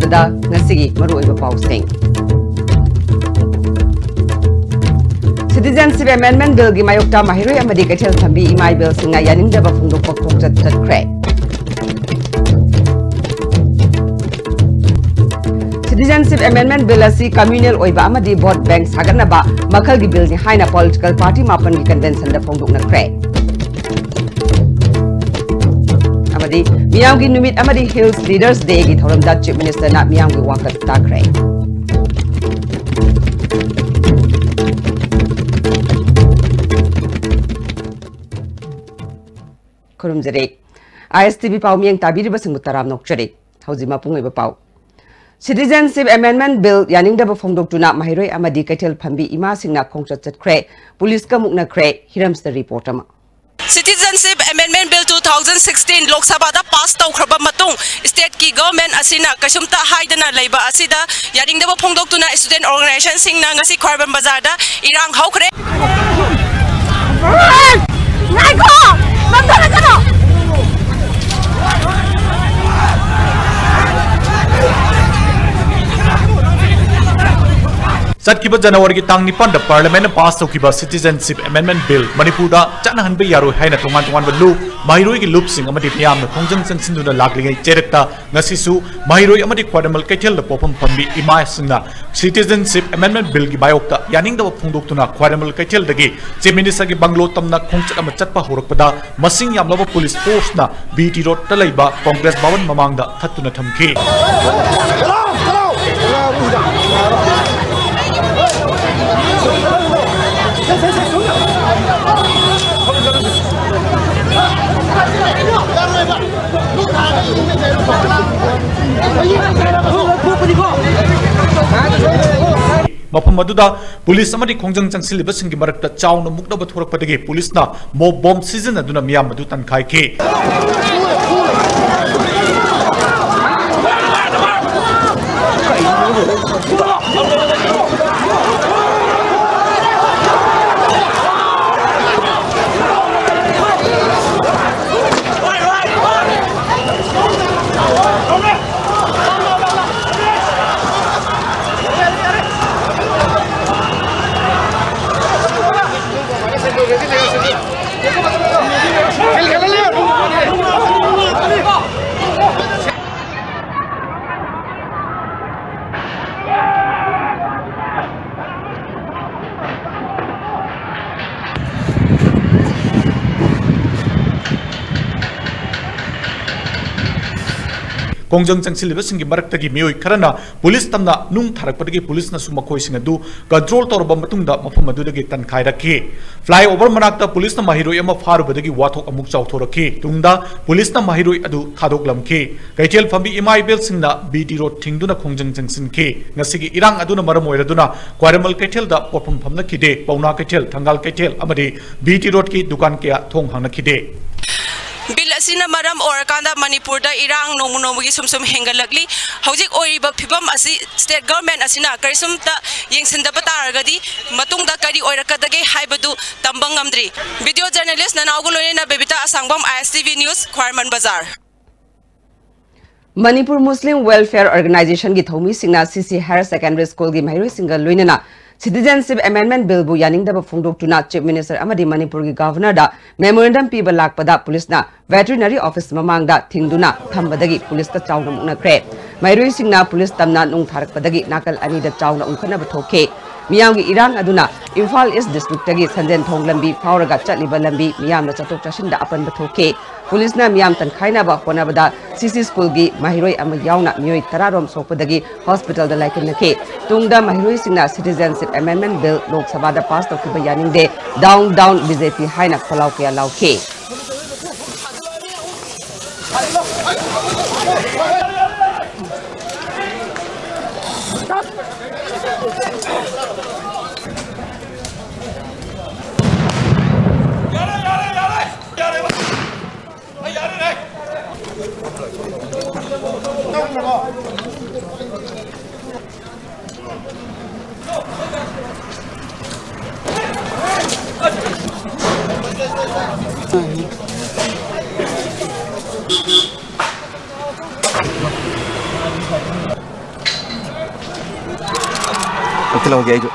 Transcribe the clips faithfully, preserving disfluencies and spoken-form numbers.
ꯗ ꯉꯁꯤꯒꯤ ꯃꯔꯨꯑꯣꯏꯕ ꯄꯥꯎꯁꯤꯡ꯫ Citizenship Amendment Billꯒꯤ ꯃꯥꯌꯣꯛꯇ ꯃꯍꯩꯔꯣꯏ ꯑꯃꯗꯤ ꯀꯩꯊꯦꯜ ꯐꯝꯕꯤ ꯏꯃꯥ ꯏꯕꯦꯜꯁꯤꯡꯅ ꯌꯥꯅꯤꯡꯗꯕ ꯐꯣꯡꯗꯣꯛꯄ ꯈꯣꯡꯆꯠ ꯆꯠꯈ꯭ꯔꯦ꯫ Citizenship Amendment Bill ꯑꯁꯤ communal ꯑꯣꯏꯕ ꯑꯃꯗꯤ vote bank ꯁꯥꯒꯠꯅꯕ ꯃꯈꯜꯒꯤ billꯅꯤ ꯍꯥꯏꯅ political party ꯃꯥꯄꯟꯒꯤ conventionꯗ ꯐꯣꯡꯗꯣꯛꯅꯈ꯭ꯔꯦ꯫ ꯑꯃꯗꯤ ꯃꯤꯌꯥꯝꯒꯤ ꯅꯨꯃꯤꯠ ꯑꯃꯗꯤ Hills Leaders Dayꯒꯤ ꯊꯧꯔꯝꯗ Chief Ministerꯅ ꯃꯤꯌꯥꯝꯒꯤ ꯋꯥꯀꯠ ꯇꯥꯈ꯭ꯔꯦ꯫ ꯈꯨꯔꯨꯝꯖꯔꯤ꯫ ISTV ꯄꯥꯎ ꯃꯤꯠꯌꯦꯡ ꯇꯥꯕꯤꯔꯤꯕꯁꯤꯡꯕꯨ ꯇꯔꯥꯝꯅ ꯑꯣꯛꯆꯔꯤ꯫ ꯍꯧꯖꯤꯛ ꯃꯄꯨꯡ ꯑꯣꯏꯕ ꯄꯥꯎ꯫ Citizenship Amendment Bill ꯌꯥꯅꯤꯡꯗꯕ ꯐꯣꯡꯗꯣꯛꯇꯨꯅ ꯃꯍꯩꯔꯣꯏ ꯑꯃꯗꯤ ꯀꯩꯊꯦꯜ ꯐꯝꯕꯤ ꯏꯃꯥꯁꯤꯡꯅ ꯈꯣꯡꯆꯠ ꯆꯠꯈ꯭ꯔꯦ, ꯄꯨꯂꯤꯁꯀ ꯃꯨꯛꯅꯈ꯭ꯔꯦ꯫ ꯍꯤꯔꯝꯁꯇ report ꯑꯃ꯫ Citizenship Amendment Bill two thousand sixteen ꯂꯣꯛ ꯁꯚꯥꯗ pass ꯇꯧꯈ꯭ꯔꯕ ꯃꯇꯨꯡ, stateꯀꯤ government ꯑꯁꯤꯅ ꯀꯩꯁꯨꯝꯇ ꯍꯥꯏꯗꯅ ꯂꯩꯕ ꯑꯁꯤꯗ ꯌꯥꯅꯤꯡꯗꯕ ꯐꯣꯡꯗꯣꯛꯇꯨꯅ student organizationꯁꯤꯡꯅ ꯉꯁꯤ ꯈ꯭ꯋꯥꯏꯔꯝꯕꯟ ꯕꯖꯥꯔꯗ ꯏꯔꯥꯡ ꯍꯧꯈ꯭ꯔꯦ꯫ ꯉꯥꯏꯈꯣ! ꯅꯝꯊꯔꯛꯀꯅꯣ! ꯆꯠꯈꯤꯕ ꯖꯅꯋꯥꯔꯤꯒꯤ ꯇꯥꯡ ꯅꯤꯄꯥꯟꯗ Parliamentꯅ pass ꯇꯧꯈꯤꯕ Citizenship Amendment Bill ꯃꯅꯤꯄꯨꯔꯗ ꯆꯠꯅꯍꯟꯕ ꯌꯥꯔꯣꯏ ꯍꯥꯏꯅ ꯇꯣꯉꯥꯟ ꯇꯣꯉꯥꯟꯕ ꯂꯨꯞ, ꯃꯍꯩꯔꯣꯏꯒꯤ ꯂꯨꯞꯁꯤꯡ ꯑꯃꯗꯤ ꯃꯤꯌꯥꯝꯅ ꯈꯣꯡꯖꯪ ꯆꯪꯁꯤꯟꯗꯨꯅ ꯂꯥꯛꯂꯤꯉꯩ ꯆꯩꯔꯛꯇ ꯉꯁꯤꯁꯨ ꯃꯍꯩꯔꯣꯏ ꯑꯃꯗꯤ ꯈ꯭ꯋꯥꯏꯔꯝꯕꯟ ꯀꯩꯊꯦꯜꯗ ꯄꯣꯛꯐꯝ ꯐꯝꯕꯤ ꯏꯃꯥꯁꯤꯡꯅ Citizenship Amendment Billꯒꯤ ꯃꯥꯌꯣꯛꯇ ꯌꯥꯅꯤꯡꯗꯕ ꯐꯣꯡꯗꯣꯛꯇꯨꯅ ꯈ꯭ꯋꯥꯏꯔꯝꯕꯟ ꯀꯩꯊꯦꯜꯗꯒꯤ Chief Ministerꯒꯤ bungalow ꯇꯝꯅ ꯈꯣꯡꯆꯠ ꯑꯃ ꯆꯠꯄ ꯍꯧꯔꯛꯄꯗ, ꯃꯁꯤꯡ ꯌꯥꯝꯂꯕ police forceꯅ BT Roadꯇ ꯂꯩꯕ Congress Bhavan ꯃꯃꯥꯡꯗ ꯊꯠꯇꯨꯅ ꯊꯝꯈꯤ꯫ ꯃꯐꯝ ꯑꯗꯨꯗ police ꯑꯃꯗꯤ ꯈꯣꯡꯖꯪ ꯆꯪꯁꯤꯜꯂꯤꯕꯁꯤꯡꯒꯤ ꯃꯔꯛꯇ ꯆꯥꯎꯅ ꯃꯨꯛꯅꯕ ꯊꯣꯔꯛꯄꯗꯒꯤ policeꯅ mob bomb ꯁꯤꯖꯤꯟꯅꯗꯨꯅ ꯃꯤꯌꯥꯝ ꯑꯗꯨ ꯇꯟꯈꯥꯏꯈꯤ꯫ ꯈꯣꯡꯖꯪ ꯆꯪꯁꯤꯜꯂꯤꯕꯁꯤꯡꯒꯤ ꯃꯔꯛꯇꯒꯤ ꯃꯤꯑꯣꯏ ꯈꯔꯅ ꯄꯨꯂꯤꯁ ꯇꯝꯅ ꯅꯨꯡ ꯊꯥꯔꯛꯄꯗꯒꯤ ꯄꯨꯂꯤꯁꯅꯁꯨ ꯃꯈꯣꯏꯁꯤꯡ ꯑꯗꯨ control ꯇꯧꯔꯕ ꯃꯇꯨꯡꯗ ꯃꯐꯝ ꯑꯗꯨꯗꯒꯤ ꯇꯟꯈꯥꯏꯔꯛꯈꯤ꯫ Flyover ꯃꯅꯥꯛꯇ ꯄꯨꯂꯤꯁꯅ ꯃꯍꯩꯔꯣꯏ ꯑꯃ ꯐꯥꯔꯨꯕꯗꯒꯤ ꯋꯥꯊꯣꯛ ꯑꯃꯨꯛ ꯆꯥꯎꯊꯣꯔꯛꯈꯤ꯫ ꯇꯨꯡꯗ ꯄꯨꯂꯤꯁꯅ ꯃꯍꯩꯔꯣꯏ ꯑꯗꯨ ꯊꯥꯗꯣꯛꯂꯝꯈꯤ꯫ ꯀꯩꯊꯦꯜ ꯐꯝꯕꯤ ꯏꯃꯥ ꯏꯕꯦꯜꯁꯤꯡꯅ B T road ꯊꯤꯡꯗꯨꯅ ꯈꯣꯡꯖꯪ ꯆꯪꯁꯤꯟꯈꯤ꯫ ꯉꯁꯤꯒꯤ ꯏꯔꯥꯡ ꯑꯗꯨꯅ ꯃꯔꯝ ꯑꯣꯏꯔꯗꯨꯅ ꯈ꯭ꯋꯥꯏꯔꯝꯕꯟ ꯀꯩꯊꯦꯜꯗ ꯄꯣꯠꯐꯝ ꯐꯝꯅꯈꯤꯗꯦ꯫ ꯄꯥꯎꯅꯥ ꯀꯩꯊꯦꯜ, ꯊꯪꯒꯥꯜ ꯀꯩꯊꯦꯜ ꯑꯃꯗꯤ B T road ꯀꯤ ꯗꯨꯀꯥꯟ ꯀꯌꯥ ꯊꯣꯡ ꯍꯥꯡꯅꯈꯤꯗꯦ꯫ ꯕꯤꯜ ꯑꯁꯤꯅ ꯃꯔꯝ ꯑꯣꯏꯔꯀꯥꯟꯗ ꯃꯅꯤꯄꯨꯔꯗ ꯏꯔꯥꯡ ꯅꯣꯡꯃ ꯅꯣꯡꯃꯒꯤ ꯁꯨꯝ ꯁꯨꯝ ꯍꯦꯟꯒꯠꯂꯛꯂꯤ꯫ ꯍꯧꯖꯤꯛ ꯑꯣꯏꯔꯤꯕ ꯐꯤꯕꯝ ꯑꯁꯤ state government ꯑꯁꯤꯅ ꯀꯔꯤꯁꯨꯝꯇ ꯌꯦꯡꯁꯤꯟꯗꯕ ꯇꯥꯔꯒꯗꯤ ꯃꯇꯨꯡꯗ ꯀꯔꯤ ꯑꯣꯏꯔꯛꯀꯗꯒꯦ ꯍꯥꯏꯕꯗꯨ ꯇꯝꯕ ꯉꯝꯗ꯭ꯔꯤ꯫ Video journalist ꯅꯅꯥꯎꯒ ꯂꯣꯏꯅꯅ ꯕꯦꯕꯤꯇꯥ ꯑꯁꯥꯡꯕꯝ, I S T V News, ꯈ꯭ꯋꯥꯏꯔꯝꯕꯟ ꯕꯖꯥꯔ꯫ ꯃꯅꯤꯄꯨꯔ ꯃꯨꯁꯂꯤꯝ welfare ꯑꯣꯔꯒꯅꯥꯏꯖꯦꯁꯟꯒꯤ ꯊꯧꯃꯤꯁꯤꯡꯅ C C Higher Secondary School ꯒꯤ ꯃꯍꯩꯔꯣꯏꯁꯤꯡꯒ ꯂꯣꯏꯅꯅ Citizenship Amendment Bill ꯕꯨ ꯌꯥꯅꯤꯡꯗꯕ ꯐꯣꯡꯗꯣꯛꯇꯨꯅ Chief Minister ꯑꯃꯗꯤ ꯃꯅꯤꯄꯨꯔꯒꯤ Governor ꯗ memorandum ꯄꯤꯕ ꯂꯥꯛꯄꯗ ꯄꯨꯂꯤꯁꯅ Veterinary Office ꯃꯃꯥꯡꯗ ꯊꯤꯡꯗꯨꯅ ꯊꯝꯕꯗꯒꯤ ꯄꯨꯂꯤꯁꯇ ꯆꯥꯎꯅ ꯃꯨꯛꯅꯈ꯭ꯔꯦ꯫ ꯃꯍꯩꯔꯣꯏꯁꯤꯡꯅ ꯄꯨꯂꯤꯁ ꯇꯝꯅ ꯅꯨꯡ ꯊꯥꯔꯛꯄꯗꯒꯤ ꯅꯥꯀꯜ ꯑꯅꯤꯗ ꯆꯥꯎꯅ ꯎꯪꯈꯠꯅꯕ ꯊꯣꯛꯈꯤ꯫ ꯃꯤꯌꯥꯝꯒꯤ ꯏꯔꯥꯡ ꯑꯗꯨꯅ ꯏꯝꯐꯥꯜ East District ꯇꯒꯤ ꯁꯟꯖꯦꯟꯊꯣꯡ ꯂꯝꯕꯤ ꯐꯥꯎꯔꯒ ꯆꯠꯂꯤꯕ ꯂꯝꯕꯤ ꯃꯤꯌꯥꯝꯅ ꯆꯠꯊꯣꯛ ꯆꯠꯁꯤꯟꯗ ꯑꯄꯟꯕ ꯊꯣꯛꯈꯤ꯫ ꯄꯨꯂꯤꯁꯅ ꯃꯤꯌꯥꯝ ꯇꯟꯈꯥꯏꯅꯕ ꯍꯣꯠꯅꯕꯗ C C School ꯒꯤ ꯃꯍꯩꯔꯣꯏ ꯑꯃ ꯌꯥꯎꯅ ꯃꯤꯑꯣꯏ ꯇꯔꯥꯔꯣꯝ ꯁꯣꯛꯄꯗꯒꯤ hospital ꯗ ꯂꯥꯏꯀꯠꯅꯈꯤ꯫ ꯇꯨꯡꯗ ꯃꯍꯩꯔꯣꯏꯁꯤꯡꯅ Citizenship Amendment Bill ꯂꯣꯛ ꯁꯚꯥꯗ pass ꯇꯧꯈꯤꯕ ꯌꯥꯅꯤꯡꯗꯦ, "Down, down B J P" ꯍꯥꯏꯅ ꯈꯣꯜꯂꯥꯎ ꯀꯌꯥ ꯂꯥꯎꯈꯤ꯫ ꯂꯧꯊꯣꯛꯍꯧꯒꯦ ꯑꯩꯁꯨ꯫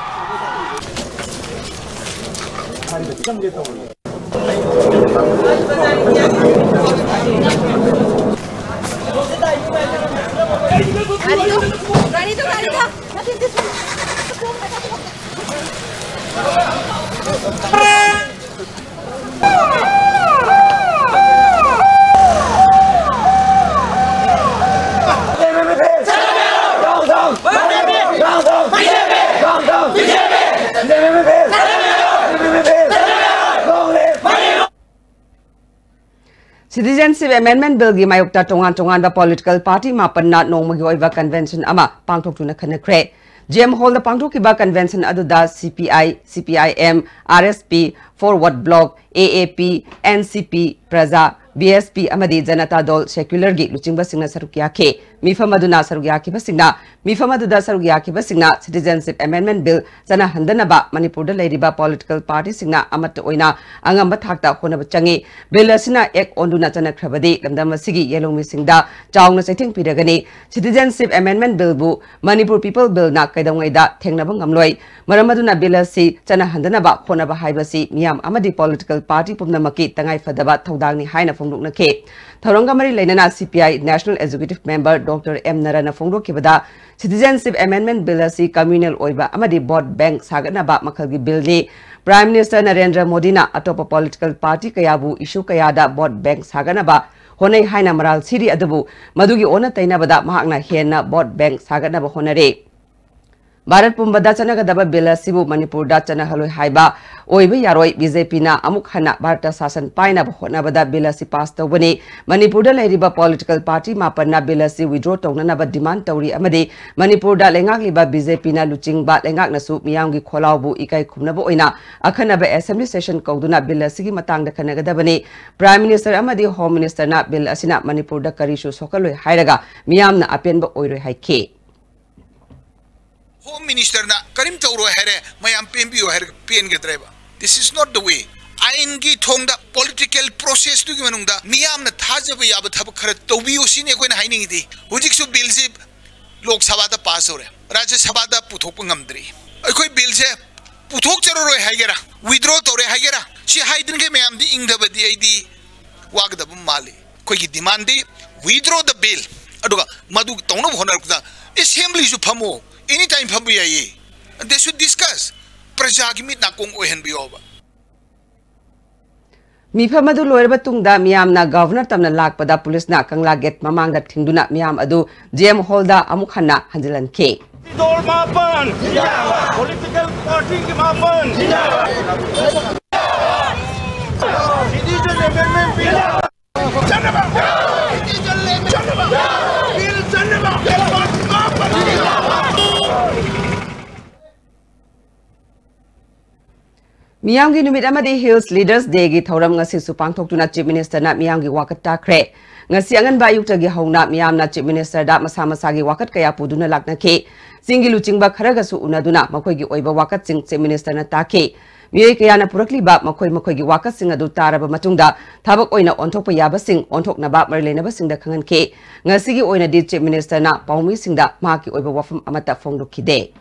Citizenship Amendment Billꯒꯤ ꯃꯥꯌꯣꯛꯇ ꯇꯣꯉꯥꯟ ꯇꯣꯉꯥꯟꯕ political party ꯃꯥꯄꯟꯅ ꯅꯣꯡꯃꯒꯤ ꯑꯣꯏꯕ convention ꯑꯃ ꯄꯥꯡꯊꯣꯛꯇꯨꯅ ꯈꯟꯅꯈ꯭ꯔꯦ꯫ J M Hallꯗ ꯄꯥꯡꯊꯣꯛꯈꯤꯕ convention ꯑꯗꯨꯗ C P I, C P I M, R S P, Forward Bloc, A A P, N C P, Praja, B S P ꯑꯃꯗꯤ Janata Dal Secularꯒꯤ ꯂꯨꯆꯤꯡꯕꯁꯤꯡꯅ ꯁꯔꯨꯛ ꯌꯥꯈꯤ꯫ ꯃꯤꯐꯝ ꯑꯗꯨꯅ ꯁꯔꯨꯛ ꯌꯥꯈꯤꯕꯁꯤꯡꯅ, ꯃꯤꯐꯝ ꯑꯗꯨꯗ ꯁꯔꯨꯛ ꯌꯥꯈꯤꯕꯁꯤꯡꯅ Citizenship Amendment Bill ꯆꯠꯅꯍꯟꯗꯅꯕ ꯃꯅꯤꯄꯨꯔꯗ ꯂꯩꯔꯤꯕ political partyꯁꯤꯡꯅ ꯑꯃꯠꯇ ꯑꯣꯏꯅ ꯑꯉꯝꯕ ꯊꯥꯛꯇ ꯍꯣꯠꯅꯕ ꯆꯪꯏ꯫ Bill ꯑꯁꯤꯅ act ꯑꯣꯟꯗꯨꯅ ꯆꯠꯅꯈ꯭ꯔꯕꯗꯤ ꯂꯝꯗꯝ ꯑꯁꯤꯒꯤ ꯌꯦꯜꯍꯧꯃꯤꯁꯤꯡꯗ ꯆꯥꯎꯅ ꯆꯩꯊꯦꯡ ꯄꯤꯔꯒꯅꯤ꯫ Citizenship Amendment Billꯕꯨ Manipur People Billꯅ ꯀꯩꯗꯧꯉꯩꯗ ꯊꯦꯡꯅꯕ ꯉꯝꯂꯣꯏ꯫ ꯃꯔꯝ ꯑꯗꯨꯅ bill ꯑꯁꯤ ꯆꯠꯅꯍꯟꯗꯅꯕ ꯍꯣꯠꯅꯕ ꯍꯥꯏꯕꯁꯤ ꯃꯤꯌꯥꯝ ꯑꯃꯗꯤ political party ꯄꯨꯝꯅꯃꯛꯀꯤ ꯇꯉꯥꯏ ꯐꯗꯕ ꯊꯧꯗꯥꯡꯅꯤ ꯍꯥꯏꯅ ꯐꯣꯡꯗꯣꯛꯅꯈꯤ꯫ ꯊꯧꯔꯝꯒ ꯃꯔꯤ ꯂꯩꯅꯅ C P I National Executive Member Doctor M ꯅꯔꯥꯅ ꯐꯣꯡꯗꯣꯛꯈꯤꯕꯗ, Citizenship Amendment Bill ꯑꯁꯤ communal ꯑꯣꯏꯕ ꯑꯃꯗꯤ vote bank ꯁꯥꯒꯠꯅꯕ ꯃꯈꯜꯒꯤ billꯅꯤ꯫ Prime Minister ꯅꯔꯦꯟꯗ꯭ꯔ ꯃꯣꯗꯤꯅ ꯑꯇꯣꯞꯄ political party ꯀꯌꯥꯕꯨ issue ꯀꯌꯥꯗ vote bank ꯁꯥꯒꯠꯅꯕ ꯍꯣꯠꯅꯩ ꯍꯥꯏꯅ ꯃꯔꯥꯜ ꯁꯤꯔꯤ, ꯑꯗꯨꯕꯨ ꯃꯗꯨꯒꯤ ꯑꯣꯟꯅ ꯇꯩꯅꯕꯗ ꯃꯍꯥꯛꯅ ꯍꯦꯟꯅ vote bank ꯁꯥꯒꯠꯅꯕ ꯍꯣꯠꯅꯔꯤ꯫ ꯚꯥꯔꯠ ꯄꯨꯝꯕꯗ ꯆꯠꯅꯒꯗꯕ bill ꯑꯁꯤꯕꯨ ꯃꯅꯤꯄꯨꯔꯗ ꯆꯠꯅꯍꯜꯂꯣꯏ ꯍꯥꯏꯕ ꯑꯣꯏꯕ ꯌꯥꯔꯣꯏ꯫ BJPꯅ ꯑꯃꯨꯛ ꯍꯟꯅ ꯚꯥꯔꯠꯇ ꯁꯥꯁꯟ ꯄꯥꯏꯅꯕ ꯍꯣꯠꯅꯕꯗ bill ꯑꯁꯤ pass ꯇꯧꯕꯅꯤ꯫ ꯃꯅꯤꯄꯨꯔꯗ ꯂꯩꯔꯤꯕ political party ꯃꯥꯄꯟꯅ bill ꯑꯁꯤ withdraw ꯇꯧꯅꯅꯕ demand ꯇꯧꯔꯤ ꯑꯃꯗꯤ ꯃꯅꯤꯄꯨꯔꯗ ꯂꯩꯉꯥꯛꯂꯤꯕ BJPꯅ ꯂꯨꯆꯤꯡꯕ ꯂꯩꯉꯥꯛꯅꯁꯨ ꯃꯤꯌꯥꯝꯒꯤ ꯈꯣꯜꯂꯥꯎꯕꯨ ꯏꯀꯥꯏ ꯈꯨꯝꯅꯕ ꯑꯣꯏꯅ ꯑꯈꯟꯅꯕ assembly session ꯀꯧꯗꯨꯅ bill ꯑꯁꯤꯒꯤ ꯃꯇꯥꯡꯗ ꯈꯟꯅꯒꯗꯕꯅꯤ꯫ Prime Minister ꯑꯃꯗꯤ Home Ministerꯅ bill ꯑꯁꯤꯅ ꯃꯅꯤꯄꯨꯔꯗ ꯀꯔꯤꯁꯨ ꯁꯣꯛꯍꯜꯂꯣꯏ ꯍꯥꯏꯔꯒ ꯃꯤꯌꯥꯝꯅ ꯑꯄꯦꯟꯕ ꯑꯣꯏꯔꯣꯏ ꯍꯥꯏꯈꯤ꯫ Home Ministerꯅ ꯀꯔꯤꯝ ꯇꯧꯔꯣꯏ ꯍꯥꯏꯔꯦ, ꯃꯌꯥꯝ ꯄꯦꯟꯕꯤꯌꯨ ꯍꯥꯏꯔꯒ ꯄꯦꯟꯒꯗ꯭ꯔꯦꯕ? This is not the way. ꯑꯥꯏꯟꯒꯤ ꯊꯣꯡꯗ, political processꯇꯨꯒꯤ ꯃꯅꯨꯡꯗ ꯃꯤꯌꯥꯝꯅ ꯊꯥꯖꯕ ꯌꯥꯕ ꯊꯕꯛ ꯈꯔ ꯇꯧꯕꯤꯌꯨ ꯁꯤꯅꯤ ꯑꯩꯈꯣꯏꯅ ꯍꯥꯏꯅꯤꯡꯉꯤꯗꯤ꯫ ꯍꯧꯖꯤꯛꯁꯨ billꯁꯤ ꯂꯣꯛ ꯁꯚꯥꯗ pass ꯇꯧꯔꯦ, ꯔꯥꯖ꯭ꯌ ꯁꯚꯥꯗ ꯄꯨꯊꯣꯛꯄ ꯉꯝꯗ꯭ꯔꯤ꯫ ꯑꯩꯈꯣꯏ billꯁꯦ ꯄꯨꯊꯣꯛꯆꯔꯔꯣꯏ ꯍꯥꯏꯒꯦꯔꯥ, withdraw ꯇꯧꯔꯦ ꯍꯥꯏꯒꯦꯔꯥ, ꯁꯤ ꯍꯥꯏꯗ꯭ꯔꯤꯉꯩ ꯃꯌꯥꯝꯗꯤ ꯏꯪꯗꯕꯗꯤ ꯑꯩꯗꯤ ꯋꯥꯒꯗꯕ ꯃꯥꯜꯂꯤ꯫ ꯑꯩꯈꯣꯏꯒꯤ demandꯗꯤ withdraw the bill, ꯑꯗꯨꯒ ꯃꯗꯨ ꯇꯧꯅꯕ ꯍꯣꯠꯅꯔꯛꯄꯗ assemblyꯁꯨ ꯐꯝꯃꯣ, any time ꯐꯝꯕ ꯌꯥꯏꯌꯦ꯫ They should discuss꯫ ꯄ꯭ꯔꯖꯥꯒꯤ ꯃꯤꯠ ꯅꯥꯀꯣꯡ ꯑꯣꯏꯍꯟꯕꯤꯌꯣꯕ꯫ ꯃꯤꯐꯝ ꯑꯗꯨ ꯂꯣꯏꯔꯕ ꯇꯨꯡꯗ ꯃꯤꯌꯥꯝꯅ Governor ꯇꯝꯅ ꯂꯥꯛꯄꯗ policeꯅ ꯀꯪꯂꯥ gate ꯃꯃꯥꯡꯗ ꯊꯤꯡꯗꯨꯅ ꯃꯤꯌꯥꯝ ꯑꯗꯨ J M Hallꯗ ꯑꯃꯨꯛ ꯍꯟꯅ ꯍꯟꯖꯤꯜꯍꯟꯈꯤ꯫ ꯗꯣꯜ ꯃꯥꯄꯟ, political partyꯒꯤ ꯃꯥꯄꯟ, Citizen Amendment Bill ꯃꯤꯌꯥꯝꯒꯤ ꯅꯨꯃꯤꯠ ꯑꯃꯗꯤ Hills Leaders Dayꯒꯤ ꯊꯧꯔꯝ ꯉꯁꯤꯁꯨ ꯄꯥꯡꯊꯣꯛꯇꯨꯅ Chief Ministerꯅ ꯃꯤꯌꯥꯝꯒꯤ ꯋꯥꯀꯠ ꯇꯥꯈ꯭ꯔꯦ꯫ ꯉꯁꯤ ꯑꯉꯟꯕ ꯑꯌꯨꯛꯇꯒꯤ ꯍꯧꯅ ꯃꯤꯌꯥꯝꯅ Chief Ministerꯗ ꯃꯁꯥ ꯃꯁꯥꯒꯤ ꯋꯥꯀꯠ ꯀꯌꯥ ꯄꯨꯗꯨꯅ ꯂꯥꯛꯅꯈꯤ꯫ ꯆꯤꯡꯒꯤ ꯂꯨꯆꯤꯡꯕ ꯈꯔꯒꯁꯨ ꯎꯅꯗꯨꯅ ꯃꯈꯣꯏꯒꯤ ꯑꯣꯏꯕ ꯋꯥꯀꯠꯁꯤꯡ Chief Ministerꯅ ꯇꯥꯈꯤ꯫ ꯃꯤꯑꯣꯏ ꯀꯌꯥꯅ ꯄꯨꯔꯛꯂꯤꯕ ꯃꯈꯣꯏ ꯃꯈꯣꯏꯒꯤ ꯋꯥꯀꯠꯁꯤꯡ ꯑꯗꯨ ꯇꯥꯔꯕ ꯃꯇꯨꯡꯗ ꯊꯕꯛ ꯑꯣꯏꯅ ꯑꯣꯟꯊꯣꯛꯄ ꯌꯥꯕꯁꯤꯡ ꯑꯣꯟꯊꯣꯛꯅꯕ ꯃꯔꯤ ꯂꯩꯅꯕꯁꯤꯡꯗ ꯈꯪꯍꯟꯈꯤ꯫ ꯉꯁꯤꯒꯤ ꯑꯣꯏꯅꯗꯤ Chief Ministerꯅ ꯄꯥꯎꯃꯤꯁꯤꯡꯗ ꯃꯍꯥꯛꯀꯤ ꯑꯣꯏꯕ ꯋꯥꯐꯝ ꯑꯃꯠꯇ ꯐꯣꯡꯗꯣꯛꯈꯤꯗꯦ꯫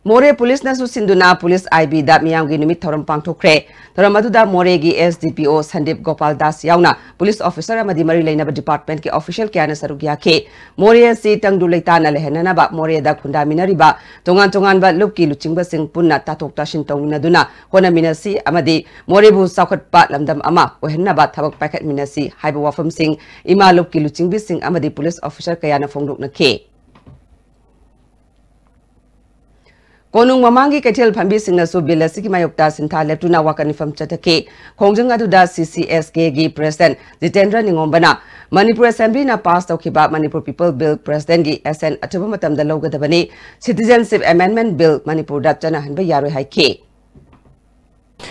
ꯃꯣꯔꯦ ꯄꯨꯂꯤꯁꯅꯁꯨ ꯁꯤꯟꯗꯨꯅ ꯄꯨꯂꯤꯁ ꯑꯥꯏꯕꯤꯗ ꯃꯤꯌꯥꯝꯒꯤ ꯅꯨꯃꯤꯠ ꯊꯧꯔꯝ ꯄꯥꯡꯊꯣꯛꯈ꯭ꯔꯦ꯫ ꯊꯧꯔꯝ ꯑꯗꯨꯗ ꯃꯣꯔꯦꯒꯤ S D P O Sandeep Gopal Das ꯌꯥꯎꯅ ꯄꯨꯂꯤꯁ ꯑꯣꯐꯤꯁꯔ ꯑꯃꯗꯤ ꯃꯔꯤ ꯂꯩꯅꯕ departmentꯀꯤ official ꯀꯌꯥꯅ ꯁꯔꯨꯛ ꯌꯥꯈꯤ꯫ ꯃꯣꯔꯦ ꯑꯁꯤ ꯇꯪꯗꯨ ꯂꯩꯇꯥꯅ ꯂꯩꯍꯟꯅꯅꯕ ꯃꯣꯔꯦꯗ ꯈꯨꯟꯗꯥꯃꯤꯟꯅꯔꯤꯕ ꯇꯣꯉꯥꯟ ꯇꯣꯉꯥꯟꯕ ꯂꯨꯞꯀꯤ ꯂꯨꯆꯤꯡꯕꯁꯤꯡ ꯄꯨꯟꯅ ꯇꯥꯊꯣꯛ ꯇꯥꯁꯤꯟ ꯇꯧꯃꯤꯟꯅꯗꯨꯅ ꯍꯣꯠꯅꯃꯤꯟꯅꯁꯤ ꯑꯃꯗꯤ ꯃꯣꯔꯦꯕꯨ ꯆꯥꯎꯈꯠꯄ ꯂꯝꯗꯝ ꯑꯃ ꯑꯣꯏꯍꯟꯅꯕ ꯊꯕꯛ ꯄꯥꯏꯈꯠꯃꯤꯟꯅꯁꯤ ꯍꯥꯏꯕ ꯋꯥꯐꯝꯁꯤꯡ ꯏꯃꯥ ꯂꯨꯞꯀꯤ ꯂꯨꯆꯤꯡꯕꯤꯁꯤꯡ ꯑꯃꯗꯤ ꯄꯨꯂꯤꯁ ꯑꯣꯐꯤꯁꯔ ꯀꯌꯥꯅ ꯐꯣꯡꯗꯣꯛꯅꯈꯤ꯫ ꯀꯣꯅꯨꯡ ꯃꯃꯥꯡꯒꯤ ꯀꯩꯊꯦꯜ ꯐꯝꯕꯤꯁꯤꯡꯅꯁꯨ ꯕꯤꯜ ꯑꯁꯤꯒꯤ ꯃꯥꯌꯣꯛꯇ ꯁꯤꯟꯊꯥ ꯂꯦꯞꯇꯨꯅ ꯋꯥꯀꯠ ꯃꯤꯐꯝ ꯆꯠꯊꯈꯤ꯫ ꯈꯣꯡꯖꯪ ꯑꯗꯨꯗ C C S Kꯒꯤ president Jitendra ꯅꯤꯉꯣꯝꯕꯅ Manipur Assemblyꯅ pass ꯇꯧꯈꯤꯕ Manipur People Bill presidentꯒꯤ assent ꯑꯊꯨꯕ ꯃꯇꯝꯗ ꯂꯧꯒꯗꯕꯅꯤ, Citizenship Amendment Bill ꯃꯅꯤꯄꯨꯔꯗ ꯆꯠꯅꯍꯟꯕ ꯌꯥꯔꯣꯏ ꯍꯥꯏꯈꯤ꯫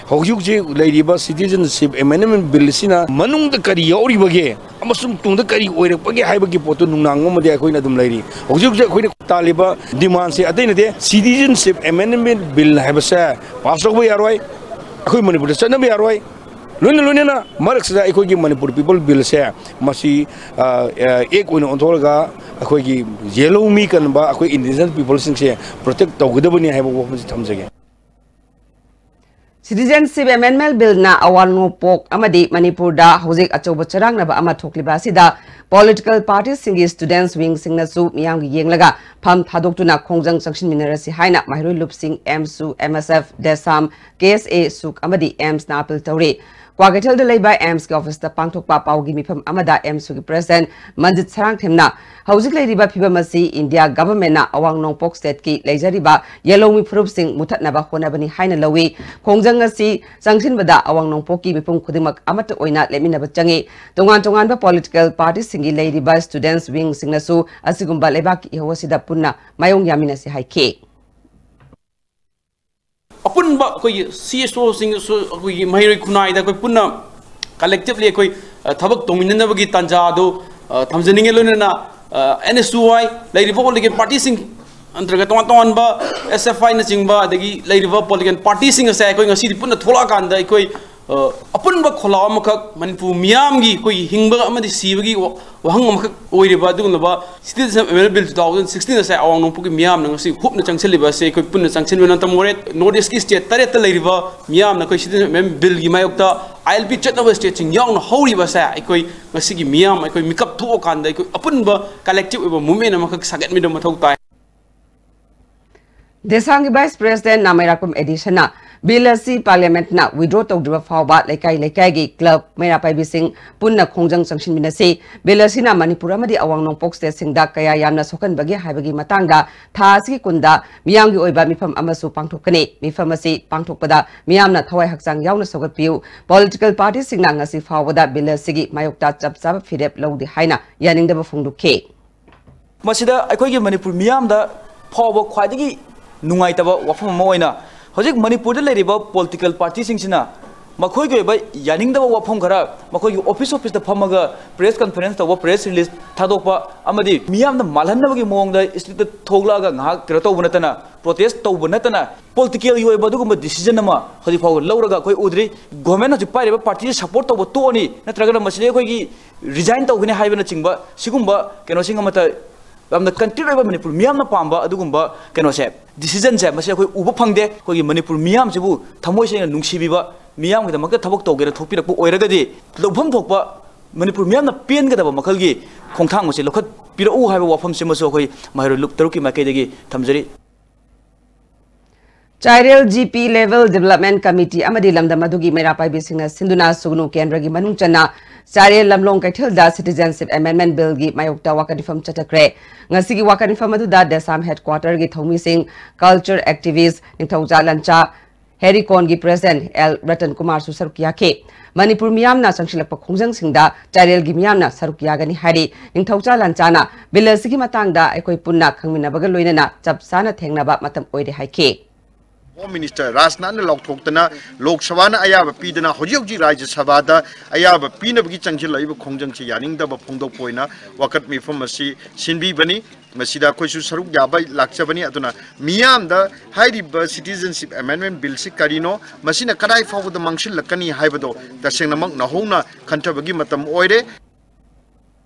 ꯍꯧꯖꯤꯛ ꯍꯧꯖꯤꯛ ꯂꯩꯔꯤꯕ Citizenship Amendment Bill ꯑꯁꯤꯅ ꯃꯅꯨꯡꯗ ꯀꯔꯤ ꯌꯥꯎꯔꯤꯕꯒꯦ ꯑꯃꯁꯨꯡ ꯇꯨꯡꯗ ꯀꯔꯤ ꯑꯣꯏꯔꯛꯄꯒꯦ ꯍꯥꯏꯕꯒꯤ ꯄꯣꯠꯇꯨ ꯅꯨꯡꯅꯥꯡ ꯑꯃꯗꯤ ꯑꯩꯈꯣꯏꯅ ꯑꯗꯨꯝ ꯂꯩꯔꯤ꯫ ꯍꯧꯖꯤꯛ ꯍꯧꯖꯤꯛ ꯑꯩꯈꯣꯏꯅ ꯇꯥꯜꯂꯤꯕ demandꯁꯦ ꯑꯇꯩ ꯅꯠꯇꯦ, Citizenship Amendment Bill ꯍꯥꯏꯕꯁꯦ pass ꯇꯧꯕ ꯌꯥꯔꯣꯏ, ꯑꯩꯈꯣꯏ ꯃꯅꯤꯄꯨꯔꯗ ꯆꯠꯅꯕ ꯌꯥꯔꯣꯏ꯫ ꯂꯣꯏꯅ ꯂꯣꯏꯅꯅ ꯃꯔꯛꯁꯤꯗ ꯑꯩꯈꯣꯏꯒꯤ Manipur People Billꯁꯦ ꯃꯁꯤ, ꯑ, ꯑ, act ꯑꯣꯏꯅ ꯑꯣꯟꯊꯣꯛꯂꯒ ꯑꯩꯈꯣꯏꯒꯤ ꯌꯦꯜꯍꯧꯃꯤ ꯀꯟꯕ ꯑꯩꯈꯣꯏ indigenous peopleꯁꯤꯡꯁꯦ protect ꯇꯧꯒꯗꯕꯅꯤ ꯍꯥꯏꯕ ꯋꯥꯐꯝꯁꯤ ꯊꯝꯖꯒꯦ꯫ Citizenship Amendment Billꯅ ꯑꯋꯥ ꯅꯣꯡꯄꯣꯛ ꯑꯃꯗꯤ ꯃꯅꯤꯄꯨꯔꯗ ꯍꯧꯖꯤꯛ ꯑꯆꯧꯕ ꯆꯔꯥꯡꯅꯕ ꯑꯃ ꯊꯣꯛꯂꯤꯕ ꯑꯁꯤꯗ political partyꯁꯤꯡꯒꯤ students wingꯁꯤꯡꯅꯁꯨ ꯃꯤꯌꯥꯝꯒꯤ ꯌꯦꯡꯂꯒ ꯐꯝ ꯊꯥꯗꯣꯛꯇꯨꯅ ꯈꯣꯡꯖꯪ ꯆꯪꯁꯤꯟꯃꯤꯟꯅꯔꯁꯤ ꯍꯥꯏꯅ ꯃꯍꯩꯔꯣꯏ ꯂꯨꯞꯁꯤꯡ, AMSU, MSF, DESAM, K S A, SUK ꯑꯃꯗꯤ AMSꯅ appeal ꯇꯧꯔꯤ꯫ ꯀ꯭ꯋꯥꯀꯩꯊꯦꯜꯗ ꯂꯩꯕ ꯑꯦꯝꯁꯀꯤ ꯑꯣꯐꯤꯁꯇ ꯄꯥꯡꯊꯣꯛꯄ ꯄꯥꯎꯒꯤ ꯃꯤꯐꯝ ꯑꯃꯗ ꯑꯦꯝꯁꯀꯤ ꯄ꯭ꯔꯦꯁꯤꯗꯦꯟꯠ ꯃꯟꯖꯤꯠ ꯁꯔꯥꯡꯊꯦꯝꯅ ꯍꯧꯖꯤꯛ ꯂꯩꯔꯤꯕ ꯐꯤꯕꯝ ꯑꯁꯤ ꯏꯟꯗꯤꯌꯥ ꯒꯚꯔꯟꯃꯦꯟꯠꯅ ꯑꯋꯥꯡ ꯅꯣꯡꯄꯣꯛ ꯁ꯭ꯇꯦꯠꯀꯤ ꯂꯩꯖꯔꯤꯕ ꯌꯦꯜꯍꯧꯃꯤ ꯐꯨꯔꯨꯞꯁꯤꯡ ꯃꯨꯊꯠꯅꯕ ꯍꯣꯠꯅꯕꯅꯤ ꯍꯥꯏꯅ ꯂꯧꯏ꯫ ꯈꯣꯡꯖꯪ ꯑꯁꯤ ꯆꯪꯁꯤꯟꯕꯗ ꯑꯋꯥꯡ ꯅꯣꯡꯄꯣꯛꯀꯤ ꯃꯤꯄꯨꯝ ꯈꯨꯗꯤꯡꯃꯛ ꯑꯃꯠꯇ ꯑꯣꯏꯅ ꯂꯦꯞꯃꯤꯟꯅꯕ ꯆꯪꯏ꯫ ꯇꯣꯉꯥꯟ ꯇꯣꯉꯥꯟꯕ ꯄꯣꯂꯤꯇꯤꯀꯦꯜ ꯄꯥꯔꯇꯤꯁꯤꯡꯒꯤ ꯂꯩꯔꯤꯕ ꯁ꯭ꯇꯨꯗꯦꯟꯠꯁ ꯋꯤꯡꯁꯤꯡꯅꯁꯨ ꯑꯁꯤꯒꯨꯝꯕ ꯂꯩꯕꯥꯛꯀꯤ ꯏꯍꯧ ꯑꯁꯤꯗ ꯄꯨꯟꯅ ꯃꯥꯌꯣꯡ ꯌꯥꯃꯤꯟꯅꯁꯤ ꯍꯥꯏꯈꯤ꯫ ꯑꯄꯨꯟꯕ ꯑꯩꯈꯣꯏꯒꯤ ꯁꯤ ꯑꯦꯁ ꯑꯣꯁꯤꯡꯁꯨ ꯑꯩꯈꯣꯏꯒꯤ ꯃꯍꯩꯔꯣꯏ ꯈꯨꯟꯅꯥꯏꯗ ꯑꯩꯈꯣꯏ ꯄꯨꯟꯅ ꯀꯂꯦꯛꯇꯤꯕꯂꯤ ꯑꯩꯈꯣꯏ ꯊꯕꯛ ꯇꯧꯃꯤꯟꯅꯅꯕꯒꯤ ꯇꯥꯟꯖꯥ ꯑꯗꯨ ꯊꯝꯖꯅꯤꯡꯉꯦ꯫ ꯂꯣꯏꯅꯅ ꯑꯦꯟ ꯑꯦꯁ ꯌꯨ ꯑꯥꯏ ꯂꯩꯔꯤꯕ ꯄꯣꯂꯤꯇꯤꯀꯦꯜ ꯄꯥꯔꯇꯤꯁꯤꯡ ꯅꯠꯇ꯭ꯔꯒ ꯇꯣꯉꯥꯟ ꯇꯣꯉꯥꯟꯕ ꯑꯦꯁ ꯑꯦꯐ ꯑꯥꯏꯅꯆꯤꯡꯕ ꯑꯗꯒꯤ ꯂꯩꯔꯤꯕ ꯄꯣꯂꯤꯇꯤꯀꯦꯜ ꯄꯥꯔꯇꯤꯁꯤꯡ ꯑꯁꯦ ꯑꯩꯈꯣꯏ ꯉꯁꯤꯗꯤ ꯄꯨꯟꯅ ꯊꯣꯛꯂꯛꯑꯀꯥꯟꯗ ꯑꯩꯈꯣꯏ ꯑꯄꯨꯟꯕ ꯈꯣꯜꯂꯥꯎ ꯑꯃꯈꯛ ꯃꯅꯤꯄꯨꯔ ꯃꯤꯌꯥꯝꯒꯤ ꯑꯩꯈꯣꯏꯒꯤ ꯍꯤꯡꯕ ꯑꯃꯗꯤ ꯁꯤꯕꯒꯤ ꯋꯥꯍꯪ ꯑꯃꯈꯛ ꯑꯣꯏꯔꯤꯕ ꯑꯗꯨꯒꯨꯝꯂꯕ Citizenship Amendment Bill two thousand sixteen ꯑꯁꯦ ꯑꯋꯥꯡ ꯅꯣꯡꯄꯣꯛꯀꯤ ꯃꯤꯌꯥꯝꯅ ꯉꯁꯤ ꯍꯨꯞꯅ ꯆꯪꯁꯤꯜꯂꯤꯕ ꯑꯁꯤ ꯑꯩꯈꯣꯏ ꯄꯨꯟꯅ ꯆꯪꯁꯤꯟꯕ ꯃꯇꯝ ꯑꯣꯏꯔꯦ꯫ ꯅꯣꯔꯠ ꯏꯁ꯭ꯠꯀꯤ ꯁ꯭ꯇꯦꯠ ꯇꯔꯦꯠꯇ ꯂꯩꯔꯤꯕ ꯃꯤꯌꯥꯝꯅ ꯑꯩꯈꯣꯏ Citizenship Amendment Billꯒꯤ ꯃꯥꯌꯣꯛꯇ ꯑꯥꯏ ꯑꯦꯜ ꯄꯤ ꯆꯠꯅꯕ ꯁ꯭ꯇꯦꯠꯁꯤꯡ ꯌꯥꯎꯅ ꯍꯧꯔꯤꯕ ꯑꯁꯦ ꯑꯩꯈꯣꯏ ꯉꯁꯤꯒꯤ ꯃꯤꯌꯥꯝ ꯑꯩꯈꯣꯏ ꯃꯤꯀꯞ ꯊꯣꯛꯑꯀꯥꯟꯗ ꯑꯩꯈꯣꯏ ꯑꯄꯨꯟꯕ ꯀꯂꯦꯛꯇꯤꯕ ꯑꯣꯏꯕ ꯃꯨꯚꯃꯦꯟꯠ ꯑꯃꯈꯛ ꯁꯥꯒꯠꯃꯤꯟꯅꯕ ꯃꯊꯧ ꯇꯥꯏ꯫ ꯗꯦꯁꯥꯡꯒꯤ ꯚꯥꯏꯁ ꯄ꯭ꯔꯦꯁꯤꯗꯦꯟꯠ ꯅꯥꯃꯩꯔꯥꯛꯄꯝ ꯑꯦꯗꯤꯁꯟꯅ ꯕꯤꯜ ꯑꯁꯤ ꯄꯥꯔꯂꯤꯌꯥꯃꯦꯟꯠꯅ ꯋꯤꯗ꯭ꯔꯣ ꯇꯧꯗ꯭ꯔꯤꯕ ꯐꯥꯎꯕ ꯂꯩꯀꯥꯏ ꯂꯩꯀꯥꯏꯒꯤ ꯀ꯭ꯂꯕ ꯃꯩꯔꯥ ꯄꯥꯏꯕꯤꯁꯤꯡ ꯄꯨꯟꯅ ꯈꯣꯡꯖꯪ ꯆꯪꯁꯤꯟꯃꯤꯟꯅꯁꯤ꯫ ꯕꯤꯜ ꯑꯁꯤꯅ ꯃꯅꯤꯄꯨꯔ ꯑꯃꯗꯤ ꯑꯋꯥꯡ ꯅꯣꯡꯄꯣꯛ ꯁ꯭ꯇꯦꯠꯁꯤꯡꯗ ꯀꯌꯥ ꯌꯥꯝꯅ ꯁꯣꯛꯍꯟꯕꯒꯦ ꯍꯥꯏꯕꯒꯤ ꯃꯇꯥꯡꯗ ꯊꯥ ꯑꯁꯤꯒꯤ ꯀꯨꯟꯗ ꯃꯤꯌꯥꯝꯒꯤ ꯑꯣꯏꯕ ꯃꯤꯐꯝ ꯑꯃꯁꯨ ꯄꯥꯡꯊꯣꯛꯀꯅꯤ꯫ ꯃꯤꯐꯝ ꯑꯁꯤ ꯄꯥꯡꯊꯣꯛꯄꯗ ꯃꯤꯌꯥꯝꯅ ꯊꯋꯥꯏ ꯍꯛꯆꯥꯡ ꯌꯥꯎꯅ ꯁꯧꯒꯠꯄꯤꯌꯨ꯫ ꯄꯣꯂꯤꯇꯤꯀꯦꯜ ꯄꯥꯔꯇꯤꯁꯤꯡꯅ ꯉꯁꯤ ꯐꯥꯎꯕꯗ ꯕꯤꯜ ꯑꯁꯤꯒꯤ ꯃꯥꯌꯣꯛꯇ ꯆꯞ ꯆꯥꯕ ꯐꯤꯔꯦꯞ ꯂꯧꯗꯦ ꯍꯥꯏꯅ ꯌꯥꯅꯤꯡꯗꯕ ꯐꯣꯡꯗꯣꯛꯈꯤ꯫ ꯃꯁꯤꯗ ꯑꯩꯈꯣꯏꯒꯤ ꯃꯅꯤꯄꯨꯔ ꯃꯤꯌꯥꯝꯗ ꯐꯥꯎꯕ ꯈ꯭ꯋꯥꯏꯗꯒꯤ ꯅꯨꯡꯉꯥꯏꯇꯕ ꯋꯥꯐꯝ ꯑꯃ ꯑꯣꯏꯅ ꯍꯧꯖꯤꯛ ꯃꯅꯤꯄꯨꯔꯗ ꯂꯩꯔꯤꯕ ꯄꯣꯂꯤꯇꯤꯀꯦꯜ ꯄꯥꯔꯇꯤꯁꯤꯡꯁꯤꯅ ꯃꯈꯣꯏꯒꯤ ꯑꯣꯏꯕ ꯌꯥꯅꯤꯡꯗꯕ ꯋꯥꯐꯝ ꯈꯔ ꯃꯈꯣꯏꯒꯤ ꯑꯣꯐꯤꯁ ꯑꯣꯐꯤꯁꯇ ꯐꯝꯃꯒ ꯄ꯭ꯔꯦꯁ ꯀꯟꯐꯔꯦꯟꯁ ꯇꯧꯕ, ꯄ꯭ꯔꯦꯁ ꯔꯤꯂꯤꯖ ꯊꯥꯗꯣꯛꯄ ꯑꯃꯗꯤ ꯃꯤꯌꯥꯝꯅ ꯃꯥꯜꯍꯟꯅꯕꯒꯤ ꯃꯑꯣꯡꯗ ꯁ꯭ꯇ꯭ꯔꯤꯠꯇ ꯊꯣꯛꯂꯛꯑꯒ ꯉꯥꯏꯍꯥꯛ ꯀꯩꯅꯣ ꯇꯧꯕ ꯅꯠꯇꯅ, ꯄ꯭ꯔꯣꯇꯦꯁ ꯇꯧꯕ ꯅꯠꯇꯅ ꯄꯣꯂꯤꯇꯤꯀꯦꯜꯒꯤ ꯑꯣꯏꯕ ꯑꯗꯨꯒꯨꯝꯕ ꯗꯤꯁꯤꯖꯟ ꯑꯃ ꯍꯧꯖꯤꯛ ꯐꯥꯎꯕ ꯂꯧꯔꯒ ꯑꯩꯈꯣꯏ ꯎꯗ꯭ꯔꯤ꯫ ꯒꯣꯔꯃꯦꯟ ꯍꯧꯖꯤꯛ ꯄꯥꯏꯔꯤꯕ ꯄꯥꯔꯇꯤꯁꯦ ꯁꯄꯣꯔꯠ ꯇꯧꯕ ꯇꯣꯛꯑꯅꯤ ꯅꯠꯇ꯭ꯔꯒꯅ ꯃꯁꯤꯗ ꯑꯩꯈꯣꯏꯒꯤ ꯔꯤꯖꯥꯏꯟ ꯇꯧꯒꯅꯤ ꯍꯥꯏꯕꯅꯆꯤꯡꯕ ꯁꯤꯒꯨꯝꯕ ꯀꯩꯅꯣꯁꯤꯡ ꯑꯃꯠꯇ ꯌꯥꯝꯅ ꯀꯟꯀ꯭ꯔꯤꯠ ꯑꯣꯏꯕ ꯃꯅꯤꯄꯨꯔ ꯃꯤꯌꯥꯝꯅ ꯄꯥꯝꯕ ꯑꯗꯨꯒꯨꯝꯕ ꯀꯩꯅꯣꯁꯦ, ꯗꯤꯁꯤꯖꯟꯁꯦ ꯃꯁꯤ ꯑꯩꯈꯣꯏ ꯎꯕ ꯐꯪꯗꯦ꯫ ꯑꯩꯈꯣꯏꯒꯤ ꯃꯅꯤꯄꯨꯔ ꯃꯤꯌꯥꯝꯁꯤꯕꯨ ꯊꯃꯣꯏ ꯁꯦꯡꯅ ꯅꯨꯡꯁꯤꯕꯤꯕ, ꯃꯤꯌꯥꯝꯒꯤꯗꯃꯛꯇ ꯊꯕꯛ ꯇꯧꯒꯦꯅ ꯊꯣꯛꯄꯤꯔꯛꯄ ꯑꯣꯏꯔꯒꯗꯤ ꯂꯧꯐꯝ ꯊꯣꯛꯄ ꯃꯅꯤꯄꯨꯔ ꯃꯤꯌꯥꯝꯅ ꯄꯦꯟꯒꯗꯕ ꯃꯈꯜꯒꯤ ꯈꯣꯡꯊꯥꯡ ꯑꯁꯤ ꯂꯧꯈꯠꯄꯤꯔꯛꯎ ꯍꯥꯏꯕ ꯋꯥꯐꯝꯁꯤꯃꯁꯨ ꯑꯩꯈꯣꯏ ꯃꯍꯩꯔꯣꯏ ꯂꯨꯞ ꯇꯔꯨꯛꯀꯤ ꯃꯥꯏꯀꯩꯗꯒꯤ ꯊꯝꯖꯔꯤ꯫ Chairel G P Level Development Committee ꯑꯃꯗꯤ ꯂꯝꯗꯝ ꯑꯗꯨꯒꯤ ꯃꯩꯔꯥ ꯄꯥꯏꯕꯤꯁꯤꯡꯅ ꯁꯤꯟꯗꯨꯅ ꯁꯨꯒꯅꯨ ꯀꯦꯟꯗ꯭ꯔꯒꯤ ꯃꯅꯨꯡ ꯆꯟꯅ ꯆꯥꯏꯔꯦꯜ ꯂꯝꯂꯣꯡ ꯀꯩꯊꯦꯜꯗ Citizenship Amendment Billꯒꯤ ꯃꯥꯌꯣꯛꯇ ꯋꯥꯀꯠ ꯃꯤꯐꯝ ꯆꯠꯊꯈ꯭ꯔꯦ꯫ ꯉꯁꯤꯒꯤ ꯋꯥꯀꯠ ꯃꯤꯐꯝ ꯑꯗꯨꯗ ꯗꯦꯁꯥꯝ headquarterꯒꯤ ꯊꯧꯃꯤꯁꯤꯡ, culture activist, ꯅꯤꯡꯊꯧꯖꯥ ꯂꯟꯆꯥ, ꯍꯦꯔꯤꯀꯣꯟꯒꯤ president ꯑꯦꯜ ꯔꯇꯟ ꯀꯨꯃꯥꯔꯁꯨ ꯁꯔꯨꯛ ꯌꯥꯈꯤ꯫ ꯃꯅꯤꯄꯨꯔ ꯃꯤꯌꯥꯝꯅ ꯆꯪꯁꯤꯜꯂꯛꯄ ꯈꯣꯡꯖꯪꯁꯤꯡꯗ ꯆꯥꯏꯔꯦꯜꯒꯤ ꯃꯤꯌꯥꯝꯅ ꯁꯔꯨꯛ ꯌꯥꯒꯅꯤ ꯍꯥꯏꯔꯤ꯫ ꯅꯤꯡꯊꯧꯖꯥ ꯂꯟꯆꯥꯅ bill ꯑꯁꯤꯒꯤ ꯃꯇꯥꯡꯗ ꯑꯩꯈꯣꯏ ꯄꯨꯟꯅ ꯈꯪꯃꯤꯟꯅꯕꯒ ꯂꯣꯏꯅꯅ ꯆꯞ ꯆꯥꯅ ꯊꯦꯡꯅꯕ ꯃꯇꯝ ꯑꯣꯏꯔꯦ ꯍꯥꯏꯈꯤ꯫ Home Minister ꯔꯥꯖꯅꯥꯊꯅ ꯂꯥꯎꯊꯣꯛꯇꯅ ꯂꯣꯛ ꯁꯚꯥꯅ ꯑꯌꯥꯕ ꯄꯤꯗꯅ ꯍꯧꯖꯤꯛ ꯍꯧꯖꯤꯛ ꯔꯥꯖ꯭ꯌ ꯁꯚꯥꯗ ꯑꯌꯥꯕ ꯄꯤꯅꯕꯒꯤ ꯆꯪꯁꯤꯜꯂꯛꯏꯕ ꯈꯣꯡꯖꯪꯁꯤ ꯌꯥꯅꯤꯡꯗꯕ ꯐꯣꯡꯗꯣꯛꯄ ꯑꯣꯏꯅ ꯋꯥꯀꯠ ꯃꯤꯐꯝ ꯑꯁꯤ ꯁꯤꯟꯕꯤꯕꯅꯤ꯫ ꯃꯁꯤꯗ ꯑꯩꯈꯣꯏꯁꯨ ꯁꯔꯨꯛ ꯌꯥꯕ ꯂꯥꯛꯆꯕꯅꯤ꯫ ꯑꯗꯨꯅ ꯃꯤꯌꯥꯝꯗ ꯍꯥꯏꯔꯤꯕ Citizenship Amendment Billꯁꯤ ꯀꯔꯤꯅꯣ, ꯃꯁꯤꯅ ꯀꯗꯥꯏ ꯐꯥꯎꯕꯗ ꯃꯥꯡꯁꯤꯜꯂꯛꯀꯅꯤ ꯍꯥꯏꯕꯗꯣ ꯇꯁꯦꯡꯅꯃꯛ ꯅꯧꯍꯧꯅ ꯈꯟꯊꯕꯒꯤ ꯃꯇꯝ ꯑꯣꯏꯔꯦ꯫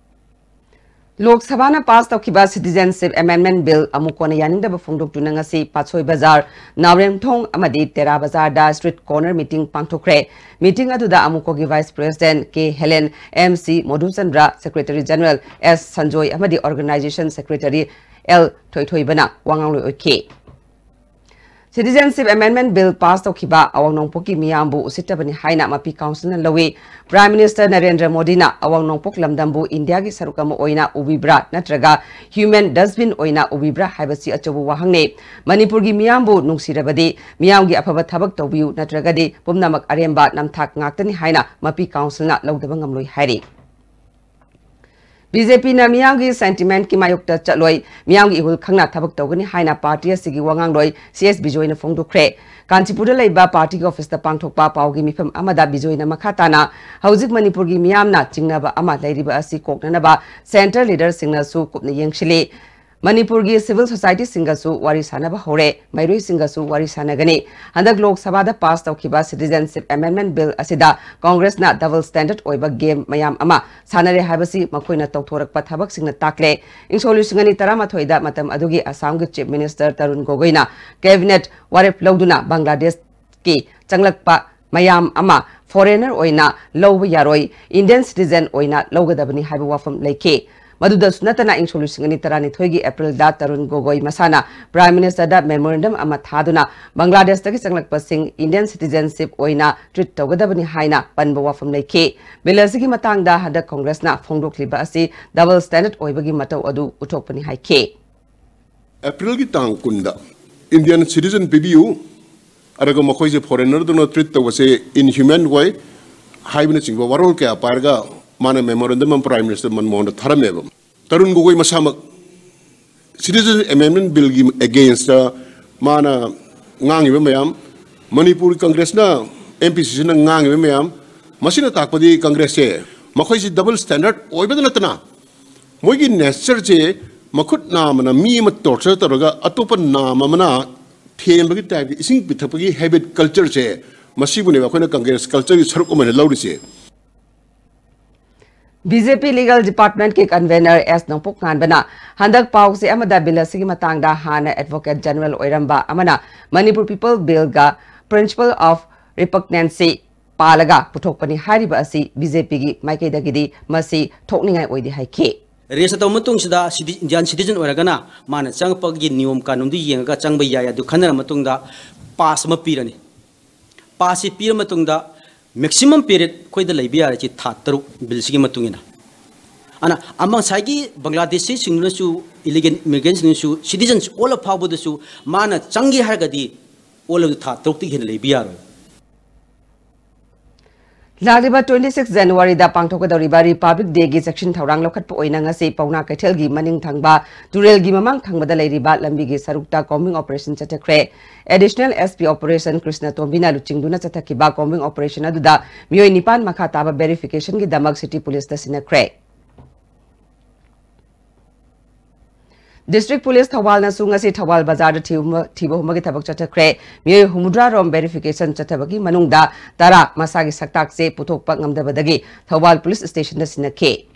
ꯂꯣꯛ ꯁꯚꯥꯅ pass ꯇꯧꯈꯤꯕ Citizenship Amendment Bill ꯑꯃꯨꯛ ꯀꯣꯟꯅ ꯌꯥꯅꯤꯡꯗꯕ ꯐꯣꯡꯗꯣꯛꯇꯨꯅ ꯉꯁꯤ ꯄꯥꯠꯁꯣꯏ ꯕꯖꯥꯔ, ꯅꯥꯎꯔꯦꯝꯊꯣꯡ ꯑꯃꯗꯤ ꯇꯦꯔꯥ ꯕꯖꯥꯔꯗ street corner meeting ꯄꯥꯡꯊꯣꯛꯈ꯭ꯔꯦ꯫ Meeting ꯑꯗꯨꯗ ꯑꯃꯨꯛꯀꯣꯒꯤ Vice President ꯀꯦ Helen, M C ꯃꯣꯙꯨꯆꯟꯗ꯭ꯔ, Secretary General ꯑꯦꯁ ꯁꯟꯖꯣꯏ ꯑꯃꯗꯤ Organization Secretary ꯑꯦꯜ ꯊꯣꯏꯊꯣꯏꯕꯅ ꯋꯥ ꯉꯥꯡꯂꯣꯏ ꯑꯣꯏꯈꯤ꯫ Citizenship Amendment Bill pass ꯇꯧꯈꯤꯕ ꯑꯋꯥꯡ ꯅꯣꯡꯄꯣꯛꯀꯤ ꯃꯤꯌꯥꯝꯕꯨ ꯎꯁꯤꯠꯇꯕꯅꯤ ꯍꯥꯏꯅ ꯃꯄꯤ councilꯅ ꯂꯧꯏ꯫ Prime Minister ꯅꯔꯦꯟꯗ꯭ꯔ ꯃꯣꯗꯤꯅ ꯑꯋꯥꯡ ꯅꯣꯡꯄꯣꯛ ꯂꯝꯗꯝꯕꯨ ꯏꯟꯗꯤꯌꯥꯒꯤ ꯁꯔꯨꯛ ꯑꯃ ꯑꯣꯏꯅ ꯎꯕꯤꯕ꯭ꯔꯥ ꯅꯠꯇ꯭ꯔꯒ human dustbin ꯑꯣꯏꯅ ꯎꯕꯤꯕ꯭ꯔꯥ ꯍꯥꯏꯕꯁꯤ ꯑꯆꯧꯕ ꯋꯥꯍꯪꯅꯤ꯫ ꯃꯅꯤꯄꯨꯔꯒꯤ ꯃꯤꯌꯥꯝꯕꯨ ꯅꯨꯡꯁꯤꯔꯕꯗꯤ ꯃꯤꯌꯥꯝꯒꯤ ꯑꯐꯕ ꯊꯕꯛ ꯇꯧꯕꯤꯌꯨ, ꯅꯠꯇ꯭ꯔꯒꯗꯤ ꯄꯨꯝꯅꯃꯛ ꯑꯔꯦꯝꯕ ꯅꯝꯊꯥꯛ ꯉꯥꯛꯇꯅꯤ ꯍꯥꯏꯅ ꯃꯄꯤ councilꯅ ꯂꯧꯗꯕ ꯉꯝꯂꯣꯏ ꯍꯥꯏꯔꯤ꯫ BJPꯅ ꯃꯤꯌꯥꯝꯒꯤ sentimentꯀꯤ ꯃꯥꯌꯣꯛꯇ ꯆꯠꯂꯣꯏ, ꯃꯤꯌꯥꯝꯒꯤ ꯏꯍꯨꯜ ꯈꯪꯅ ꯊꯕꯛ ꯇꯧꯒꯅꯤ ꯍꯥꯏꯅ party ꯑꯁꯤꯒꯤ ꯋꯥꯉꯥꯡꯂꯣꯏ ꯁꯤ ꯑꯦꯁ ꯕꯤꯖꯣꯏꯅ ꯐꯣꯡꯗꯣꯛꯈ꯭ꯔꯦ꯫ ꯀꯥꯟꯆꯤꯄꯨꯔꯗ ꯂꯩꯕ partyꯒꯤ officeꯇ ꯄꯥꯡꯊꯣꯛꯄ ꯄꯥꯎꯒꯤ ꯃꯤꯐꯝ ꯑꯃꯗ ꯕꯤꯖꯣꯏꯅ ꯃꯈꯥ ꯇꯥꯅ ꯍꯧꯖꯤꯛ ꯃꯅꯤꯄꯨꯔꯒꯤ ꯃꯤꯌꯥꯝꯅ ꯆꯤꯡꯅꯕ ꯑꯃ ꯂꯩꯔꯤꯕ ꯑꯁꯤ ꯀꯣꯛꯅꯅꯕ centre leaderꯁꯤꯡꯅꯁꯨ ꯀꯨꯞꯅ ꯌꯦꯡꯁꯤꯜꯂꯤ꯫ ꯃꯅꯤꯄꯨꯔꯒꯤ civil societyꯁꯤꯡꯒꯁꯨ ꯋꯥꯔꯤ ꯁꯥꯅꯕ ꯍꯧꯔꯦ, ꯃꯍꯩꯔꯣꯏꯁꯤꯡꯒꯁꯨ ꯋꯥꯔꯤ ꯁꯥꯅꯒꯅꯤ꯫ ꯍꯟꯗꯛ ꯂꯣꯛ ꯁꯚꯥꯗ pass ꯇꯧꯈꯤꯕ Citizenship Amendment Bill ꯑꯁꯤꯗ Congressꯅ double standard ꯑꯣꯏꯕ game ꯃꯌꯥꯝ ꯑꯃ ꯁꯥꯟꯅꯔꯦ ꯍꯥꯏꯕꯁꯤ ꯃꯈꯣꯏꯅ ꯇꯧꯊꯣꯔꯛꯄ ꯊꯕꯛꯁꯤꯡꯅ ꯇꯥꯛꯂꯦ꯫ ꯏꯪꯁꯣꯛ ꯂꯤꯁꯤꯡ ꯑꯅꯤ ꯇꯔꯥꯃꯥꯊꯣꯏꯗ ꯃꯇꯝ ꯑꯗꯨꯒꯤ ꯑꯁꯥꯝꯒꯤ Chief Minister ꯇꯔꯨꯟ ꯒꯣꯒꯣꯏꯅ cabinet ꯋꯥꯔꯦꯞ ꯂꯧꯗꯨꯅ ꯕꯪꯒ꯭ꯂꯥꯗꯦꯁꯀꯤ ꯆꯪꯂꯛꯄ ꯃꯌꯥꯝ ꯑꯃ foreigner ꯑꯣꯏꯅ ꯂꯧꯕ ꯌꯥꯔꯣꯏ, Indian citizen ꯑꯣꯏꯅ ꯂꯧꯒꯗꯕꯅꯤ ꯍꯥꯏꯕ ꯋꯥꯐꯝ ꯂꯩꯈꯤ꯫ ꯃꯗꯨꯗꯁꯨ ꯅꯠꯇꯅ, ꯏꯪ ꯁꯣꯛ ꯂꯤꯁꯤꯡ ꯑꯅꯤ ꯇꯔꯥꯅꯤꯊꯣꯏꯒꯤ ꯑꯦꯄ꯭ꯔꯤꯜꯗ ꯇꯔꯨꯟ ꯒꯣꯒꯣꯏ ꯃꯁꯥꯅ Prime Ministerꯗ memorandum ꯑꯃ ꯊꯥꯗꯨꯅ ꯕꯪꯒ꯭ꯂꯥꯗꯦꯁꯇꯒꯤ ꯆꯪꯂꯛꯄꯁꯤꯡ Indian citizenship ꯑꯣꯏꯅ treat ꯇꯧꯒꯗꯕꯅꯤ ꯍꯥꯏꯅ ꯄꯟꯕ ꯋꯥꯐꯝ ꯂꯩꯈꯤ꯫ Bill ꯑꯁꯤꯒꯤ ꯃꯇꯥꯡꯗ ꯍꯟꯗꯛ Congressꯅ ꯐꯣꯡꯗꯣꯛꯂꯤꯕ ꯑꯁꯤ double standard ꯑꯣꯏꯕꯒꯤ ꯃꯇꯧ ꯑꯗꯨ ꯎꯠꯊꯣꯛꯄꯅꯤ ꯍꯥꯏꯈꯤ꯫ ꯑꯦꯄ꯭ꯔꯤꯜꯒꯤ ꯇꯥꯡ ꯀꯨꯟꯗ Indian citizen ꯄꯤꯕꯤꯌꯨ, ꯑꯗꯨꯒ ꯃꯈꯣꯏꯁꯦ foreignerꯗꯧꯅ treat ꯇꯧꯕꯁꯦ inhuman ꯑꯣꯏ ꯍꯥꯏꯕꯅꯆꯤꯡꯕ ꯋꯥꯔꯣꯜ ꯀꯌꯥ ꯄꯥꯏꯔꯒ ꯃꯥꯅ memorandum ꯑꯃ Prime Minister ꯃꯟꯃꯣꯍꯟꯗ ꯊꯥꯔꯝꯃꯦꯕ꯫ ꯇꯔꯨꯟ ꯒꯣꯒꯣꯏ ꯃꯁꯥꯃꯛ Citizen Amendment Billꯒꯤ againstꯇ ꯃꯥꯅ ꯉꯥꯡꯉꯤꯕ ꯃꯌꯥꯝ, ꯃꯅꯤꯄꯨꯔ Congressꯅ, MPCCꯅ ꯉꯥꯡꯉꯤꯕ ꯃꯌꯥꯝ, ꯃꯁꯤꯅ ꯇꯥꯛꯄꯗꯤ Congressꯁꯦ ꯃꯈꯣꯏꯁꯤ double standard ꯑꯣꯏꯕꯗ ꯅꯠꯇꯅ ꯃꯣꯏꯒꯤ natureꯁꯦ ꯃꯈꯨꯠ ꯅꯥꯝꯃꯅ ꯃꯤ ꯑꯃ torture ꯇꯧꯔꯒ ꯑꯇꯣꯞꯄ ꯅꯥꯝ ꯑꯃꯅ ꯊꯦꯝꯕꯒꯤ typeꯇ ꯏꯁꯤꯡ ꯄꯤꯊꯛꯄꯒꯤ habit cultureꯁꯦ, ꯃꯁꯤꯕꯨꯅꯦꯕ ꯑꯩꯈꯣꯏꯅ Congress cultureꯒꯤ ꯁꯔꯨꯛ ꯑꯃ ꯑꯣꯏꯅ ꯂꯧꯔꯤꯁꯦ꯫ BJP Legal Departmentꯀꯤ convener S ꯅꯣꯡꯄꯣꯛ ꯉꯥꯟꯕꯅ ꯍꯟꯗꯛ ꯄꯥꯎꯆꯦ ꯑꯃꯗ Bill ꯑꯁꯤꯒꯤ ꯃꯇꯥꯡꯗ ꯍꯥꯟꯅ Advocate General ꯑꯣꯏꯔꯝꯕ ꯑꯃꯅ Manipur People Billꯒ Principle of Repugnancy ꯄꯥꯜꯂꯒ ꯄꯨꯊꯣꯛꯄꯅꯤ ꯍꯥꯏꯔꯤꯕ ꯑꯁꯤ BJPꯒꯤ ꯃꯥꯏꯀꯩꯗꯒꯤꯗꯤ ꯃꯁꯤ ꯊꯣꯛꯅꯤꯡꯉꯥꯏ ꯑꯣꯏꯗꯦ ꯍꯥꯏꯈꯤ꯫ Raise ꯇꯧꯕ ꯃꯇꯨꯡꯁꯤꯗ ꯁꯤꯗꯤ Indian citizen ꯑꯣꯏꯔꯒꯅ ꯃꯥꯅ ꯆꯪꯉꯛꯄꯒꯤ ꯅꯤꯌꯣꯝ ꯀꯥꯅꯨꯟꯗꯨ ꯌꯦꯡꯉꯒ ꯆꯪꯕ ꯌꯥꯏ꯫ ꯑꯗꯨ ꯈꯟꯅꯔ ꯃꯇꯨꯡꯗ pass ꯑꯃ ꯄꯤꯔꯅꯤ꯫ Passꯁꯤ ꯄꯤꯔ ꯃꯇꯨꯡꯗ maximum period ꯑꯩꯈꯣꯏꯗ ꯂꯩꯕ ꯌꯥꯔꯤꯁꯤ ꯊꯥ ꯇꯔꯨꯛ Billꯁꯤꯒꯤ ꯃꯇꯨꯡ ꯏꯟꯅ꯫ ꯑꯗꯨꯅ ꯑꯃ ꯉꯁꯥꯏꯒꯤ ꯕꯪꯒ꯭ꯂꯥꯗꯦꯁꯤꯁꯤꯡꯗꯨꯅꯁꯨ, illegal immigrantꯁꯤꯡꯗꯨꯅꯁꯨ, citizens ꯑꯣꯜꯂ ꯐꯥꯎꯕꯗꯁꯨ ꯃꯥꯅ ꯆꯪꯒꯦ ꯍꯥꯏꯔꯒꯗꯤ ꯑꯣꯜꯂꯕꯗ ꯊꯥ ꯇꯔꯨꯛꯇꯒꯤ ꯍꯦꯟꯅ ꯂꯩꯕ ꯌꯥꯔꯣꯏ꯫ ꯂꯥꯛꯂꯤꯕ twenty six Januaryꯗ ꯄꯥꯡꯊꯣꯛꯀꯗꯧꯔꯤꯕ Republic Dayꯒꯤ ꯆꯦꯛꯁꯤꯟ ꯊꯧꯔꯥꯡ ꯂꯧꯈꯠꯄ ꯑꯣꯏꯅ ꯉꯁꯤ ꯄꯥꯎꯅꯥ ꯀꯩꯊꯦꯜꯒꯤ ꯃꯅꯤꯡ ꯊꯪꯕ ꯇꯨꯔꯦꯜꯒꯤ ꯃꯃꯥꯡ ꯊꯪꯕꯗ ꯂꯩꯔꯤꯕ ꯂꯝꯕꯤꯒꯤ ꯁꯔꯨꯛꯇ combing operation ꯆꯠꯊꯈ꯭ꯔꯦ꯫ Additional SP operation Krishna ꯇꯣꯝꯕꯤꯅ ꯂꯨꯆꯤꯡꯗꯨꯅ ꯆꯠꯊꯈꯤꯕ combing operation ꯑꯗꯨꯗ ꯃꯤꯑꯣꯏ ꯅꯤꯄꯥꯟ ꯃꯈꯥ ꯇꯥꯕ verificationꯒꯤꯗꯃꯛ city policeꯇ ꯁꯤꯟꯅꯈ꯭ꯔꯦ꯫ District Police ꯊꯧꯕꯥꯜꯅꯁꯨ ꯉꯁꯤ ꯊꯧꯕꯥꯜ ꯕꯖꯥꯔꯗ ꯊꯤꯕ ꯊꯤꯕ ꯍꯨꯝꯕꯒꯤ ꯊꯕꯛ ꯆꯠꯊꯈ꯭ꯔꯦ꯫ ꯃꯤꯑꯣꯏ ꯍꯨꯝꯐꯨꯇꯔꯥ ꯔꯣꯝ verification ꯆꯠꯊꯕꯒꯤ ꯃꯅꯨꯡꯗ ꯇꯔꯥ ꯃꯁꯥꯒꯤ ꯁꯛꯇꯥꯛꯁꯦ ꯄꯨꯊꯣꯛꯄ ꯉꯝꯗꯕꯗꯒꯤ ꯊꯧꯕꯥꯜ police stationꯗ ꯁꯤꯟꯅꯈꯤ꯫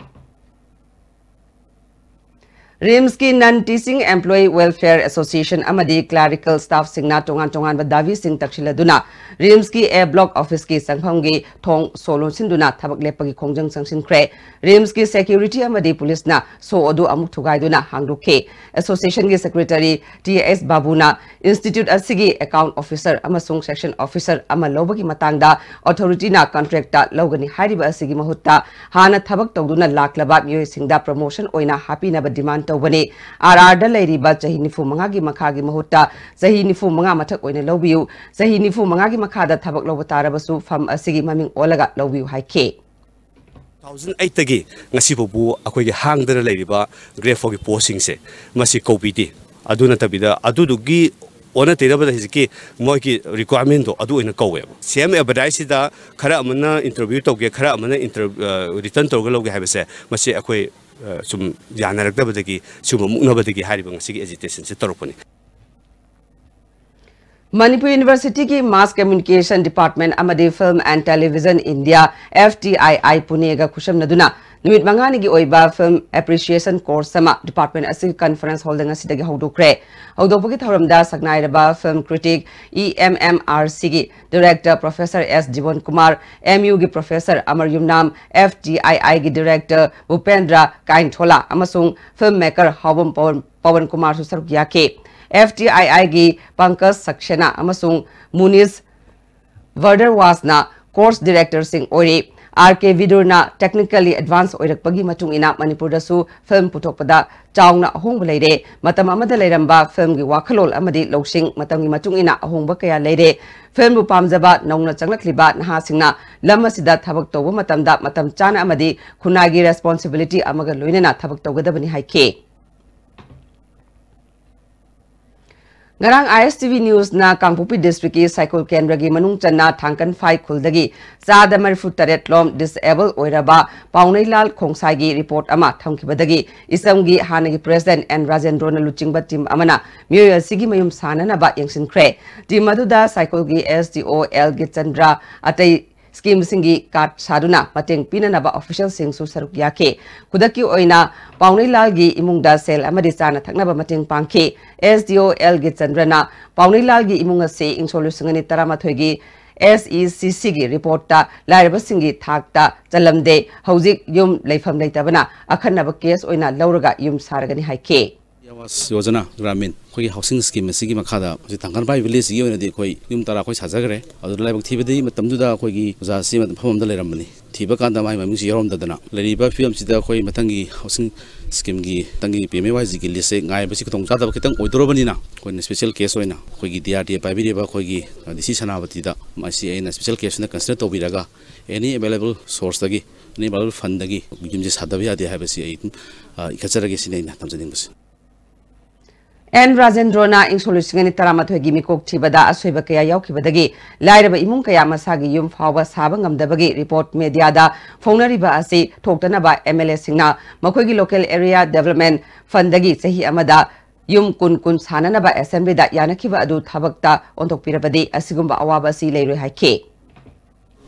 ꯔꯤꯝꯁꯀꯤ Non Teaching Employee Welfare Association ꯑꯃꯗꯤ clerical staffꯁꯤꯡꯅ ꯇꯣꯉꯥꯟ ꯇꯣꯉꯥꯟꯕ ꯗꯥꯕꯤꯁꯤꯡ ꯇꯛꯁꯤꯜꯂꯗꯨꯅ ꯔꯤꯝꯁꯀꯤ A block officeꯀꯤ ꯆꯪꯐꯝꯒꯤ ꯊꯣꯡ ꯁꯣ ꯂꯣꯟꯁꯤꯟꯗꯨꯅ ꯊꯕꯛ ꯂꯦꯞꯄꯒꯤ ꯈꯣꯡꯖꯪ ꯆꯪꯁꯤꯟꯈ꯭ꯔꯦ꯫ ꯔꯤꯝꯁꯀꯤ security ꯑꯃꯗꯤ ꯄꯨꯂꯤꯁꯅ ꯁꯣ ꯑꯗꯨ ꯑꯃꯨꯛ ꯊꯨꯒꯥꯏꯗꯨꯅ ꯍꯥꯡꯗꯣꯛꯈꯤ꯫ Associationꯒꯤ secretary T S ꯕꯥꯕꯨꯅ institute ꯑꯁꯤꯒꯤ account officer ꯑꯃꯁꯨꯡ section officer ꯑꯃ ꯂꯧꯕꯒꯤ ꯃꯇꯥꯡꯗ authorityꯅ contractꯇ ꯂꯧꯒꯅꯤ ꯍꯥꯏꯔꯤꯕ ꯑꯁꯤꯒꯤ ꯃꯍꯨꯠꯇ ꯍꯥꯟꯅ ꯊꯕꯛ ꯇꯧꯗꯨꯅ ꯂꯥꯛꯂꯕ ꯃꯤꯑꯣꯏꯁꯤꯡꯗ promotion ꯑꯣꯏꯅ ꯍꯥꯞꯄꯤꯅꯕ demand ꯇꯧꯕꯅꯤ꯫ R Rꯗ ꯂꯩꯔꯤꯕ ꯆꯍꯤ ꯅꯤꯐꯨ ꯃꯉꯥꯒꯤ ꯃꯈꯥꯒꯤ ꯃꯍꯨꯠꯇ ꯆꯍꯤ ꯅꯤꯐꯨ ꯃꯉꯥ ꯃꯊꯛ ꯑꯣꯏꯅ ꯂꯧꯕꯤꯌꯨ꯫ ꯆꯍꯤ ꯅꯤꯐꯨ ꯃꯉꯥꯒꯤ ꯃꯈꯥꯗ ꯊꯕꯛ ꯂꯧꯕ ꯇꯥꯔꯕꯁꯨ firm ꯑꯁꯤꯒꯤ ꯃꯃꯤꯡ ꯑꯣꯜꯂꯒ ꯂꯧꯕꯤꯌꯨ ꯍꯥꯏꯈꯤ꯫ Two thousand eight ꯇꯒꯤ ꯉꯁꯤ ꯐꯥꯎꯕ ꯑꯩꯈꯣꯏꯒꯤ ꯍꯥꯡꯗꯅ ꯂꯩꯔꯤꯕ grade fourꯒꯤ postꯁꯤꯡꯁꯦ ꯃꯁꯤ ꯀꯧꯕꯤꯗꯦ꯫ ꯑꯗꯨ ꯅꯠꯇꯕꯤꯗ ꯑꯗꯨꯗꯨꯒꯤ ꯑꯣꯟꯅ ꯇꯩꯅꯕꯗ ꯍꯧꯖꯤꯛꯀꯤ ꯃꯣꯏꯒꯤ requirementꯗꯣ ꯑꯗꯨ ꯑꯣꯏꯅ ꯀꯧꯋꯦꯕ꯫ Same advertiseꯁꯤꯗ ꯈꯔ ꯑꯃꯅ interview ꯇꯧꯒꯦ, ꯈꯔ ꯑꯃꯅ inter-, ꯑ, return ꯇꯧꯔꯒ ꯂꯧꯒꯦ ꯍꯥꯏꯕꯁꯦ ꯃꯁꯤ ꯑꯩꯈꯣꯏ, ꯑ, ꯁꯨꯝ ꯌꯥꯅꯔꯛꯇꯕꯗꯒꯤ, ꯁꯤꯒꯨꯝꯕ ꯃꯨꯛꯅꯕꯗꯒꯤ ꯍꯥꯏꯔꯤꯕ ꯉꯁꯤꯒꯤ agitationꯁꯦ ꯇꯧꯔꯛꯄꯅꯤ꯫ ꯃꯅꯤꯄꯨꯔ Universityꯒꯤ Mass Communication Department ꯑꯃꯗꯤ Film and Television India, F T I I, ꯄꯨꯅꯦꯒ ꯈꯨꯠꯁꯝꯅꯗꯨꯅ ꯅꯨꯃꯤꯠ ꯃꯉꯥꯅꯤꯒꯤ ꯑꯣꯏꯕ film appreciation course ꯑꯃ department ꯑꯁꯤꯒꯤ conference hallꯗ ꯉꯁꯤꯗꯒꯤ ꯍꯧꯗꯣꯛꯈ꯭ꯔꯦ꯫ ꯍꯧꯗꯣꯛꯄꯒꯤ ꯊꯧꯔꯝꯗ ꯁꯛꯅꯥꯏꯔꯕ film critic, E M M R Cꯒꯤ director Professor S Jiban Kumar, M Uꯒꯤ professor Amar Yumnam, F T I Iꯒꯤ director ꯚꯨꯄꯦꯟꯗ꯭ꯔ ꯀꯥꯏꯟꯊꯣꯂꯥ ꯑꯃꯁꯨꯡ filmmaker ꯍꯥꯎꯕꯝ Pawan, Pawan ꯀꯨꯃꯥꯔꯁꯨ ꯁꯔꯨꯛ ꯌꯥꯈꯤ꯫ F T I Iꯒꯤ ꯄꯪꯀꯖ ꯁꯛꯁꯦꯅꯥ ꯑꯃꯁꯨꯡ ꯃꯨꯅꯤꯁ ꯚꯔꯗꯔꯋꯥꯁꯅ course directorꯁꯤꯡ ꯑꯣꯏꯔꯤ꯫ R K ꯚꯤꯗꯨꯔꯅ technically advance ꯑꯣꯏꯔꯛꯄꯒꯤ ꯃꯇꯨꯡ ꯏꯟꯅ ꯃꯅꯤꯄꯨꯔꯗꯁꯨ film ꯄꯨꯊꯣꯛꯄꯗ ꯆꯥꯎꯅ ꯑꯍꯣꯡꯕ ꯂꯩꯔꯦ꯫ ꯃꯇꯝ ꯑꯃꯗ ꯂꯩꯔꯝꯕ filmꯒꯤ ꯋꯥꯈꯜꯂꯣꯟ ꯑꯃꯗꯤ ꯂꯧꯁꯤꯡ ꯃꯇꯝꯒꯤ ꯃꯇꯨꯡ ꯏꯟꯅ ꯑꯍꯣꯡꯕ ꯀꯌꯥ ꯂꯩꯔꯦ꯫ Filmꯕꯨ ꯄꯥꯝꯖꯕ ꯅꯧꯅ ꯆꯪꯂꯛꯂꯤꯕ ꯅꯍꯥꯁꯤꯡꯅ ꯂꯝ ꯑꯁꯤꯗ ꯊꯕꯛ ꯇꯧꯕ ꯃꯇꯝꯗ ꯃꯇꯝ ꯆꯥꯅ ꯑꯃꯗꯤ ꯈꯨꯟꯅꯥꯏꯒꯤ responsibility ꯑꯃꯒ ꯂꯣꯏꯅꯅ ꯊꯕꯛ ꯇꯧꯒꯗꯕꯅꯤ ꯍꯥꯏꯈꯤ꯫ ꯉꯔꯥꯡ I S T V Newsꯅ ꯀꯥꯡꯄꯣꯛꯄꯤ districtꯀꯤ ꯁꯥꯏꯀꯨꯜ ꯀꯦꯟꯗ꯭ꯔꯒꯤ ꯃꯅꯨꯡ ꯆꯟꯅ ꯊꯥꯡꯀꯟꯐꯥꯏ ꯈꯨꯜꯗꯒꯤ ꯆꯥꯗ ꯃꯔꯤꯐꯨ ꯇꯔꯦꯠ ꯂꯣꯝ disable ꯑꯣꯏꯔꯕ ꯄꯥꯎꯅꯩꯂꯥꯜ ꯈꯣꯡꯁꯥꯏꯒꯤ report ꯑꯃ ꯊꯝꯈꯤꯕꯗꯒꯤ ꯏꯆꯝꯒꯤ ꯍꯥꯟꯅꯒꯤ president N ꯔꯥꯖꯦꯟꯗ꯭ꯔꯣꯅ ꯂꯨꯆꯤꯡꯕ team ꯑꯃꯅ ꯃꯤꯑꯣꯏ ꯑꯁꯤꯒꯤ ꯃꯌꯨꯝ ꯁꯥꯅꯅꯕ ꯌꯦꯡꯁꯤꯟꯈ꯭ꯔꯦ꯫ Team ꯑꯗꯨꯗ ꯁꯥꯏꯀꯨꯜꯒꯤ S D O L ꯒꯤꯆꯟꯗ꯭ꯔ, ꯑꯇꯩ ꯁ꯭ꯀꯤꯝꯁꯤꯡꯒꯤ ꯀꯥꯔꯗ ꯁꯥꯗꯨꯅ ꯃꯇꯦꯡ ꯄꯤꯅꯅꯕ ꯑꯣꯐꯤꯁꯤꯌꯦꯜꯁꯤꯡꯁꯨ ꯁꯔꯨꯛ ꯌꯥꯈꯤ꯫ ꯈꯨꯗꯛꯀꯤ ꯑꯣꯏꯅ ꯄꯥꯎꯅꯩꯂꯥꯜꯒꯤ ꯏꯃꯨꯡꯗ ꯁꯦꯜ ꯑꯃꯗꯤ ꯆꯥꯅ ꯊꯛꯅꯕ ꯃꯇꯦꯡ ꯄꯥꯡꯈꯤ꯫ ꯑꯦꯁ ꯗꯤ ꯑꯣ ꯑꯦꯜ ꯒꯤꯆꯟꯗ꯭ꯔꯅ ꯄꯥꯎꯅꯩꯂꯥꯜꯒꯤ ꯏꯃꯨꯡ ꯑꯁꯤ ꯏꯪ ꯁꯣꯛ ꯂꯤꯁꯤꯡ ꯑꯅꯤ ꯇꯔꯥꯃꯥꯊꯣꯏꯒꯤ ꯑꯦꯁ ꯏ ꯁꯤ ꯁꯤꯒꯤ ꯔꯤꯄꯣꯔꯠꯇ ꯂꯥꯏꯔꯕꯁꯤꯡꯒꯤ ꯊꯥꯛꯇ ꯆꯜꯂꯝꯗꯦ꯫ ꯍꯧꯖꯤꯛ ꯌꯨꯝ ꯂꯩꯐꯝ ꯂꯩꯇꯕꯅ ꯑꯈꯟꯅꯕ ꯀꯦꯁ ꯑꯣꯏꯅ ꯂꯧꯔꯒ ꯌꯨꯝ ꯁꯥꯔꯒꯅꯤ ꯍꯥꯏꯈꯤ꯫ ꯑꯥꯋꯥꯁ ꯌꯣꯖꯅꯥ ꯒ꯭ꯔꯥꯃꯤꯟ ꯑꯩꯈꯣꯏꯒꯤ ꯍꯥꯎꯁꯤꯡ ꯁ꯭ꯀꯤꯝ ꯑꯁꯤꯒꯤ ꯃꯈꯥꯗ ꯍꯧꯖꯤꯛ ꯊꯥꯡꯒꯜꯄꯥꯏ ꯚꯤꯂꯦꯖꯁꯤꯒꯤ ꯑꯣꯏꯅꯗꯤ ꯑꯩꯈꯣꯏ ꯌꯨꯝ ꯇꯔꯥ ꯑꯩꯈꯣꯏ ꯁꯥꯖꯈ꯭ꯔꯦ꯫ ꯑꯗꯨ ꯂꯥꯏꯕꯛ ꯊꯤꯕꯗꯤ ꯃꯇꯝꯗꯨꯗ ꯑꯩꯈꯣꯏꯒꯤ ꯑꯣꯖꯥꯁꯤ ꯃꯐꯝ ꯑꯃꯗ ꯂꯩꯔꯝꯕꯅꯤ꯫ ꯊꯤꯕ ꯀꯥꯟꯗ ꯃꯥꯒꯤ ꯃꯃꯤꯡꯁꯤ ꯌꯥꯎꯔꯝꯗꯗꯅ ꯂꯩꯔꯤꯕ ꯐꯤꯕꯝꯁꯤꯗ ꯑꯩꯈꯣꯏ ꯃꯊꯪꯒꯤ ꯍꯥꯎꯁꯤꯡ ꯁ꯭ꯀꯤꯝꯒꯤ ꯃꯊꯪꯒꯤ ꯄꯤ ꯑꯦꯝ ꯑꯦ ꯋꯥꯏ ꯖꯤꯒꯤ ꯂꯤꯁꯁꯦ ꯉꯥꯏꯕꯁꯤ ꯈꯨꯗꯣꯡꯆꯥꯗꯕ ꯈꯤꯇꯪ ꯑꯣꯏꯗꯣꯔꯕꯅꯤꯅ ꯑꯩꯈꯣꯏꯅ ꯁ꯭ꯄꯦꯁꯦꯜ ꯀꯦꯁ ꯑꯣꯏꯅ ꯑꯩꯈꯣꯏꯒꯤ ꯗꯤ ꯑꯥꯔ ꯗꯤ ꯑꯦ ꯄꯥꯏꯕꯤꯔꯤꯕ ꯑꯩꯈꯣꯏꯒꯤ ꯗꯤ ꯁꯤ ꯁꯦꯅꯥꯄꯇꯤꯗ ꯃꯁꯤ ꯑꯩꯅ ꯁ꯭ꯄꯦꯁꯦꯜ ꯀꯦꯁ ꯑꯣꯏꯅ ꯀꯟꯁꯤꯗꯔ ꯇꯧꯕꯤꯔꯒ ꯑꯦꯅꯤ ꯑꯦꯕꯥꯏꯂꯦꯕꯜ ꯁꯣꯔꯁꯇꯒꯤ, ꯑꯦꯅꯤ ꯑꯦꯕꯥꯏꯂꯦꯕꯜ ꯐꯟꯗꯒꯤ ꯌꯨꯝꯁꯦ ꯁꯥꯗꯕ ꯌꯥꯗꯦ ꯍꯥꯏꯕꯁꯤ ꯑꯩ ꯑꯗꯨꯝ, ꯑ, ꯏꯈꯠꯆꯔꯒꯦ ꯁꯤꯅꯤ ꯑꯩꯅ ꯊꯝꯖꯅꯤꯡꯕꯁꯦ꯫ ꯑꯦꯟ ꯔꯥꯖꯦꯟꯗ꯭ꯔꯣꯅ ꯏꯪ ꯁꯣꯛ ꯂꯤꯁꯤꯡ ꯑꯅꯤ ꯇꯔꯥꯃꯥꯊꯣꯏꯒꯤ ꯃꯤꯀꯣꯛ ꯊꯤꯕꯗ ꯑꯁꯣꯏꯕ ꯀꯌꯥ ꯌꯥꯎꯈꯤꯕꯗꯒꯤ ꯂꯥꯏꯔꯕ ꯏꯃꯨꯡ ꯀꯌꯥ ꯃꯁꯥꯒꯤ ꯌꯨꯝ ꯐꯥꯎꯕ ꯁꯥꯕ ꯉꯝꯗꯕꯒꯤ ꯔꯤꯄꯣꯔꯠ ꯃꯦꯗꯤꯌꯥꯗ ꯐꯣꯡꯅꯔꯤꯕ ꯑꯁꯤ ꯊꯣꯛꯇꯅꯕ ꯑꯦꯝ ꯑꯦꯜ ꯑꯦꯁꯤꯡꯅ ꯃꯈꯣꯏꯒꯤ ꯂꯣꯀꯦꯜ ꯑꯦꯔꯤꯌꯥ ꯗꯦꯕꯂꯞꯃꯦꯟ ꯐꯟꯗꯒꯤ ꯆꯍꯤ ꯑꯃꯗ ꯌꯨꯝ ꯀꯨꯟ ꯀꯨꯟ ꯁꯥꯅꯅꯕ ꯑꯦꯁꯦꯝꯕ꯭ꯂꯤꯗ ꯌꯥꯅꯈꯤꯕ ꯑꯗꯨ ꯊꯕꯛꯇ ꯑꯣꯟꯊꯣꯛꯄꯤꯔꯕꯗꯤ ꯑꯁꯤꯒꯨꯝꯕ ꯑꯋꯥꯕ ꯑꯁꯤ ꯂꯩꯔꯣꯏ ꯍꯥꯏꯈꯤ꯫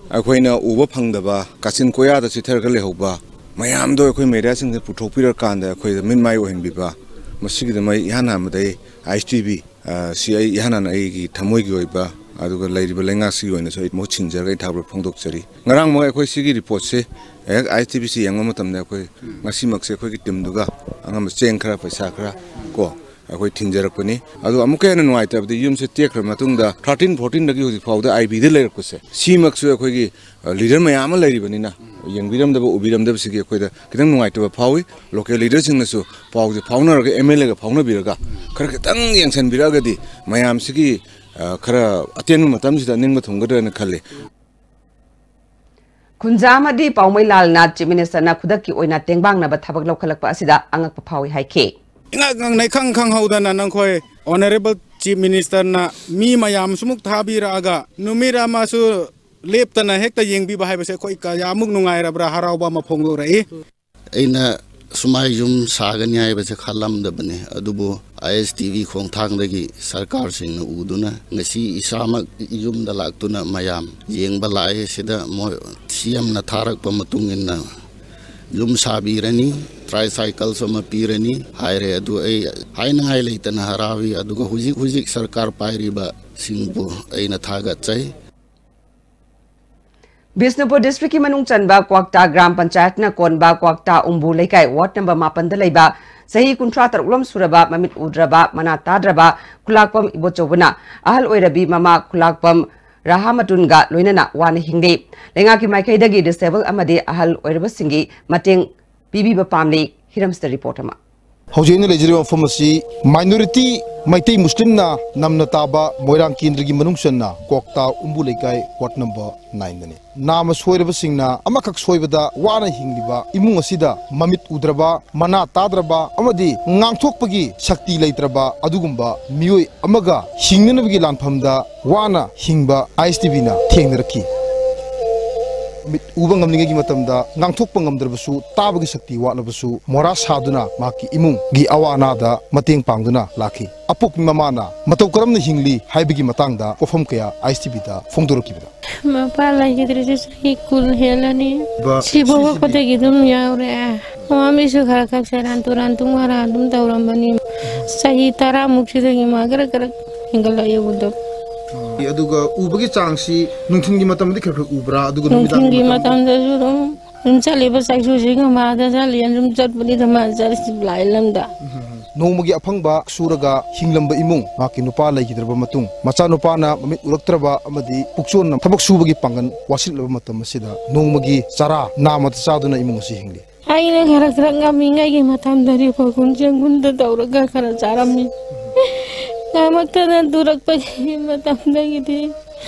ꯑꯩꯈꯣꯏꯅ ꯎꯕ ꯐꯪꯗꯕ, ꯀꯥꯆꯤꯟ ꯀꯣꯌꯥꯗ ꯆꯤꯊꯔꯒ ꯂꯩꯍꯧꯕ ꯃꯌꯥꯝꯗꯣ ꯑꯩꯈꯣꯏ ꯃꯦꯗꯤꯌꯥꯁꯤꯡꯗ ꯄꯨꯊꯣꯛꯄꯤꯔꯀꯥꯟꯗ ꯑꯩꯈꯣꯏꯗ ꯃꯤꯠ ꯃꯥꯏ ꯑꯣꯏꯍꯟꯕꯤꯕ, ꯃꯁꯤꯒꯤꯗꯃꯛ ꯏꯍꯥꯟ ꯍꯥꯟꯕꯗ ꯑꯩ ꯑꯥꯏ ꯑꯦꯁ ꯇꯤ ꯚꯤ, ꯑ, ꯁꯤ ꯑꯩ ꯏꯍꯥꯟ ꯍꯥꯟꯅ ꯑꯩꯒꯤ ꯊꯃꯣꯏꯒꯤ ꯑꯣꯏꯕ, ꯑꯗꯨꯒ ꯂꯩꯔꯤꯕ ꯂꯩꯉꯥꯛꯁꯤꯒꯤ ꯑꯣꯏꯅꯁꯨ ꯑꯩ ꯃꯍꯨꯠ ꯁꯤꯟꯖꯔꯒ ꯑꯩ ꯊꯥꯒꯠꯄ ꯐꯣꯡꯗꯣꯛꯆꯔꯤ꯫ ꯉꯔꯥꯡꯃꯛ ꯑꯩꯈꯣꯏ ꯁꯤꯒꯤ ꯔꯤꯄꯣꯔꯠꯁꯦ ꯍꯦꯛ ꯑꯥꯏ ꯑꯦꯁ ꯇꯤ ꯚꯤ ꯁꯤ ꯌꯦꯡꯕ ꯃꯇꯝꯗ ꯑꯩꯈꯣꯏ ꯉꯁꯤꯃꯛꯁꯦ ꯑꯩꯈꯣꯏꯒꯤ ꯇꯤꯝꯗꯨꯒ ꯑꯉꯝꯕ ꯆꯦꯡ ꯈꯔ, ꯄꯩꯁꯥ ꯈꯔ ꯀꯣ ꯑꯩꯈꯣꯏ ꯊꯤꯟꯖꯔꯛꯄꯅꯤ꯫ ꯑꯗꯨ ꯑꯃꯨꯛꯀ ꯍꯦꯟꯅ ꯅꯨꯡꯉꯥꯏꯇꯕꯗꯤ ꯌꯨꯝꯁꯦ ꯇꯦꯛꯈ꯭ꯔ ꯃꯇꯨꯡꯗ ꯊꯥꯔꯇꯤꯟ, ꯐꯣꯔꯇꯤꯟꯗꯒꯤ ꯍꯧꯖꯤꯛ ꯐꯥꯎꯗ ꯑꯥꯏ ꯕꯤꯗ ꯂꯩꯔꯛꯄꯁꯦ, ꯁꯤꯃꯛꯁꯨ ꯑꯩꯈꯣꯏꯒꯤ, ꯑ, ꯂꯤꯗꯔ ꯃꯌꯥꯝ ꯑꯃ ꯂꯩꯔꯤꯕꯅꯤꯅ ꯌꯦꯡꯕꯤꯔꯝꯗꯕ, ꯎꯕꯤꯔꯝꯗꯕꯁꯤꯒꯤ ꯑꯩꯈꯣꯏꯗ ꯈꯤꯇꯪ ꯅꯨꯡꯉꯥꯏꯇꯕ ꯐꯥꯎꯏ꯫ ꯂꯣꯀꯦꯜ ꯂꯤꯗꯔꯁꯤꯡꯅꯁꯨ ꯄꯥꯎꯁꯦ ꯐꯥꯎꯅꯔꯒ, ꯑꯦꯝ ꯑꯦꯜ ꯑꯦꯒ ꯐꯥꯎꯅꯕꯤꯔꯒ ꯈꯔ ꯈꯤꯇꯪ ꯌꯦꯡꯁꯤꯟꯕꯤꯔꯛꯑꯒꯗꯤ ꯃꯌꯥꯝꯁꯤꯒꯤ, ꯑ, ꯈꯔ ꯑꯇꯦꯟꯕ ꯃꯇꯝꯁꯤꯗ ꯅꯤꯡꯕ ꯊꯨꯡꯒꯗ꯭ꯔꯅ ꯈꯜꯂꯤ꯫ ꯈꯨꯟꯖꯥ ꯑꯃꯗꯤ ꯄꯥꯎꯃꯩ ꯂꯥꯜꯅ ꯆꯤꯐ ꯃꯤꯅꯤꯁꯇꯔꯅ ꯈꯨꯗꯛꯀꯤ ꯑꯣꯏꯅ ꯇꯦꯡꯕꯥꯡꯅꯕ ꯊꯕꯛ ꯂꯧꯈꯠꯂꯛꯄ ꯑꯁꯤꯗ ꯑꯉꯛꯄ ꯐꯥꯎꯏ ꯍꯥꯏꯈꯤ꯫ ꯏꯉꯛ ꯉꯛꯅ ꯏꯈꯪ ꯈꯪꯍꯧꯗꯅ ꯅꯈꯣꯏ ꯑꯣꯅꯔꯦꯕꯜ ꯆꯤꯐ ꯃꯤꯅꯤꯁꯇꯔꯅ ꯃꯤ ꯃꯌꯥꯝ ꯁꯨꯃꯨꯛ ꯊꯥꯕꯤꯔꯛꯑꯒ ꯅꯨꯃꯤꯠ ꯑꯃꯁꯨ ꯂꯦꯞꯇꯅ ꯍꯦꯛꯇ ꯌꯦꯡꯕꯤꯕ ꯍꯥꯏꯕꯁꯦ ꯑꯩꯈꯣꯏ ꯀꯌꯥꯃꯨꯛ ꯅꯨꯡꯉꯥꯏꯔꯕ꯭ꯔꯥ, ꯍꯔꯥꯎꯕ ꯑꯃ ꯐꯣꯡꯗꯣꯔꯛꯏ꯫ ꯑꯩꯅ ꯁꯨꯃꯥꯏ ꯌꯨꯝ ꯁꯥꯒꯅꯤ ꯍꯥꯏꯕꯁꯦ ꯈꯜꯂꯝꯗꯕꯅꯤ, ꯑꯗꯨꯕꯨ ꯑꯥꯏ ꯑꯦꯁ ꯇꯤ ꯚꯤ ꯈꯣꯡꯊꯥꯡꯗꯒꯤ ꯁꯔꯀꯥꯔꯁꯤꯡꯅ ꯎꯗꯨꯅ ꯉꯁꯤ ꯏꯁꯥꯃꯛ ꯌꯨꯝꯗ ꯂꯥꯛꯇꯨꯅ ꯃꯌꯥꯝ ꯌꯦꯡꯕ ꯂꯥꯛꯑꯦ꯫ ꯁꯤꯗ ꯃꯣꯏ ꯁꯤ ꯑꯦꯝꯅ ꯊꯥꯔꯛꯄ ꯃꯇꯨꯡ ꯏꯟꯅ ꯌꯨꯝ ꯁꯥꯕꯤꯔꯅꯤ, ꯇ꯭ꯔꯥꯏꯁꯥꯏꯀꯜꯁꯨ ꯑꯃ ꯄꯤꯔꯅꯤ ꯍꯥꯏꯔꯦ꯫ ꯑꯗꯨ ꯑꯩ ꯍꯥꯏꯅꯉꯥꯏ ꯂꯩꯇꯅ ꯍꯔꯥꯎꯏ꯫ ꯑꯗꯨꯒ ꯍꯧꯖꯤꯛ ꯍꯧꯖꯤꯛ ꯁꯔꯀꯥꯔ ꯄꯥꯏꯔꯤꯕꯁꯤꯡꯕꯨ ꯑꯩꯅ ꯊꯥꯒꯠꯆꯩ꯫ ꯕꯤꯁꯅꯨꯄꯨꯔ ꯗꯤꯁꯇ꯭ꯔꯤꯛꯀꯤ ꯃꯅꯨꯡ ꯆꯟꯕ ꯀ꯭ꯋꯥꯛꯇꯥ ꯒ꯭ꯔꯥꯝ ꯄꯟꯆꯥꯌꯠꯅ ꯀꯣꯟꯕ ꯀ꯭ꯋꯥꯛꯇꯥ ꯎꯝꯕꯨ ꯂꯩꯀꯥꯏ ꯋꯥꯔꯗ ꯅꯝꯕꯔ ꯃꯥꯄꯟꯗ ꯂꯩꯕ ꯆꯍꯤ ꯀꯨꯟꯊ꯭ꯔꯥ ꯇꯔꯨꯛꯂꯣꯝ ꯁꯨꯔꯕ, ꯃꯃꯤꯠ ꯎꯗ꯭ꯔꯕ, ꯃꯅꯥ ꯇꯥꯗ꯭ꯔꯕ ꯈꯨꯂꯥꯛꯄꯝ ꯏꯕꯣꯆꯧꯕꯅ ꯑꯍꯜ ꯑꯣꯏꯔꯕꯤ ꯃꯃꯥ ꯈꯨꯂꯥꯛꯄꯝ ꯔꯥꯍꯥꯃꯇꯨꯟꯒ ꯂꯣꯏꯅꯅ ꯋꯥꯅ ꯍꯤꯡꯂꯤ꯫ ꯂꯩꯉꯥꯛꯀꯤ ꯃꯥꯏꯀꯩꯗꯒꯤ ꯗꯤꯁꯦꯕꯜ ꯑꯃꯗꯤ ꯑꯍꯜ ꯑꯣꯏꯔꯕꯁꯤꯡꯒꯤ ꯃꯇꯦꯡ ꯄꯤꯕꯤꯕ ꯄꯥꯝꯂꯤ꯫ ꯍꯤꯔꯝꯁꯤꯗ ꯔꯤꯄꯣꯔꯠ ꯑꯃ꯫ ꯍꯧꯖꯤꯛ ꯑꯩꯅ ꯂꯩꯖꯔꯤꯕ ꯃꯐꯝ ꯑꯁꯤ minority ꯃꯩꯇꯩ ꯃꯨꯁꯂꯤꯝꯅ ꯅꯝꯅ ꯇꯥꯕ ꯃꯣꯏꯔꯥꯡ ꯀꯦꯟꯗ꯭ꯔꯒꯤ ꯃꯅꯨꯡ ꯆꯟꯅ ꯀ꯭ꯋꯥꯛꯇꯥ ꯎꯝꯕꯨ ꯂꯩꯀꯥꯏ ꯋꯥꯔꯗ ꯅꯝꯕꯔ ꯅꯥꯏꯟꯗꯅꯤ꯫ ꯅꯥꯝꯃ ꯁꯣꯏꯔꯕꯁꯤꯡꯅ ꯑꯃꯈꯛ ꯁꯣꯏꯕꯗ ꯋꯥꯅ ꯍꯤꯡꯂꯤꯕ ꯏꯃꯨꯡ ꯑꯁꯤꯗ ꯃꯃꯤꯠ ꯎꯗ꯭ꯔꯕ, ꯃꯅꯥ ꯇꯥꯗ꯭ꯔꯕ ꯑꯃꯗꯤ ꯉꯥꯡꯊꯣꯛꯄꯒꯤ ꯁꯛꯇꯤ ꯂꯩꯇ꯭ꯔꯕ ꯑꯗꯨꯒꯨꯝꯕ ꯃꯤꯑꯣꯏ ꯑꯃꯒ ꯍꯤꯡꯅꯅꯕꯒꯤ ꯂꯥꯟꯐꯝꯗ ꯋꯥꯅ ꯍꯤꯡꯕ ꯑꯥꯏ ꯑꯦꯁ ꯇꯤ ꯚꯤꯅ ꯊꯦꯡꯅꯔꯛꯈꯤ꯫ ꯃꯤꯠ ꯎꯕ ꯉꯝꯂꯤꯉꯩꯒꯤ ꯃꯇꯝꯗ ꯉꯥꯡꯊꯣꯛꯄ ꯉꯝꯗ꯭ꯔꯕꯁꯨ, ꯇꯥꯕꯒꯤ ꯁꯛꯇꯤ ꯋꯥꯠꯂꯕꯁꯨ, ꯃꯣꯔꯥ ꯁꯥꯗꯨꯅ ꯃꯍꯥꯛꯀꯤ ꯏꯃꯨꯡꯒꯤ ꯑꯋꯥ ꯑꯅꯥꯗ ꯃꯇꯦꯡ ꯄꯥꯡꯗꯨꯅ ꯂꯥꯛꯈꯤ꯫ ꯑꯄꯣꯛꯄꯤ ꯃꯃꯥꯅ ꯃꯇꯧ ꯀꯔꯝꯅ ꯍꯤꯡꯂꯤ ꯍꯥꯏꯕꯒꯤ ꯃꯇꯥꯡꯗ ꯋꯥꯐꯝ ꯀꯌꯥ ꯑꯥꯏ ꯑꯦꯁ ꯇꯤ ꯚꯤꯗ ꯐꯣꯡꯗꯣꯔꯛꯈꯤꯕꯗ, ꯃꯄꯥ ꯂꯩꯈꯤꯗ꯭ꯔꯤꯁꯦ ꯆꯍꯤ ꯀꯨꯟ ꯍꯦꯜꯂꯅꯤ꯫ ꯕ-, ꯁꯤ ꯁꯤꯁꯤꯗꯤ ꯄꯣꯛꯂꯛꯄꯗꯒꯤ ꯑꯗꯨꯝ ꯌꯥꯎꯔꯦ꯫ ꯃꯃꯤꯁꯨ ꯈꯔ ꯈꯔ ꯁꯦꯔꯥꯟ ꯇꯨꯔꯥꯟ ꯇꯨꯡ ꯃꯔꯥꯟ ꯑꯗꯨꯝ ꯇꯧꯔꯝꯕꯅꯤ꯫ ꯆꯍꯤ ꯇꯔꯥꯃꯨꯛꯁꯤꯗꯒꯤ ꯃꯥ ꯈꯔ ꯈꯔ ꯍꯦꯟꯒꯠꯂꯛꯑꯦ ꯎꯗꯕ꯫ ꯑꯗꯨꯒ ꯎꯕꯒꯤ ꯆꯥꯡꯁꯤ ꯅꯨꯡꯊꯤꯜꯒꯤ ꯃꯇꯝꯗꯤ ꯈꯔ ꯈꯔ ꯎꯕ꯭ꯔꯥ? ꯑꯗꯨꯒ ꯅꯨꯃꯤꯗꯥꯡꯒꯤ ꯅꯨꯡꯊꯤꯜꯒꯤ ꯃꯇꯝꯗ? ꯃꯇꯝꯗꯁꯨ ꯑꯗꯨꯝ, ꯑꯗꯨꯝ ꯆꯠꯂꯤꯕ ꯆꯥꯛꯁꯨꯁꯤꯒ ꯃꯥꯗ ꯆꯠꯂꯤ, ꯑꯗꯨꯝ ꯆꯠꯄꯅꯤꯗ ꯃꯥ ꯆꯠꯂꯤ ꯂꯥꯏ ꯂꯝꯗ꯫ ꯅꯣꯡꯃꯒꯤ ꯑꯐꯪꯕ ꯁꯨꯔꯒ ꯍꯤꯡꯂꯝꯕ ꯏꯃꯨꯡ, ꯃꯍꯥꯛꯀꯤ ꯅꯨꯄꯥ ꯂꯩꯈꯤꯗ꯭ꯔꯕ ꯃꯇꯨꯡ, ꯃꯆꯥꯅꯨꯄꯥꯅ ꯃꯃꯤꯠ ꯎꯔꯛꯇ꯭ꯔꯕ ꯑꯃꯗꯤ ꯄꯨꯛꯆꯣꯟꯅ ꯊꯕꯛ ꯁꯨꯕꯒꯤ ꯄꯥꯡꯒꯜ ꯋꯥꯁꯤꯜꯂꯛꯂꯕ ꯃꯇꯝ ꯑꯁꯤꯗ ꯅꯣꯡꯃꯒꯤ ꯆꯔꯥ ꯅꯥꯝꯃꯇ ꯆꯥꯗꯨꯅ ꯏꯃꯨꯡ ꯑꯁꯤ ꯍꯤꯡꯂꯤ꯫ ꯑꯩꯅ ꯈꯔ ꯈꯔ ꯉꯝꯃꯤꯉꯩꯒꯤ ꯃꯇꯝꯗꯗꯤ ꯈꯣꯏꯒꯨꯟ ꯆꯦꯡꯒꯨꯟꯗ ꯇꯧꯔꯒ ꯈꯔ ꯆꯥꯔꯝꯃꯤ꯫ ꯉꯝꯃꯛꯇꯅ ꯇꯨꯔꯛꯄꯒꯤ ꯃꯇꯝꯗꯒꯤꯗꯤ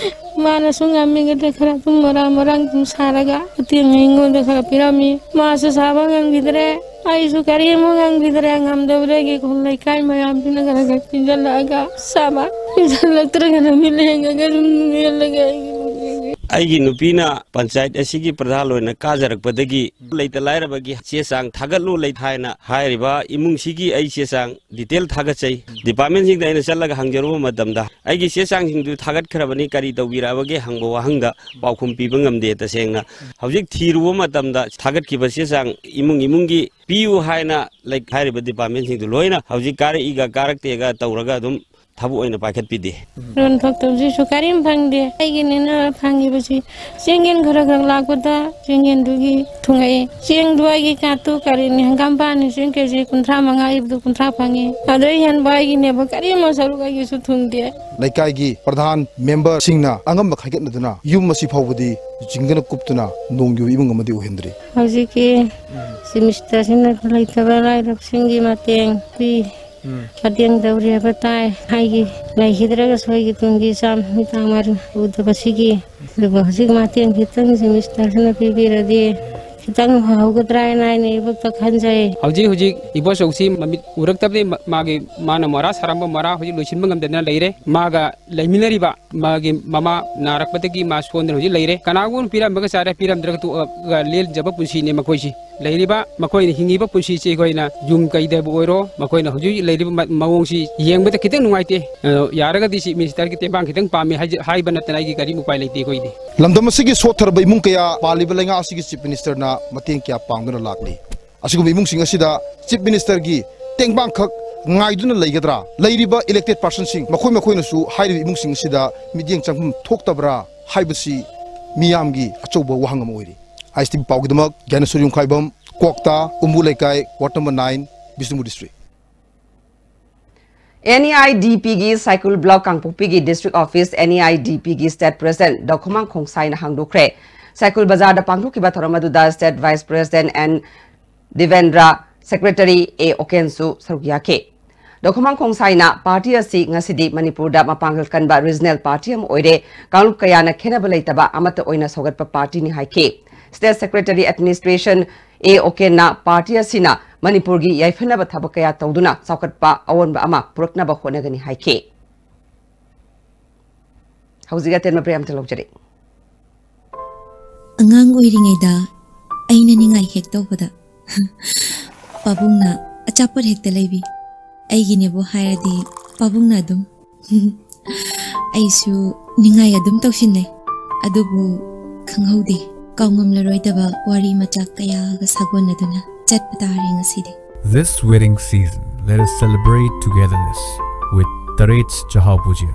ꯃꯥꯅꯁꯨ ꯉꯝꯃꯤꯉꯩꯗ ꯈꯔ ꯑꯗꯨꯝ ꯃꯔꯥꯡ ꯃꯔꯥꯡ ꯑꯗꯨꯝ ꯁꯥꯔꯒ ꯑꯇꯦꯡ ꯑꯩꯉꯣꯟꯗ ꯈꯔ ꯄꯤꯔꯝꯃꯤ꯫ ꯃꯥꯁꯨ ꯁꯥꯕ ꯉꯝꯈꯤꯗ꯭ꯔꯦ, ꯑꯩꯁꯨ ꯀꯔꯤꯃꯨꯛ ꯉꯝꯈꯤꯗ꯭ꯔꯦ꯫ ꯉꯝꯗꯕꯗꯒꯤ ꯈꯨꯜ ꯂꯩꯀꯥꯏ ꯃꯌꯥꯝꯁꯤꯅ ꯈꯔ ꯈꯔ ꯄꯤꯟꯁꯤꯜꯂꯛꯑꯒ ꯆꯥꯕ, ꯄꯤꯟꯁꯤꯜꯂꯛꯇ꯭ꯔꯒꯅ ꯃꯤꯠ ꯂꯦꯡꯉꯒ ꯑꯗꯨꯝ ꯂꯦꯜꯂꯒ ꯑꯩꯒꯤ ꯑꯩꯒꯤ ꯅꯨꯄꯤꯅ ꯄꯟꯆꯥꯌꯠ ꯑꯁꯤꯒꯤ ꯄ꯭ꯔꯙꯥꯟ ꯑꯣꯏꯅ ꯀꯥꯖꯔꯛꯄꯗꯒꯤ ꯂꯩꯇ ꯂꯥꯏꯔꯕꯒꯤ ꯆꯦ ꯆꯥꯡ ꯊꯥꯒꯠꯂꯨ ꯂꯩ ꯍꯥꯏꯅ ꯍꯥꯏꯔꯤꯕ ꯏꯃꯨꯡꯁꯤꯒꯤ ꯑꯩ ꯆꯦ ꯆꯥꯡ ꯗꯤꯇꯦꯜ ꯊꯥꯒꯠꯆꯩ꯫ ꯗꯤꯄꯥꯔꯠꯃꯦꯟꯁꯤꯡꯗ ꯑꯩꯅ ꯆꯠꯂꯒ ꯍꯪꯖꯔꯨꯕ ꯃꯇꯝꯗ ꯑꯩꯒꯤ ꯆꯦ ꯆꯥꯡꯁꯤꯡꯗꯨ ꯊꯥꯒꯠꯈ꯭ꯔꯕꯅꯤ, ꯀꯔꯤ ꯇꯧꯕꯤꯔꯛꯑꯕꯒꯦ ꯍꯪꯕ ꯋꯥꯍꯪꯗ ꯄꯥꯎꯈꯨꯝ ꯄꯤꯕ ꯉꯝꯗꯦ꯫ ꯇꯁꯦꯡꯅ ꯍꯧꯖꯤꯛ ꯊꯤꯔꯨꯕ ꯃꯇꯝꯗ ꯊꯥꯒꯠꯈꯤꯕ ꯆꯦ ꯆꯥꯡ ꯏꯃꯨꯡ ꯏꯃꯨꯡꯒꯤ ꯄꯤꯌꯨ ꯍꯥꯏꯅ ꯂꯩ-, ꯍꯥꯏꯔꯤꯕ ꯗꯤꯄꯥꯔꯠꯃꯦꯟꯁꯤꯡꯗꯨ ꯂꯣꯏꯅ ꯍꯧꯖꯤꯛ ꯀꯥꯔꯛꯏꯒ ꯀꯥꯔꯛꯇꯦꯒ ꯇꯧꯔꯒ ꯑꯗꯨꯝ ꯊꯕꯛ ꯑꯣꯏꯅ ꯄꯥꯏꯈꯠꯄꯤꯗꯦ꯫ ꯂꯣꯟ ꯊꯣꯛꯇꯕꯁꯤꯁꯨ ꯀꯔꯤꯝ ꯐꯪꯗꯦ꯫ ꯑꯩꯒꯤꯅꯤꯅ ꯐꯪꯉꯤꯕꯁꯤ ꯆꯦꯡꯌꯦꯟ ꯈꯔ ꯈꯔ ꯂꯥꯛꯄꯗ ꯆꯦꯡꯌꯦꯟꯗꯨꯒꯤ ꯊꯨꯡꯉꯛꯏ꯫ ꯆꯦꯡꯗꯨ ꯑꯩꯒꯤ ꯀꯥꯔꯠꯇꯨ ꯀꯔꯤꯅꯤ, ꯍꯪꯒꯥꯝ ꯄꯥꯟꯅꯤ ꯆꯦꯡ ꯀꯦꯖꯤ ꯀꯨꯟꯊ꯭ꯔꯥ ꯃꯉꯥ ꯏꯕꯗꯨ ꯀꯨꯟꯊ꯭ꯔꯥ ꯐꯪꯉꯤ꯫ ꯑꯗꯩ ꯍꯦꯟꯕ ꯑꯩꯒꯤꯅꯦꯕ ꯀꯔꯤꯝꯃ ꯁꯔꯨꯛ ꯑꯩꯒꯤꯁꯨ ꯊꯨꯡꯗꯦ꯫ ꯂꯩꯀꯥꯏꯒꯤ ꯄ꯭ꯔꯙꯥꯟ ꯃꯦꯝꯕꯔꯁꯤꯡꯅ ꯑꯉꯝꯕ ꯈꯥꯏꯒꯠꯅꯗꯨꯅ ꯌꯨꯝ ꯑꯁꯤ ꯐꯥꯎꯕꯗꯤ ꯖꯤꯡꯒꯅ ꯀꯨꯞꯇꯨꯅ ꯅꯣꯡ ꯌꯨꯕ ꯏꯃꯨꯡ ꯑꯃꯗꯤ ꯑꯣꯏꯍꯟꯗ꯭ꯔꯤ꯫ ꯍꯧꯖꯤꯛꯀꯤ ꯆꯤꯐ ꯃꯤꯅꯤꯁꯇꯔꯁꯤꯡꯅ ꯂꯩꯇꯕ ꯂꯥꯏꯔꯕꯁꯤꯡꯒꯤ ꯃꯇꯦꯡ ꯄꯤ꯫ ꯃꯇꯦꯡ ꯇꯧꯔꯤ ꯍꯥꯏꯕ ꯇꯥꯏ꯫ ꯑꯩꯒꯤ ꯂꯩꯈꯤꯗ꯭ꯔꯒꯁꯨ ꯑꯩꯒꯤ ꯇꯨꯡꯒꯤ ꯏꯆꯥ ꯃꯤꯠ ꯇꯥꯡ ꯃꯔꯤ ꯎꯗꯕꯁꯤꯒꯤ ꯑꯗꯨꯕꯨ ꯍꯧꯖꯤꯛ ꯃꯇꯦꯡ ꯈꯤꯇꯪ ꯆꯤꯐ ꯃꯤꯅꯤꯁꯇꯔꯁꯤꯅ ꯄꯤꯕꯤꯔꯗꯤ ꯈꯤꯇꯪ ꯐꯍꯧꯒꯗ꯭ꯔꯥ ꯍꯥꯏꯅ ꯑꯩꯅ ꯏꯕꯣꯛꯇ ꯈꯟꯖꯩ꯫ ꯍꯧꯖꯤꯛ ꯍꯧꯖꯤꯛ ꯏꯕꯣꯆꯧꯁꯤ ꯃꯃꯤꯠ ꯎꯔꯛꯇꯕꯗꯒꯤ ꯃ-, ꯃꯥꯒꯤ, ꯃꯥꯅ ꯃꯣꯔꯥ ꯁꯥꯔꯝꯕ ꯃꯣꯔꯥ ꯍꯧꯖꯤꯛ ꯂꯣꯏꯁꯤꯟꯕ ꯉꯝꯗꯗꯅ ꯂꯩꯔꯦ꯫ ꯃꯥꯒ ꯂꯩꯃꯤꯟꯅꯔꯤꯕ ꯃꯥꯒꯤ ꯃꯃꯥ ꯅꯥꯔꯛꯄꯗꯒꯤ ꯃꯥ ꯁꯣꯟꯗꯅ ꯍꯧꯖꯤꯛ ꯂꯩꯔꯦ꯫ ꯀꯅꯥꯒꯨꯝꯕ ꯄꯤꯔꯝꯕꯒ ꯆꯥꯔꯦ, ꯄꯤꯔꯝꯗ꯭ꯔꯒ ꯇꯣꯛꯑꯒ ꯂꯦꯟꯖꯕ ꯄꯨꯟꯁꯤꯅꯦ ꯃꯈꯣꯏꯁꯤ꯫ ꯂꯩꯔꯤꯕ ꯃꯈꯣꯏꯅ ꯍꯤꯡꯉꯤꯕ ꯄꯨꯟꯁꯤꯁꯤ ꯑꯩꯈꯣꯏꯅ ꯌꯨꯝ ꯀꯩꯗꯕꯨ ꯑꯣꯏꯔꯣ, ꯃꯈꯣꯏꯅ ꯍꯧꯖꯤꯛ ꯍꯧꯖꯤꯛ ꯂꯩꯔꯤꯕ ꯃ-, ꯃꯑꯣꯡꯁꯤ ꯌꯦꯡꯕꯗ ꯈꯤꯇꯪ ꯅꯨꯡꯉꯥꯏꯇꯦ꯫ ꯑꯗꯣ ꯌꯥꯔꯒꯗꯤ ꯆꯤꯐ ꯃꯤꯅꯤꯁꯇꯔꯒꯤ ꯇꯦꯡꯕꯥꯡ ꯈꯤꯇꯪ ꯄꯥꯝꯃꯤ ꯍꯥꯏꯖ-, ꯍꯥꯏꯕ ꯅꯠꯇꯅ ꯑꯩꯒꯤ ꯀꯔꯤꯝ ꯎꯄꯥꯏ ꯂꯩꯇꯦ ꯑꯩꯈꯣꯏꯗꯤ꯫ ꯂꯝꯗꯝ ꯑꯁꯤꯒꯤ ꯁꯣꯠꯊꯔꯕ ꯏꯃꯨꯡ ꯀꯌꯥ ꯄꯥꯜꯂꯤꯕ ꯂꯩꯉꯥꯛ ꯑꯁꯤꯒꯤ ꯆꯤꯐ ꯃꯤꯅꯤꯁꯇꯔꯅ ꯃꯇꯦꯡ ꯀꯌꯥ ꯄꯥꯡꯗꯨꯅ ꯂꯥꯛꯂꯤ꯫ ꯑꯁꯤꯒꯨꯝꯕ ꯏꯃꯨꯡꯁꯤꯡ ꯑꯁꯤꯗ ꯆꯤꯐ ꯃꯤꯅꯤꯁꯇꯔꯒꯤ ꯇꯦꯡꯕꯥꯡꯈꯛ ꯉꯥꯏꯗꯨꯅ ꯂꯩꯒꯗ꯭ꯔꯥ? ꯂꯩꯔꯤꯕ ꯏꯂꯦꯛꯇꯦꯗ ꯄꯥꯔꯁꯟꯁꯤꯡ ꯃꯈꯣꯏ ꯃꯈꯣꯏꯅꯁꯨ ꯍꯥꯏꯔꯤꯕ ꯏꯃꯨꯡꯁꯤꯡ ꯑꯁꯤꯗ ꯃꯤꯠꯌꯦꯡ ꯆꯪꯐꯝ ꯊꯣꯛꯇꯕ꯭ꯔꯥ ꯍꯥꯏꯕꯁꯤ ꯃꯤꯌꯥꯝꯒꯤ ꯑꯆꯧꯕ ꯋꯥꯍꯪ ꯑꯃ ꯑꯣꯏꯔꯤ꯫ ꯑꯥꯏ ꯑꯦꯁ ꯇꯤ ꯚꯤ ꯄꯥꯎꯒꯤꯗꯃꯛ ꯒ꯭ꯌꯥꯅꯦꯁꯣꯔ ꯌꯨꯝꯈꯥꯏꯕꯝ, ꯀ꯭ꯋꯥꯛꯇꯥ, ꯎꯝꯕꯨ ꯂꯩꯀꯥꯏ, ward number nine, Bishnupur district. N E I D ꯄꯤꯒꯤ ꯁꯥꯏꯀꯨꯜ ꯕ꯭ꯂꯣꯛ ꯀꯥꯡꯄꯣꯛꯄꯤꯒꯤ district office N E I D ꯄꯤꯒꯤ ꯁ꯭ꯇꯦꯠ ꯄ꯭ꯔꯦꯁꯤꯗꯦꯟꯠ ꯗꯣꯈꯣꯃꯥꯡ ꯈꯣꯡꯁꯥꯏꯅ ꯍꯥꯡꯗꯣꯛꯈ꯭ꯔꯦ꯫ ꯁꯥꯏꯀꯨꯜ ꯕꯖꯥꯔꯗ ꯄꯥꯡꯊꯣꯛꯈꯤꯕ ꯊꯧꯔꯝ ꯑꯗꯨꯗ state vice president N Dibendra, secretary A ꯑꯣꯀꯦꯟꯁꯨ ꯁꯔꯨꯛ ꯌꯥꯈꯤ꯫ ꯗꯣꯈꯣꯃꯥꯡ ꯈꯣꯡꯁꯥꯏꯅ ꯄꯥꯔꯇꯤ ꯑꯁꯤ ꯉꯁꯤꯗꯤ ꯃꯅꯤꯄꯨꯔꯗ ꯃꯄꯥꯡꯒꯜ ꯀꯟꯕ ꯔꯤꯖꯅꯦꯜ ꯄꯥꯔꯇꯤ ꯑꯃ ꯑꯣꯏꯔꯦ, ꯀꯥꯡꯂꯨꯞ ꯀꯌꯥꯅ ꯈꯦꯟꯅꯕ ꯂꯩꯇꯕ ꯑꯃꯠꯇ ꯑꯣꯏꯅ ꯁꯧꯒꯠꯄ ꯄꯥꯔꯇꯤꯅꯤ ꯍꯥꯏꯈꯤ꯫ ꯁ꯭ꯇꯦꯠ ꯁꯦꯀ꯭ꯔꯦꯇꯔꯤ ꯑꯦꯗꯃꯤꯅꯤꯁꯇ꯭ꯔꯦꯁꯟ ꯑꯦ ꯑꯣꯀꯦꯟꯅ ꯄꯥꯔꯇꯤ ꯑꯁꯤꯅ ꯃꯅꯤꯄꯨꯔꯒꯤ ꯌꯥꯏꯐꯅꯕ ꯊꯕꯛ ꯀꯌꯥ ꯇꯧꯗꯨꯅ ꯆꯥꯎꯈꯠꯄ ꯑꯑꯣꯟꯕ ꯑꯃ ꯄꯨꯔꯛꯅꯕ ꯍꯣꯠꯅꯒꯅꯤ ꯍꯥꯏꯈꯤ꯫ ꯍꯧꯖꯤꯛ ꯑꯇꯦꯟꯕ ꯕ꯭ꯔꯦꯛ ꯑꯃꯇ ꯂꯧꯖꯔꯤ꯫ ꯑꯉꯥꯡ ꯑꯣꯏꯔꯤꯉꯩꯗ ꯑꯩꯅ ꯅꯤꯡꯉꯥꯏ ꯍꯦꯛ ꯇꯧꯕꯗ ꯄꯥꯕꯨꯡꯅ ꯑꯆꯥꯄꯣꯠ ꯍꯦꯛꯇ ꯂꯩꯕꯤ꯫ ꯑꯩꯒꯤꯅꯦꯕꯨ ꯍꯥꯏꯔꯗꯤ ꯄꯥꯕꯨꯡꯅ ꯑꯗꯨꯝ꯫ ꯑꯩꯁꯨ ꯅꯤꯡꯉꯥꯏ ꯑꯗꯨꯝ ꯇꯧꯁꯤꯟꯅꯩ꯫ ꯑꯗꯨꯕꯨ ꯈꯪꯍꯧꯗꯦ, ꯀꯥꯎꯉꯝꯂꯔꯣꯏꯗꯕ ꯋꯥꯔꯤ ꯃꯆꯥꯛ ꯀꯌꯥꯒ ꯁꯥꯒꯣꯟꯅꯗꯨꯅ ꯆꯠꯄ ꯇꯥꯔꯦ ꯉꯁꯤꯗꯤ꯫ This wedding season, let us celebrate togetherness with Tarets Chahao Bhujia.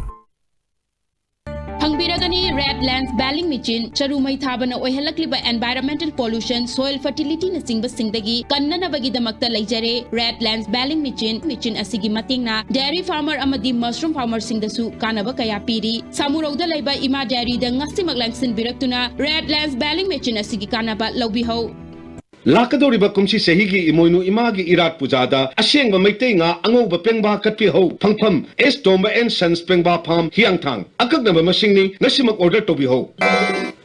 ꯐꯪꯕꯤꯔꯒꯅꯤ ꯔꯦꯗ ꯂꯦꯟꯁ ꯕꯦꯂꯤꯡ ꯃꯦꯆꯤꯟ꯫ ꯆꯔꯨ ꯃꯩ ꯊꯥꯕꯅ ꯑꯣꯏꯍꯜꯂꯛꯂꯤꯕ environmental pollution, soil fertilityꯅꯆꯤꯡꯕꯁꯤꯡꯗꯒꯤ ꯀꯟꯅꯅꯕꯒꯤꯗꯃꯛꯇ ꯂꯩꯖꯔꯦ red lens baling machine. Machine ꯑꯁꯤꯒꯤ ꯃꯇꯦꯡꯅ dairy farmer ꯑꯃꯗꯤ mushroom farmerꯁꯤꯡꯗꯁꯨ ꯀꯥꯟꯅꯕ ꯀꯌꯥ ꯄꯤꯔꯤ꯫ ꯁꯥꯃꯨꯔꯧꯗ ꯂꯩꯕ ꯏꯃꯥ dairyꯗ ꯉꯁꯤꯃꯛ ꯂꯦꯡꯁꯤꯟꯕꯤꯔꯛꯇꯨꯅ ꯔꯦꯗ ꯂꯦꯟꯁ ꯕꯦꯂꯤꯡ ꯃꯦꯆꯤꯟ ꯑꯁꯤꯒꯤ ꯀꯥꯟꯅꯕ ꯂꯧꯕꯤꯍꯧ꯫ ꯂꯥꯛꯀꯗꯧꯔꯤꯕ ꯀꯨꯝꯁꯤ ꯆꯍꯤꯒꯤ ꯏꯃꯣꯏꯅꯨ ꯏꯃꯥꯒꯤ ꯏꯔꯥꯠ ꯄꯨꯖꯥꯗ ꯑꯁꯦꯡꯕ ꯃꯩꯇꯩ ꯉꯥ ꯑꯉꯧꯕ ꯄꯦꯡꯕꯥ ꯀꯠꯄꯤꯍꯧ꯫ ꯐꯪꯐꯝ, ꯑꯦꯁ ꯇꯣꯝꯕ and Sons ꯄꯦꯡꯕꯥ farm, ꯍꯤꯌꯥꯡꯊꯥꯡ꯫ ꯑꯀꯛꯅꯕ ꯃꯁꯤꯡꯅꯤ, ꯉꯁꯤꯃꯛ order ꯇꯧꯕꯤꯍꯧ꯫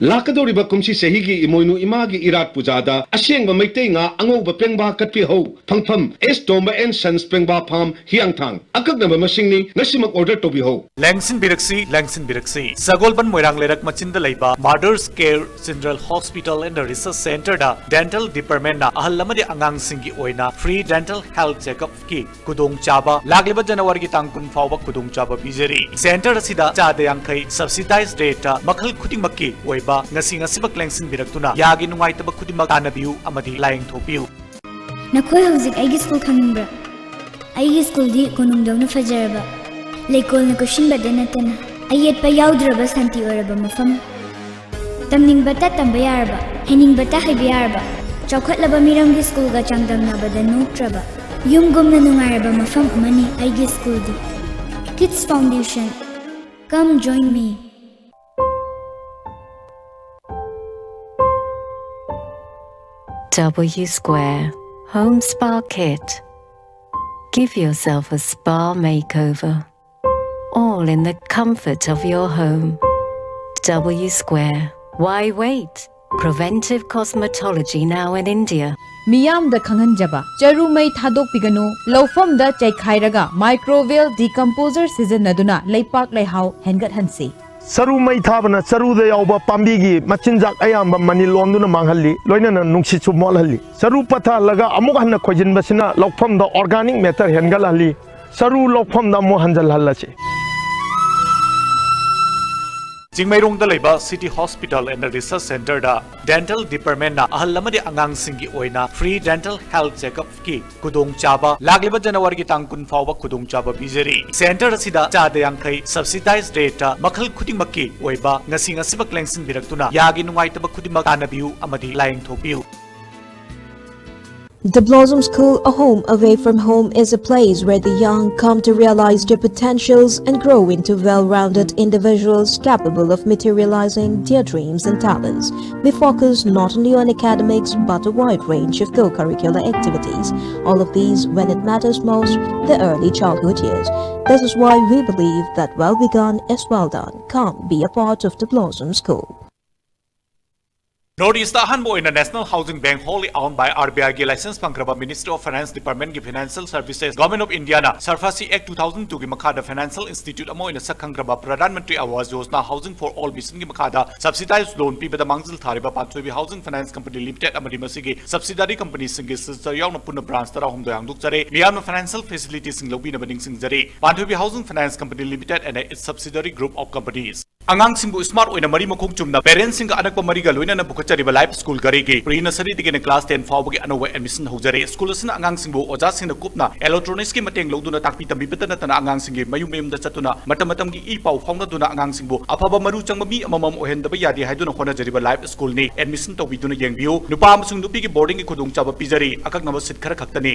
ꯂꯥꯛꯀꯗꯧꯔꯤꯕ ꯀꯨꯝꯁꯤ ꯆꯍꯤꯒꯤ ꯏꯃꯣꯏꯅꯨ ꯏꯃꯥꯒꯤ ꯏꯔꯥꯠ ꯄꯨꯖꯥꯗ ꯑꯁꯦꯡꯕ ꯃꯩꯇꯩ ꯉꯥ ꯑꯉꯧꯕ ꯄꯦꯡꯕꯥ ꯀꯠꯄꯤꯍꯧ꯫ ꯐꯪꯐꯝ, ꯑꯦꯁ ꯇꯣꯝꯕ and Sons ꯄꯦꯡꯕꯥ farm, ꯍꯤꯌꯥꯡꯊꯥꯡ꯫ ꯑꯀꯛꯅꯕ ꯃꯁꯤꯡꯅꯤ, ꯉꯁꯤꯃꯛ order ꯇꯧꯕꯤꯍꯧ꯫ ꯂꯦꯡꯁꯤꯟꯕꯤꯔꯛꯁꯤ, ꯂꯦꯡꯁꯤꯟꯕꯤꯔꯛꯁꯤ꯫ ꯁꯒꯣꯜꯕꯟ ꯃꯣꯏꯔꯥꯡ ꯂꯩꯔꯛ ꯃꯆꯤꯟꯗ ꯂꯩꯕ Mother's Care General Hospital and Research Centreꯗ dental departmentꯅ ꯑꯍꯜ ꯑꯃꯗꯤ ꯑꯉꯥꯡꯁꯤꯡꯒꯤ ꯑꯣꯏꯅ free dental health checkupꯀꯤ ꯈꯨꯗꯣꯡꯆꯥꯕ ꯂꯥꯛꯂꯤꯕ ꯖꯅꯋꯥꯔꯤꯒꯤ ꯇꯥꯡ ꯀꯨꯟ ꯐꯥꯎꯕ ꯈꯨꯗꯣꯡꯆꯥꯕ ꯄꯤꯖꯔꯤ꯫ Centre ꯑꯁꯤꯗ ꯆꯥꯗ ꯌꯥꯡꯈꯩ subsidized rateꯇ ꯃꯈꯜ ꯈꯨꯗꯤꯡꯃꯛꯀꯤ ꯑꯣꯏꯕ ꯉꯁꯤ ꯉꯁꯤꯃꯛ ꯂꯦꯡꯁꯤꯟꯕꯤꯔꯛꯇꯨꯅ ꯌꯥꯒꯤ ꯅꯨꯡꯉꯥꯏꯇꯕ ꯈꯨꯗꯤꯡꯃꯛ ꯇꯥꯟꯅꯕꯤꯌꯨ ꯑꯃꯗꯤ ꯂꯥꯌꯦꯡꯊꯣꯛꯄꯤꯌꯨ꯫ ꯅꯈꯣꯏ ꯍꯧꯖꯤꯛ ꯑꯩꯒꯤ ꯁ꯭ꯀꯨꯜ ꯈꯪꯅꯤꯡꯕ꯭ꯔꯥ? ꯑꯩꯒꯤ ꯁ꯭ꯀꯨꯜꯗꯤ ꯀꯣꯅꯨꯡꯗꯧꯅ ꯐꯖꯔꯕ, ꯂꯩꯀꯣꯜꯅ ꯀꯣꯏꯁꯤꯟꯕꯗ ꯅꯠꯇꯅ ꯑꯌꯦꯠꯄ ꯌꯥꯎꯗ꯭ꯔꯕ ꯁꯥꯟꯇꯤ ꯑꯣꯏꯔꯕ ꯃꯐꯝ꯫ ꯇꯝꯅꯤꯡꯕꯇ ꯇꯝꯕ ꯌꯥꯔꯕ, ꯍꯩꯅꯤꯡꯕꯇ ꯍꯩꯕ ꯌꯥꯔꯕ, ꯆꯥꯎꯈꯠꯂꯕ ꯃꯤꯔꯝꯒꯤ ꯁ꯭ꯀꯨꯜꯒ ꯆꯥꯡꯗꯝꯅꯕꯗ ꯅꯣꯛꯇ꯭ꯔꯕ, ꯌꯨꯝꯒꯨꯝꯅ ꯅꯨꯡꯉꯥꯏꯔꯕ ꯃꯐꯝ ꯑꯃꯅꯤ ꯑꯩꯒꯤ ꯁ꯭ꯀꯨꯜꯗꯤ꯫ Kids Foundation, come join me. W Square Home Spa Kit. Give yourself a spa makeover, all in the comfort of your home. W Square. Why wait? Preventive cosmetology now in India. ꯃꯤꯌꯥꯝꯗ ꯈꯪꯍꯟꯖꯕ꯫ ꯆꯔꯨ ꯃꯩ ꯊꯥꯗꯣꯛꯄꯤꯒꯅꯨ꯫ ꯂꯧꯐꯝꯗ ꯆꯩꯈꯥꯏꯔꯒ microbial decomposer ꯁꯤꯖꯤꯟꯅꯗꯨꯅ ꯂꯩꯄꯥꯛ ꯂꯩꯍꯥꯎ ꯍꯦꯟꯒꯠꯍꯟꯁꯤ꯫ ꯆꯔꯨ ꯃꯩ ꯊꯥꯕꯅ ꯆꯔꯨꯗ ꯌꯥꯎꯕ ꯄꯥꯝꯕꯤꯒꯤ ꯃꯆꯤꯟꯖꯥꯛ ꯑꯌꯥꯝꯕ ꯃꯅꯤꯜ ꯑꯣꯟꯗꯨꯅ ꯃꯥꯡꯍꯜꯂꯤ, ꯂꯣꯏꯅꯅ ꯅꯨꯡꯁꯤꯠꯁꯨ ꯃꯣꯠꯍꯜꯂꯤ꯫ ꯆꯔꯨ ꯄꯠꯊꯍꯜꯂꯒ ꯑꯃꯨꯛ ꯍꯟꯅ ꯈꯣꯏꯖꯤꯟꯕꯁꯤꯅ ꯂꯧꯐꯝꯗ organic matter ꯍꯦꯟꯒꯠꯍꯜꯂꯤ꯫ ꯆꯔꯨ ꯂꯧꯐꯝꯗ ꯑꯃꯨꯛ ꯍꯟꯖꯜꯍꯜꯂꯁꯤ꯫ ꯆꯤꯡꯃꯩꯔꯣꯡꯗ ꯂꯩꯕ City Hospital and Research Centreꯗ Dental Departmentꯅ ꯑꯍꯜ ꯑꯃꯗꯤ ꯑꯉꯥꯡꯁꯤꯡꯒꯤ ꯑꯣꯏꯅ free dental health checkupꯀꯤ ꯈꯨꯗꯣꯡꯆꯥꯕ ꯂꯥꯛꯂꯤꯕ ꯖꯅꯋꯥꯔꯤꯒꯤ ꯇꯥꯡ ꯀꯨꯟ ꯐꯥꯎꯕ ꯈꯨꯗꯣꯡꯆꯥꯕ ꯄꯤꯖꯔꯤ꯫ Centre ꯑꯁꯤꯗ ꯆꯥꯗ ꯌꯥꯡꯈꯩ subsidized rateꯇ ꯃꯈꯜ ꯈꯨꯗꯤꯡꯃꯛꯀꯤ ꯑꯣꯏꯕ ꯉꯁꯤ ꯉꯁꯤꯃꯛ ꯂꯦꯡꯁꯤꯟꯕꯤꯔꯛꯇꯨꯅ ꯌꯥꯒꯤ ꯅꯨꯡꯉꯥꯏꯇꯕ ꯈꯨꯗꯤꯡꯃꯛ ꯇꯥꯟꯅꯕꯤꯌꯨ ꯑꯃꯗꯤ ꯂꯥꯌꯦꯡꯊꯣꯛꯄꯤꯌꯨ꯫ The Blossom School, a home away from home, is a place where the young come to realize their potentials and grow into well-rounded individuals capable of materializing their dreams and talents. We focus not only on academics but a wide range of co-curricular activities, all of these when it matters most, the early childhood years. This is why we believe that well begun is well done. Come be a part of the Blossom School. North East ꯑꯍꯥꯟꯕ ꯑꯣꯏꯅ National Housing Bank, wholly owned by RBIꯒꯤ license ꯐꯪꯈ꯭ꯔꯕ Ministry of Finance Departmentꯀꯤ Financial Services, Government of Indiaꯅ SARFAESI Act two thousand twoꯒꯤ ꯃꯈꯥꯗ financial institute ꯑꯃ ꯑꯣꯏꯅ ꯁꯛ ꯈꯪꯈ꯭ꯔꯕ Pradhan Mantri Awas Yojana Housing for All missionꯒꯤ ꯃꯈꯥꯗ subsidized loan ꯄꯤꯕꯗ ꯃꯥꯡꯖꯤꯜ ꯊꯥꯔꯤꯕ ꯄꯥꯟꯊꯣꯏꯕꯤ Housing Finance Company Limited ꯑꯃꯗꯤ ꯃꯁꯤꯒꯤ subsidiary companyꯁꯤꯡꯒꯤ signature ꯌꯥꯎꯅ ꯄꯨꯟꯅ branch ꯇꯔꯥꯍꯨꯝꯗꯣꯏ ꯍꯥꯡꯗꯣꯛꯆꯔꯦ꯫ ꯃꯤꯌꯥꯝꯅ financial facilitiesꯁꯤꯡ ꯂꯧꯕꯤꯅꯕ ꯅꯤꯡꯁꯤꯡꯖꯔꯤ꯫ ꯄꯥꯟꯊꯣꯏꯕꯤ Housing Finance Company Limited and its subsidiary group of companies꯫ ꯑꯉꯥꯡꯁꯤꯡꯕꯨ smart ꯑꯣꯏꯅ ꯃꯔꯤ ꯃꯈꯣꯡ ꯆꯨꯝꯅ parentsꯁꯤꯡꯒ ꯑꯅꯛꯄ ꯃꯔꯤꯒ ꯂꯣꯏꯅꯅ ꯄꯨꯈꯠꯆꯔꯤꯕ Life School ꯘꯔꯤꯒꯤ pre nurseryꯗꯒꯤꯅ class ten ꯐꯥꯎꯕꯒꯤ ꯑꯅꯧꯕ admission ꯍꯧꯖꯔꯦ꯫ School ꯑꯁꯤꯅ ꯑꯉꯥꯡꯁꯤꯡꯕꯨ ꯑꯣꯖꯥꯁꯤꯡꯅ ꯀꯨꯞꯅ electronicsꯀꯤ ꯃꯇꯦꯡ ꯂꯧꯗꯨꯅ ꯇꯥꯛꯄꯤ ꯇꯝꯕꯤꯕꯇ ꯅꯠꯇꯅ ꯑꯉꯥꯡꯁꯤꯡꯒꯤ ꯃꯌꯨꯝ ꯃꯌꯨꯝꯗ ꯆꯠꯇꯨꯅ ꯃꯇꯝ ꯃꯇꯝꯒꯤ ꯏ ꯄꯥꯎ ꯐꯥꯎꯅꯗꯨꯅ ꯑꯉꯥꯡꯁꯤꯡꯕꯨ ꯑꯐꯕ ꯃꯔꯨ ꯆꯪꯕ ꯃꯤ ꯑꯃꯃꯝ ꯑꯣꯏꯍꯟꯗꯕ ꯌꯥꯗꯦ ꯍꯥꯏꯗꯨꯅ ꯍꯣꯠꯅꯖꯔꯤꯕ Life Schoolꯅꯤ꯫ Admission ꯇꯧꯕꯤꯗꯨꯅ ꯌꯦꯡꯕꯤꯌꯨ꯫ ꯅꯨꯄꯥ ꯑꯃꯁꯨꯡ ꯅꯨꯄꯤꯒꯤ boardingꯒꯤ ꯈꯨꯗꯣꯡꯆꯥꯕ ꯄꯤꯖꯔꯤ꯫ ꯑꯀꯛꯅꯕ seat ꯈꯔ ꯈꯛꯇꯅꯤ꯫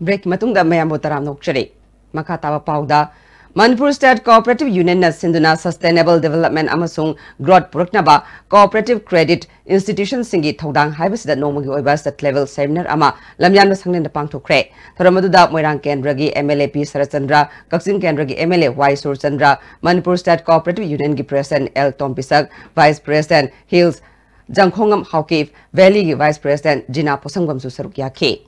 Break ꯃꯇꯨꯡꯗ ꯃꯌꯥꯝꯕꯨ ꯇꯔꯥꯝꯅ ꯑꯣꯛꯆꯔꯤ꯫ ꯃꯈꯥ ꯇꯥꯕ ꯄꯥꯎꯗ, Manipur State Cooperative Unionꯅ ꯁꯤꯟꯗꯨꯅ sustainable development ꯑꯃꯁꯨꯡ growth ꯄꯨꯔꯛꯅꯕ cooperative credit institutionꯁꯤꯡꯒꯤ ꯊꯧꯗꯥꯡ ꯍꯥꯏꯕꯁꯤꯗ ꯅꯣꯡꯃꯒꯤ ꯑꯣꯏꯕ state level seminar ꯑꯃ ꯂꯝꯌꯥꯟꯕ ꯁꯪꯂꯦꯟꯗ ꯄꯥꯡꯊꯣꯛꯈ꯭ꯔꯦ꯫ ꯊꯧꯔꯝ ꯑꯗꯨꯗ ꯃꯣꯏꯔꯥꯡ ꯀꯦꯟꯗ꯭ꯔꯒꯤ MLA ꯄꯤ ꯁꯔꯠꯆꯟꯗ꯭ꯔ, ꯀꯛꯆꯤꯡ ꯀꯦꯟꯗ꯭ꯔꯒꯤ MLA Y Surchandra, Manipur State Cooperative Unionꯒꯤ President L Tombisak, Vice President Hills ꯖꯪꯈꯣꯡꯉꯝ ꯍꯥꯎꯀꯤꯞ, Valleyꯒꯤ Vice President ꯖꯤꯅꯥ ꯄꯣꯁꯪꯕꯝꯁꯨ ꯁꯔꯨꯛ ꯌꯥꯈꯤ꯫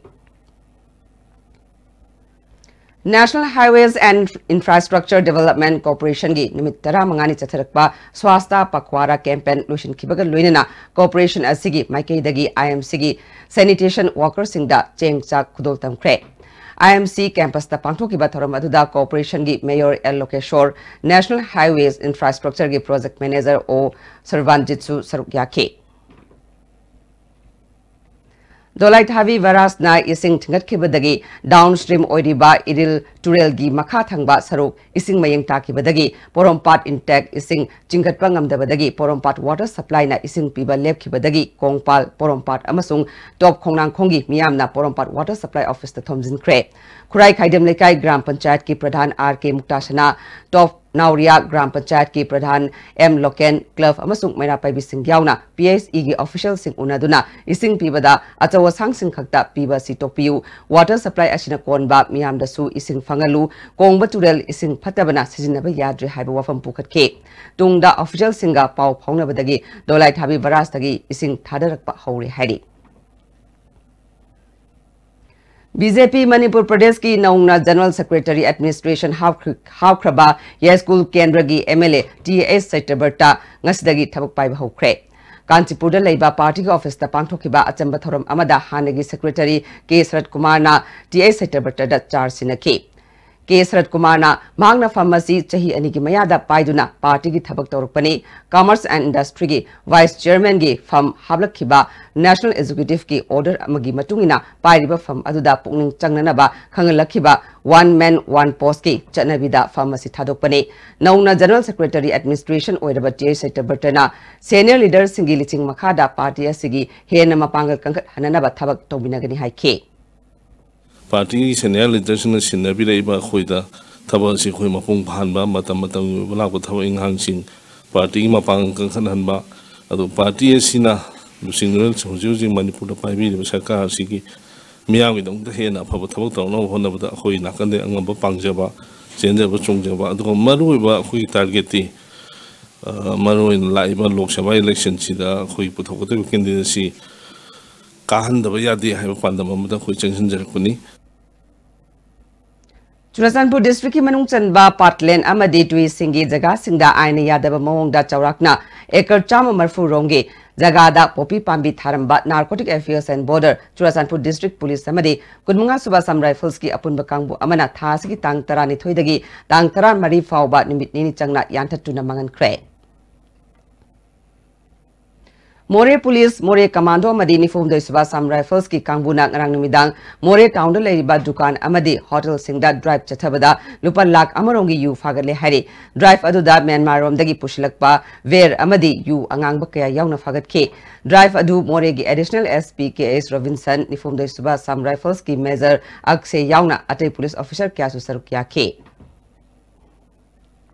National Highways and Infrastructure Development Corporationꯒꯤ ꯅꯨꯃꯤꯠ ꯇꯔꯥꯃꯉꯥꯅꯤ ꯆꯠꯊꯔꯛꯄ ꯁ꯭ꯋꯥꯁꯇꯥ ꯄꯈ꯭ꯋꯥꯔꯥ campaign ꯂꯣꯏꯁꯤꯟꯈꯤꯕꯒ ꯂꯣꯏꯅꯅ corporation ꯑꯁꯤꯒꯤ ꯃꯥꯏꯀꯩꯗꯒꯤ IMCꯒꯤ sanitation workerꯁꯤꯡꯗ ꯆꯦꯡ ꯆꯥꯛ ꯈꯨꯗꯣꯜ ꯇꯝꯈ꯭ꯔꯦ꯫ IMC campusꯇ ꯄꯥꯡꯊꯣꯛꯈꯤꯕ ꯊꯧꯔꯝ ꯑꯗꯨꯗ corporationꯒꯤ mayor L Lokeshwar, National Highways Infrastructureꯒꯤ project manager O Sarvanjitꯁꯨ ꯁꯔꯨꯛ ꯌꯥꯈꯤ꯫ ꯗꯣꯂꯥꯏꯊꯥꯕꯤ ꯕꯔꯥꯖꯅ ꯏꯁꯤꯡ ꯊꯤꯡꯒꯠꯈꯤꯕꯗꯒꯤ downstream ꯑꯣꯏꯔꯤꯕ ꯏꯔꯤꯜ ꯇꯨꯔꯦꯜꯒꯤ ꯃꯈꯥ ꯊꯪꯕ ꯁꯔꯨꯛ ꯏꯁꯤꯡ ꯃꯌꯦꯡ ꯇꯥꯈꯤꯕꯗꯒꯤ ꯄꯣꯔꯣꯝꯄꯥꯠ intake ꯏꯁꯤꯡ ꯆꯤꯡꯈꯠꯄ ꯉꯝꯗꯕꯗꯒꯤ ꯄꯣꯔꯣꯝꯄꯥꯠ water supplyꯅ ꯏꯁꯤꯡ ꯄꯤꯕ ꯂꯦꯞꯈꯤꯕꯗꯒꯤ ꯀꯣꯡꯄꯥꯜ, ꯄꯣꯔꯣꯝꯄꯥꯠ ꯑꯃꯁꯨꯡ ꯇꯣꯞ ꯈꯣꯡꯅꯥꯡꯈꯣꯡꯒꯤ ꯃꯤꯌꯥꯝꯅ ꯄꯣꯔꯣꯝꯄꯥꯠ water supply officeꯇ ꯊꯣꯝꯖꯤꯟꯈ꯭ꯔꯦ꯫ ꯈꯨꯔꯥꯏ ꯈꯥꯏꯗꯦꯝ ꯂꯩꯀꯥꯏ ꯒ꯭ꯔꯥꯝ ꯄꯟꯆꯥꯌꯠꯀꯤ ꯄ꯭ꯔꯙꯥꯟ R K ꯃꯨꯛꯇꯥꯁꯅꯥ, ꯇꯣꯞ ꯅꯥꯎꯔꯤꯌꯥ ꯒ꯭ꯔꯥꯝ ꯄꯟꯆꯥꯌꯠꯀꯤ ꯄ꯭ꯔꯙꯥꯟ M ꯂꯣꯀꯦꯟ, club ꯑꯃꯁꯨꯡ ꯃꯩꯔꯥ ꯄꯥꯏꯕꯤꯁꯤꯡ ꯌꯥꯎꯅ PHEꯒꯤ officialꯁꯤꯡ ꯎꯅꯗꯨꯅ ꯏꯁꯤꯡ ꯄꯤꯕꯗ ꯑꯆꯧ ꯑꯁꯥꯡꯁꯤꯡ ꯈꯛꯇ ꯄꯤꯕ ꯑꯁꯤ ꯇꯣꯛꯄꯤꯌꯨ, water supply ꯑꯁꯤꯅ ꯀꯣꯟꯕ ꯃꯤꯌꯥꯝꯗꯁꯨ ꯏꯁꯤꯡ ꯐꯪꯍꯜꯂꯨ, ꯀꯣꯡꯕ ꯇꯨꯔꯦꯜ ꯏꯁꯤꯡ ꯐꯠꯇꯕꯅ ꯁꯤꯖꯤꯟꯅꯕ ꯌꯥꯗ꯭ꯔꯦ ꯍꯥꯏꯕ ꯋꯥꯐꯝ ꯄꯨꯈꯠꯈꯤ꯫ ꯇꯨꯡꯗ officialꯁꯤꯡꯒ ꯄꯥꯎ ꯐꯥꯎꯅꯕꯗꯒꯤ ꯗꯣꯂꯥꯏꯊꯥꯕꯤ ꯕꯔꯥꯖꯇꯒꯤ ꯏꯁꯤꯡ ꯊꯥꯗꯔꯛꯄ ꯍꯧꯔꯦ ꯍꯥꯏꯔꯤ꯫ BJP ꯃꯅꯤꯄꯨꯔ ꯄ꯭ꯔꯗꯦꯁꯀꯤ ꯅꯧꯅ General Secretary Administration ꯍꯥꯞꯈ꯭ꯔ-, ꯍꯥꯞꯈ꯭ꯔꯕ ꯌꯥꯏꯁ꯭ꯀꯨꯜ ꯀꯦꯟꯗ꯭ꯔꯒꯤ MLA Th ꯁꯇ꯭ꯌꯕ꯭ꯔꯇ ꯉꯁꯤꯗꯒꯤ ꯊꯕꯛ ꯄꯥꯏꯕ ꯍꯧꯈ꯭ꯔꯦ꯫ ꯀꯥꯟꯆꯤꯄꯨꯔꯗ ꯂꯩꯕ partyꯒꯤ officeꯇ ꯄꯥꯡꯊꯣꯛꯈꯤꯕ ꯑꯆꯝꯕ ꯊꯧꯔꯝ ꯑꯃꯗ ꯍꯥꯟꯅꯒꯤ secretary K ꯁꯔꯠ ꯀꯨꯃꯥꯔꯅ Th ꯁꯇ꯭ꯌꯕ꯭ꯔꯇꯗ charge ꯁꯤꯟꯅꯈꯤ꯫ K ꯁꯔꯠ ꯀꯨꯃꯥꯔꯅ ꯃꯍꯥꯛꯅ ꯐꯝ ꯑꯁꯤ ꯆꯍꯤ ꯑꯅꯤꯒꯤ ꯃꯌꯥꯗ ꯄꯥꯏꯗꯨꯅ partyꯒꯤ ꯊꯕꯛ ꯇꯧꯔꯛꯄꯅꯤ꯫ Commerce and Industryꯒꯤ vice chairmanꯒꯤ ꯐꯝ ꯍꯥꯞꯂꯛꯈꯤꯕ National Executiveꯀꯤ order ꯑꯃꯒꯤ ꯃꯇꯨꯡ ꯏꯟꯅ ꯄꯥꯏꯔꯤꯕ ꯐꯝ ꯑꯗꯨꯗ ꯄꯨꯛꯅꯤꯡ ꯆꯪꯅꯅꯕ ꯈꯪꯍꯜꯂꯛꯈꯤꯕ one man one postꯀꯤ ꯆꯠꯅꯕꯤꯗ ꯐꯝ ꯑꯁꯤ ꯊꯥꯗꯣꯛꯄꯅꯤ꯫ ꯅꯧꯅ General Secretary Administration ꯑꯣꯏꯔꯕ Th ꯁꯇ꯭ꯌꯕ꯭ꯔꯇꯅ senior leaderꯁꯤꯡꯒꯤ ꯂꯤꯆꯤꯡ ꯃꯈꯥꯗ party ꯑꯁꯤꯒꯤ ꯍꯦꯟꯅ ꯃꯄꯥꯡꯒꯜ ꯀꯟꯈꯠꯍꯟꯅꯅꯕ ꯊꯕꯛ ꯇꯧꯃꯤꯟꯅꯒꯅꯤ ꯍꯥꯏꯈꯤ꯫ Partyꯒꯤ senior leaderꯁꯤꯡꯅ ꯁꯤꯟꯅꯕꯤꯔꯛꯏꯕ ꯑꯩꯈꯣꯏꯗ ꯊꯕꯛ ꯑꯁꯤ ꯑꯩꯈꯣꯏ ꯃꯄꯨꯡ ꯐꯥꯍꯟꯕ, ꯃꯇꯝ ꯃꯇꯝꯒꯤ ꯑꯣꯏꯕ ꯂꯥꯛꯄ ꯊꯕꯛ ꯏꯪꯈꯥꯡꯁꯤꯡ, partyꯒꯤ ꯃꯄꯥꯡꯒꯜ ꯀꯟꯈꯠꯍꯟꯕ, ꯑꯗꯨ party ꯑꯁꯤꯅ ꯂꯨꯆꯤꯡꯗꯨꯅ ꯍꯧꯖꯤꯛ ꯍꯧꯖꯤꯛ ꯃꯅꯤꯄꯨꯔꯗ ꯄꯥꯏꯕꯤꯔꯤꯕ ꯁꯔꯀꯥꯔ ꯑꯁꯤꯒꯤ ꯃꯤꯌꯥꯝꯒꯤꯗꯃꯛꯇ ꯍꯦꯟꯅ ꯑꯐꯕ ꯊꯕꯛ ꯇꯧꯅꯕ ꯍꯣꯠꯅꯕꯗ ꯑꯩꯈꯣꯏ ꯅꯥꯀꯟꯗ ꯑꯉꯝꯕ ꯄꯥꯡꯖꯕ, ꯆꯦꯟꯖꯕ ꯆꯣꯡꯖꯕ, ꯑꯗꯨꯒ ꯃꯔꯨꯑꯣꯏꯕ ꯑꯩꯈꯣꯏꯒꯤ targetꯇꯤ, ꯑ, ꯃꯔꯨꯑꯣꯏꯅ ꯂꯥꯛꯏꯕ ꯂꯣꯛ ꯁꯚꯥ electionꯁꯤꯗ ꯑꯩꯈꯣꯏ ꯄꯨꯊꯣꯛꯀꯗꯧꯔꯤꯕ candidateꯁꯤ ꯀꯥꯍꯟꯗꯕ ꯌꯥꯗꯦ ꯍꯥꯏꯕ ꯄꯥꯟꯗꯝ ꯑꯃꯗ ꯑꯩꯈꯣꯏ ꯆꯪꯁꯤꯟꯖꯔꯛꯄꯅꯤ꯫ ꯆꯨꯔꯆꯥꯟꯄꯨꯔ districtꯀꯤ ꯃꯅꯨꯡ ꯆꯟꯕ ꯄꯥꯠꯂꯦꯟ ꯑꯃꯗꯤ ꯇꯨꯔꯤꯁꯤꯡꯒꯤ ꯖꯒꯥꯁꯤꯡꯗ ꯑꯥꯏꯟꯅ ꯌꯥꯗꯕ ꯃꯑꯣꯡꯗ ꯆꯥꯎꯔꯥꯛꯅ acre ꯆꯥꯝꯃ ꯃꯔꯤꯐꯨ ꯔꯣꯝꯒꯤ ꯖꯒꯥꯗ ꯄꯣꯄꯤ ꯄꯥꯝꯕꯤ ꯊꯥꯔꯝꯕ Narcotic Affairs and Border Churachandpur district police ꯑꯃꯗꯤ ꯀꯨꯟꯃꯉꯥ ꯁꯨꯕ Assam Riflesꯀꯤ ꯑꯄꯨꯟꯕ ꯀꯥꯡꯕꯨ ꯑꯃꯅ ꯊꯥ ꯑꯁꯤꯒꯤ ꯇꯥꯡ ꯇꯔꯥꯅꯤꯊꯣꯏꯗꯒꯤ ꯇꯥꯡ ꯇꯔꯥꯃꯔꯤ ꯐꯥꯎꯕ ꯅꯨꯃꯤꯠ ꯅꯤꯅꯤ ꯆꯪꯅ ꯌꯥꯟꯊꯠꯇꯨꯅ ꯃꯥꯡꯍꯟꯈ꯭ꯔꯦ꯫ ꯃꯣꯔꯦ police, ꯃꯣꯔꯦ commando ꯑꯃꯗꯤ ꯅꯤꯐꯨꯍꯨꯝꯗꯣꯏ ꯁꯨꯕ Assam Riflesꯀꯤ ꯀꯥꯡꯕꯨꯅ ꯉꯔꯥꯡ ꯅꯨꯃꯤꯗꯥꯡ ꯃꯣꯔꯦ townꯗ ꯂꯩꯔꯤꯕ ꯗꯨꯀꯥꯟ ꯑꯃꯗꯤ hotelꯁꯤꯡꯗ drive ꯆꯠꯊꯕꯗ ꯂꯨꯄꯥ ꯂꯥꯈ ꯑꯃꯔꯣꯝꯒꯤ ꯌꯨ ꯐꯥꯒꯠꯂꯦ ꯍꯥꯏꯔꯤ꯫ Drive ꯑꯗꯨꯗ ꯃ꯭ꯌꯥꯟꯃꯥꯔꯔꯣꯝꯗꯒꯤ ꯄꯨꯁꯤꯜꯂꯛꯄ beer ꯑꯃꯗꯤ ꯌꯨ ꯑꯉꯥꯡꯕ ꯀꯌꯥ ꯌꯥꯎꯅ ꯐꯥꯒꯠꯈꯤ꯫ Drive ꯑꯗꯨ ꯃꯣꯔꯦꯒꯤ Additional SP ꯀꯦ ꯑꯦꯁ ꯔꯣꯕꯤꯟꯁꯟ, ꯅꯤꯐꯨꯍꯨꯝꯗꯣꯏ ꯁꯨꯕ Assam Riflesꯀꯤ Major ꯑꯛꯁꯦ ꯌꯥꯎꯅ ꯑꯇꯩ police officer ꯀꯌꯥꯁꯨ ꯁꯔꯨꯛ ꯌꯥꯈꯤ꯫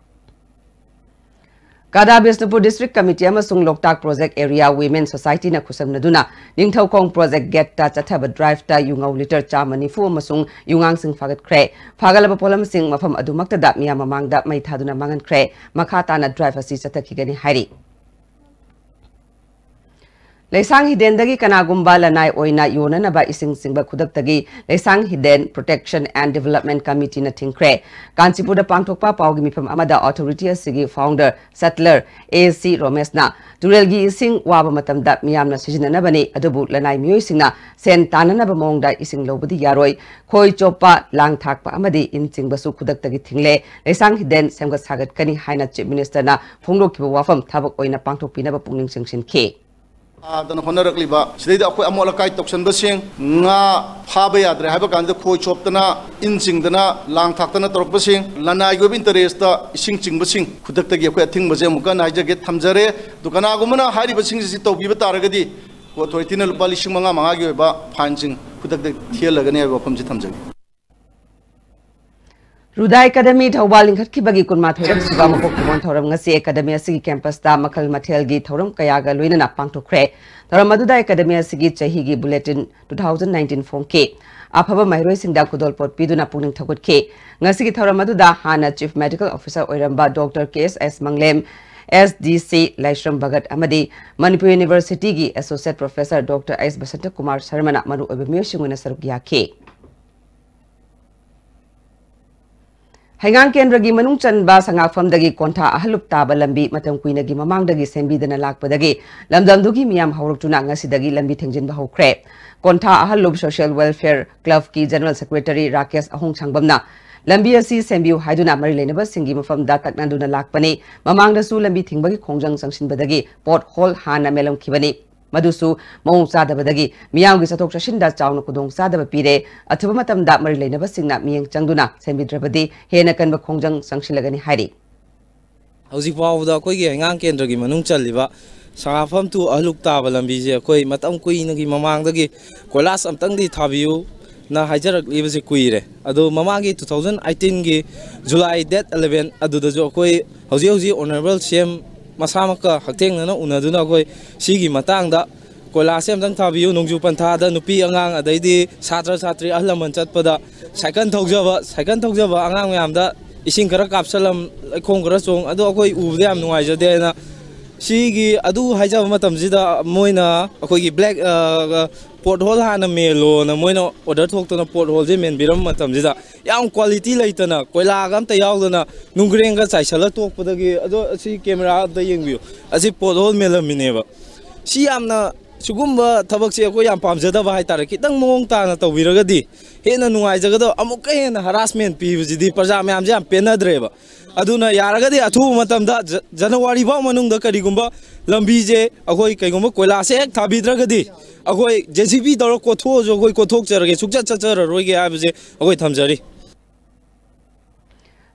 ꯀꯥꯗꯥ ꯕꯤꯁꯅꯨꯄꯨꯔ district committee ꯑꯃꯁꯨꯡ ꯂꯣꯛꯇꯥꯛ project area women societyꯅ ꯈꯨꯠꯁꯝꯅꯗꯨꯅ Ningthoukhong project gateꯇ ꯆꯠꯊꯕ driveꯇ ꯌꯨꯉꯧ litre ꯆꯥꯝꯃ ꯅꯤꯐꯨ ꯑꯃꯁꯨꯡ ꯌꯨꯉꯥꯡꯁꯤꯡ ꯐꯥꯒꯠꯈ꯭ꯔꯦ꯫ ꯐꯥꯒꯠꯂꯕ ꯄꯣꯠꯂꯝꯁꯤꯡ ꯃꯐꯝ ꯑꯗꯨꯃꯛꯇꯗ ꯃꯤꯌꯥꯝ ꯃꯃꯥꯡꯗ ꯃꯩ ꯊꯥꯗꯨꯅ ꯃꯥꯡꯍꯟꯈ꯭ꯔꯦ꯫ ꯃꯈꯥ ꯇꯥꯅ drive ꯑꯁꯤ ꯆꯠꯊꯈꯤꯒꯅꯤ ꯍꯥꯏꯔꯤ꯫ ꯂꯩꯁꯥꯡ ꯍꯤꯗꯦꯟꯗꯒꯤ ꯀꯅꯥꯒꯨꯝꯕ ꯂꯅꯥꯏ ꯑꯣꯏꯅ ꯌꯣꯟꯅꯅꯕ ꯏꯁꯤꯡ ꯆꯤꯡꯕ ꯈꯨꯗꯛꯇꯒꯤ ꯂꯩꯁꯥꯡ ꯍꯤꯗꯦꯟ Protection and Development Committeeꯅ ꯊꯤꯡꯈ꯭ꯔꯦ꯫ ꯀꯥꯟꯆꯤꯄꯨꯔꯗ ꯄꯥꯡꯊꯣꯛꯄ ꯄꯥꯎꯒꯤ ꯃꯤꯐꯝ ꯑꯃꯗ authority ꯑꯁꯤꯒꯤ founder settler A C ꯔꯣꯃꯦꯁꯅ ꯇꯨꯔꯦꯜꯒꯤ ꯏꯁꯤꯡ ꯋꯥꯕ ꯃꯇꯝꯗ ꯃꯤꯌꯥꯝꯅ ꯁꯤꯖꯤꯟꯅꯅꯕꯅꯤ, ꯑꯗꯨꯕꯨ ꯂꯅꯥꯏ ꯃꯤꯑꯣꯏꯁꯤꯡꯅ ꯁꯦꯟ ꯇꯥꯟꯅꯅꯕ ꯃꯑꯣꯡꯗ ꯏꯁꯤꯡ ꯂꯧꯕꯗꯤ ꯌꯥꯔꯣꯏ꯫ ꯈꯣꯏ ꯆꯣꯞꯄ, ꯂꯥꯡ ꯊꯥꯛꯄ ꯑꯃꯗꯤ ꯏꯟ ꯆꯤꯡꯕꯁꯨ ꯈꯨꯗꯛꯇꯒꯤ ꯊꯤꯡꯂꯦ꯫ ꯂꯩꯁꯥꯡ ꯍꯤꯗꯦꯟ ꯁꯦꯝꯒꯠ ꯁꯥꯒꯠꯀꯅꯤ ꯍꯥꯏꯅ Chief Ministerꯅ ꯐꯣꯡꯗꯣꯛꯈꯤꯕ ꯋꯥꯐꯝ ꯊꯕꯛ ꯑꯣꯏꯅ ꯄꯥꯡꯊꯣꯛꯄꯤꯅꯕ ꯄꯨꯛꯅꯤꯡ ꯆꯤꯡꯁꯤꯟꯈꯤ꯫ ꯊꯥꯗꯅ ꯍꯣꯠꯅꯔꯛꯂꯤꯕ ꯁꯤꯗꯩꯗ ꯑꯩꯈꯣꯏ ꯑꯃꯣꯠ ꯑꯀꯥꯏ ꯇꯧꯁꯟꯕꯁꯤꯡ, ꯉꯥ ꯐꯥꯕ ꯌꯥꯗ꯭ꯔꯦ ꯍꯥꯏꯕ ꯀꯥꯟꯗ ꯈꯣꯏ ꯆꯣꯞꯇꯅ, ꯏꯟ ꯆꯤꯡꯗꯅ, ꯂꯥꯡ ꯊꯥꯛꯇꯅ ꯇꯧꯔꯛꯄꯁꯤꯡ, ꯂꯅꯥꯏꯒꯤ ꯑꯣꯏꯕ interestꯇ ꯏꯁꯤꯡ ꯆꯤꯡꯕꯁꯤꯡ ꯈꯨꯗꯛꯇꯒꯤ ꯑꯩꯈꯣꯏ ꯑꯊꯤꯡꯕꯁꯦ ꯑꯃꯨꯛꯀ ꯍꯟꯅ ꯍꯥꯏꯖꯒꯦ, ꯊꯝꯖꯔꯦ꯫ ꯑꯗꯨ ꯀꯅꯥꯒꯨꯝꯕꯅ ꯍꯥꯏꯔꯤꯕꯁꯤꯡꯁꯤ ꯇꯧꯕꯤꯕ ꯇꯥꯔꯒꯗꯤ authorityꯅ ꯂꯨꯄꯥ ꯂꯤꯁꯤꯡ ꯃꯉꯥ ꯃꯉꯥꯒꯤ ꯑꯣꯏꯕ fineꯁꯤꯡ ꯈꯨꯗꯛꯇ ꯊꯤꯍꯜꯂꯒꯅꯤ ꯍꯥꯏꯕ ꯋꯥꯐꯝꯁꯤ ꯊꯝꯖꯒꯦ꯫ ꯔꯨꯗꯥ Academy ꯊꯧꯕꯥꯜ ꯂꯤꯡꯈꯠꯈꯤꯕꯒꯤ ꯀꯨꯟꯃꯥꯊꯣꯏꯔꯛ ꯁꯨꯕ ꯃꯀꯣꯛ ꯊꯣꯡꯕ ꯊꯧꯔꯝ ꯉꯁꯤ Academy ꯑꯁꯤꯒꯤ campusꯇ ꯃꯈꯜ ꯃꯊꯦꯜꯒꯤ ꯊꯧꯔꯝ ꯀꯌꯥꯒ ꯂꯣꯏꯅꯅ ꯄꯥꯡꯊꯣꯛꯈ꯭ꯔꯦ꯫ ꯊꯧꯔꯝ ꯑꯗꯨꯗ Academy ꯑꯁꯤꯒꯤ ꯆꯍꯤꯒꯤ bulletin two thousand nineteen ꯐꯣꯡꯈꯤ꯫ ꯑꯐꯕ ꯃꯍꯩꯔꯣꯏꯁꯤꯡꯗ ꯈꯨꯗꯣꯜꯄꯣꯠ ꯄꯤꯗꯨꯅ ꯄꯨꯛꯅꯤꯡ ꯊꯧꯒꯠꯈꯤ꯫ ꯉꯁꯤꯒꯤ ꯊꯧꯔꯝ ꯑꯗꯨꯗ ꯍꯥꯟꯅ Chief Medical Officer ꯑꯣꯏꯔꯝꯕ Doctor ꯀꯦ ꯑꯦꯁ ꯑꯦꯁ ꯃꯪꯂꯦꯝ, S D C ꯂꯥꯏꯁ꯭ꯔꯝ ꯚꯒꯠ ꯑꯃꯗꯤ ꯃꯅꯤꯄꯨꯔ Universityꯒꯤ Associate Professor Doctor ꯑꯩꯁ ꯕꯁꯟꯇ ꯀꯨꯃꯥꯔ ꯁꯔꯃꯅ ꯃꯔꯨꯑꯣꯏꯕ ꯃꯤꯑꯣꯏꯁꯤꯡ ꯑꯣꯏꯅ ꯁꯔꯨꯛ ꯌꯥꯈꯤ꯫ ꯍꯩꯉꯥꯡ ꯀꯦꯟꯗ꯭ꯔꯒꯤ ꯃꯅꯨꯡ ꯆꯟꯕ ꯁꯉꯥꯛꯐꯝꯗꯒꯤ ꯀꯣꯟꯊꯥ ꯑꯍꯜꯂꯨꯞ ꯇꯥꯕ ꯂꯝꯕꯤ ꯃꯇꯝ ꯀꯨꯏꯅꯒꯤ ꯃꯃꯥꯡꯗꯒꯤ ꯁꯦꯝꯕꯤꯗꯅ ꯂꯥꯛꯄꯗꯒꯤ ꯂꯝꯗꯝꯗꯨꯒꯤ ꯃꯤꯌꯥꯝ ꯍꯧꯔꯛꯇꯨꯅ ꯉꯁꯤꯗꯒꯤ ꯂꯝꯕꯤ ꯊꯤꯡꯖꯤꯟꯕ ꯍꯧꯈ꯭ꯔꯦ꯫ ꯀꯣꯟꯊꯥ ꯑꯍꯜꯂꯨꯞ ꯁꯣꯁꯤꯌꯦꯜ ꯋꯦꯜꯐꯤꯌꯔ ꯀ꯭ꯂꯕꯀꯤ ꯖꯦꯅꯔꯦꯜ ꯁꯦꯀ꯭ꯔꯦꯇꯔꯤ ꯔꯥꯀꯦꯁ ꯑꯍꯣꯡꯁꯥꯡꯕꯝꯅ ꯂꯝꯕꯤ ꯑꯁꯤ ꯁꯦꯝꯕꯤꯌꯨ ꯍꯥꯏꯗꯨꯅ ꯃꯔꯤ ꯂꯩꯅꯕꯁꯤꯡꯒꯤ ꯃꯐꯝꯗ ꯇꯛꯅꯗꯨꯅ ꯂꯥꯛꯄꯅꯤ꯫ ꯃꯃꯥꯡꯗꯁꯨ ꯂꯝꯕꯤ ꯊꯤꯡꯕꯒꯤ ꯈꯣꯡꯖꯪ ꯆꯪꯁꯤꯟꯕꯗꯒꯤ ꯄꯣꯠ ꯍꯣꯜ ꯍꯥꯟꯅ ꯃꯦꯜꯂꯝꯈꯤꯕꯅꯤ꯫ ꯃꯗꯨꯁꯨ ꯃꯑꯣꯡ ꯆꯥꯗꯕꯗꯒꯤ ꯃꯤꯌꯥꯝꯒꯤ ꯆꯠꯊꯣꯛ ꯆꯠꯁꯤꯟꯗ ꯆꯥꯎꯅ ꯈꯨꯗꯣꯡꯆꯥꯗꯕ ꯄꯤꯔꯦ꯫ ꯑꯊꯨꯕ ꯃꯇꯝꯗ ꯃꯔꯤ ꯂꯩꯅꯕꯁꯤꯡꯅ ꯃꯤꯠꯌꯦꯡ ꯆꯪꯗꯨꯅ ꯁꯦꯝꯕꯤꯗ꯭ꯔꯕꯗꯤ ꯍꯦꯟꯅ ꯀꯟꯕ ꯈꯣꯡꯖꯪ ꯆꯪꯁꯤꯜꯂꯒꯅꯤ ꯍꯥꯏꯔꯤ꯫ ꯍꯧꯖꯤꯛ ꯐꯥꯎꯕꯗ ꯑꯩꯈꯣꯏꯒꯤ ꯍꯩꯉꯥꯡ ꯀꯦꯟꯗ꯭ꯔꯒꯤ ꯃꯅꯨꯡ ꯆꯜꯂꯤꯕ ꯁꯉꯥꯐꯝ to ꯑꯍꯜꯂꯨꯛ ꯇꯥꯕ ꯂꯝꯕꯤꯁꯦ ꯑꯩꯈꯣꯏ ꯃꯇꯝ ꯀꯨꯏꯅꯒꯤ ꯃꯃꯥꯡꯗꯒꯤ ꯀꯣꯏꯂꯥꯁ ꯑꯝꯇꯪꯗꯤ ꯊꯥꯕꯤꯌꯨꯅ ꯍꯥꯏꯖꯔꯛꯂꯤꯕꯁꯦ ꯀꯨꯏꯔꯦ꯫ ꯑꯗꯣ ꯃꯃꯥꯡꯒꯤ two thousand eighteenꯒꯤ July date eleven ꯑꯗꯨꯗꯁꯨ ꯑꯩꯈꯣꯏ ꯍꯧꯖꯤꯛ ꯍꯧꯖꯤꯛ ꯑꯣꯅꯔꯦꯕꯜ ꯁꯤ ꯑꯦꯝ ꯃꯁꯥꯃꯛꯀ ꯍꯛꯊꯦꯡꯅꯅ ꯎꯅꯗꯨꯅ ꯑꯩꯈꯣꯏ ꯁꯤꯒꯤ ꯃꯇꯥꯡꯗ ꯀꯣꯏꯂꯥꯁꯁꯦ ꯑꯝꯇꯪ ꯊꯥꯕꯤꯌꯨ, ꯅꯣꯡꯖꯨ ꯄꯟꯊꯥꯗ ꯅꯨꯄꯤ ꯑꯉꯥꯡ ꯑꯗꯩꯗꯤ ꯁꯥꯇ꯭ꯔ ꯁꯥꯇ꯭ꯔꯤ ꯑꯍꯜ ꯂꯃꯟ ꯆꯠꯄꯗ ꯁꯥꯏꯀꯜ ꯊꯧꯖꯕ, ꯁꯥꯏꯀꯜ ꯊꯧꯖꯕ ꯑꯉꯥꯡ ꯃꯌꯥꯝꯗ ꯏꯁꯤꯡ ꯈꯔ ꯀꯥꯞꯁꯜꯂꯝ, ꯂꯩꯈꯣꯝ ꯈꯔ ꯆꯣꯡ, ꯑꯗꯣ ꯑꯩꯈꯣꯏ ꯎꯕꯗ ꯌꯥꯝ ꯅꯨꯡꯉꯥꯏꯖꯗꯦꯅ ꯁꯤꯒꯤ ꯑꯗꯨ ꯍꯥꯏꯖꯕ ꯃꯇꯝꯁꯤꯗ ꯃꯣꯏꯅ ꯑꯩꯈꯣꯏꯒꯤ ꯕ꯭ꯂꯦꯛ, ꯑ, ꯄꯣꯠ ꯍꯣꯜ ꯍꯥꯟꯅ ꯃꯦꯜꯂꯣꯅ ꯃꯣꯏꯅ ꯑꯣꯔꯗꯔ ꯊꯣꯛꯇꯅ ꯄꯣꯠ ꯍꯣꯜꯁꯦ ꯃꯦꯟꯕꯤꯔꯝꯕ ꯃꯇꯝꯁꯤꯗ ꯌꯥꯝ ꯀ꯭ꯋꯥꯂꯤꯇꯤ ꯂꯩꯇꯅ ꯀꯣꯏꯂꯥꯒ ꯑꯝꯇ ꯌꯥꯎꯗꯅ ꯅꯨꯡꯒ꯭ꯔꯦꯡꯒ ꯆꯥꯏꯁꯜꯂ ꯇꯣꯛꯄꯗꯒꯤ, ꯑꯗꯣ ꯑꯁꯤ ꯀꯦꯃꯦꯔꯥ ꯑꯝꯇ ꯌꯦꯡꯕꯤꯌꯨ, ꯑꯁꯤ ꯄꯣꯠ ꯍꯣꯜ ꯃꯦꯜꯂꯝꯃꯤꯅꯦꯕ꯫ ꯁꯤ ꯌꯥꯝꯅ, ꯁꯤꯒꯨꯝꯕ ꯊꯕꯛꯁꯦ ꯑꯩꯈꯣꯏ ꯌꯥꯝ ꯄꯥꯝꯖꯗꯕ ꯍꯥꯏꯇꯥꯔꯦ꯫ ꯈꯤꯇꯪ ꯃꯑꯣꯡ ꯇꯥꯅ ꯇꯧꯕꯤꯔꯒꯗꯤ ꯍꯦꯟꯅ ꯅꯨꯡꯉꯥꯏꯖꯒꯗꯕ꯫ ꯑꯃꯨꯛꯀ ꯍꯦꯟꯅ ꯍꯔꯥꯁꯃꯦꯟ ꯄꯤꯕꯁꯤꯗꯤ ꯄ꯭ꯔꯖꯥ ꯃꯌꯥꯝꯁꯦ ꯌꯥꯝ ꯄꯦꯟꯅꯗ꯭ꯔꯦꯕ꯫ ꯑꯗꯨꯅ ꯌꯥꯔꯒꯗꯤ ꯑꯊꯨꯕ ꯃꯇꯝꯗ ꯖ-, ꯖꯅꯋꯥꯔꯤ ꯐꯥꯎ ꯃꯅꯨꯡꯗ ꯀꯔꯤꯒꯨꯝꯕ ꯂꯝꯕꯤꯁꯦ ꯑꯩꯈꯣꯏ ꯀꯩꯒꯨꯝꯕ ꯀꯣꯏꯂꯥꯁꯁꯦ ꯍꯦꯛ ꯊꯥꯕꯤꯗ꯭ꯔꯒꯗꯤ ꯑꯩꯈꯣꯏ J C B ꯇꯧꯔ ꯀꯣꯠꯊꯣꯛꯑꯁꯨ ꯑꯩꯈꯣꯏ ꯀꯣꯠꯊꯣꯛꯆꯔꯒꯦ, ꯁꯨꯡꯆꯠ ꯆꯠꯆꯔꯔꯣꯏꯒꯦ ꯍꯥꯏꯕꯁꯦ ꯑꯩꯈꯣꯏ ꯊꯝꯖꯔꯤ꯫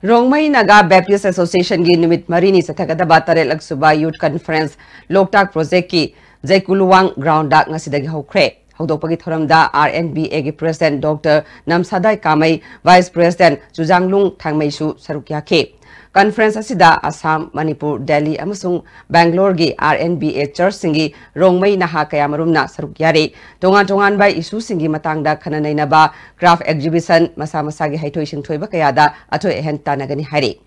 ꯔꯣꯡꯃꯩ ꯅꯥꯒꯥ ꯕꯦꯞꯇꯤꯁ ꯑꯦꯁꯣꯁꯤꯌꯦꯁꯟꯒꯤ ꯅꯨꯃꯤꯠ ꯃꯔꯤꯅꯤ ꯆꯠꯊꯒꯗꯕ ꯇꯔꯦꯠꯂꯛ ꯁꯨꯕ ꯌꯨꯊ ꯀꯟꯐꯔꯦꯟꯁ ꯂꯣꯛꯇꯥꯛ ꯄ꯭ꯔꯣꯖꯦꯛꯀꯤ ꯖꯩꯀꯨꯂꯨꯋꯥꯡ ꯒ꯭ꯔꯥꯎꯟꯗ ꯉꯁꯤꯗꯒꯤ ꯍꯧꯈ꯭ꯔꯦ꯫ ꯍꯧꯗꯣꯛꯄꯒꯤ ꯊꯧꯔꯝꯗ R N B Aꯒꯤ president doctor Namsadai Kamei, vice president Chujanglung ꯊꯥꯡꯃꯩꯁꯨ ꯁꯔꯨꯛ ꯌꯥꯈꯤ꯫ ꯀꯟꯐꯔꯦꯟꯁ ꯑꯁꯤꯗ ꯑꯁꯥꯝ, ꯃꯅꯤꯄꯨꯔ, ꯗꯦꯜꯂꯤ ꯑꯃꯁꯨꯡ ꯕꯦꯡꯒ꯭ꯂꯣꯔꯒꯤ R N B A ꯆꯔꯆꯁꯤꯡꯒꯤ Rongmei ꯅꯍꯥ ꯀꯌꯥꯃꯔꯨꯝꯅ ꯁꯔꯨꯛ ꯌꯥꯔꯤ꯫ ꯇꯣꯉꯥꯟ ꯇꯣꯉꯥꯟꯕ ꯏꯁꯨꯁꯤꯡꯒꯤ ꯃꯇꯥꯡꯗ ꯈꯟꯅ ꯅꯩꯅꯕ, ꯀ꯭ꯔꯥꯐ ꯑꯦꯛꯖꯤꯕꯤꯁꯟ, ꯃꯁꯥ ꯃꯁꯥꯒꯤ ꯍꯩꯊꯣꯏ ꯁꯤꯡꯊꯣꯏꯕ ꯀꯌꯥꯗ ꯑꯊꯣꯏ ꯑꯍꯦꯟ ꯇꯥꯟꯅꯒꯅꯤ ꯍꯥꯏꯔꯤ꯫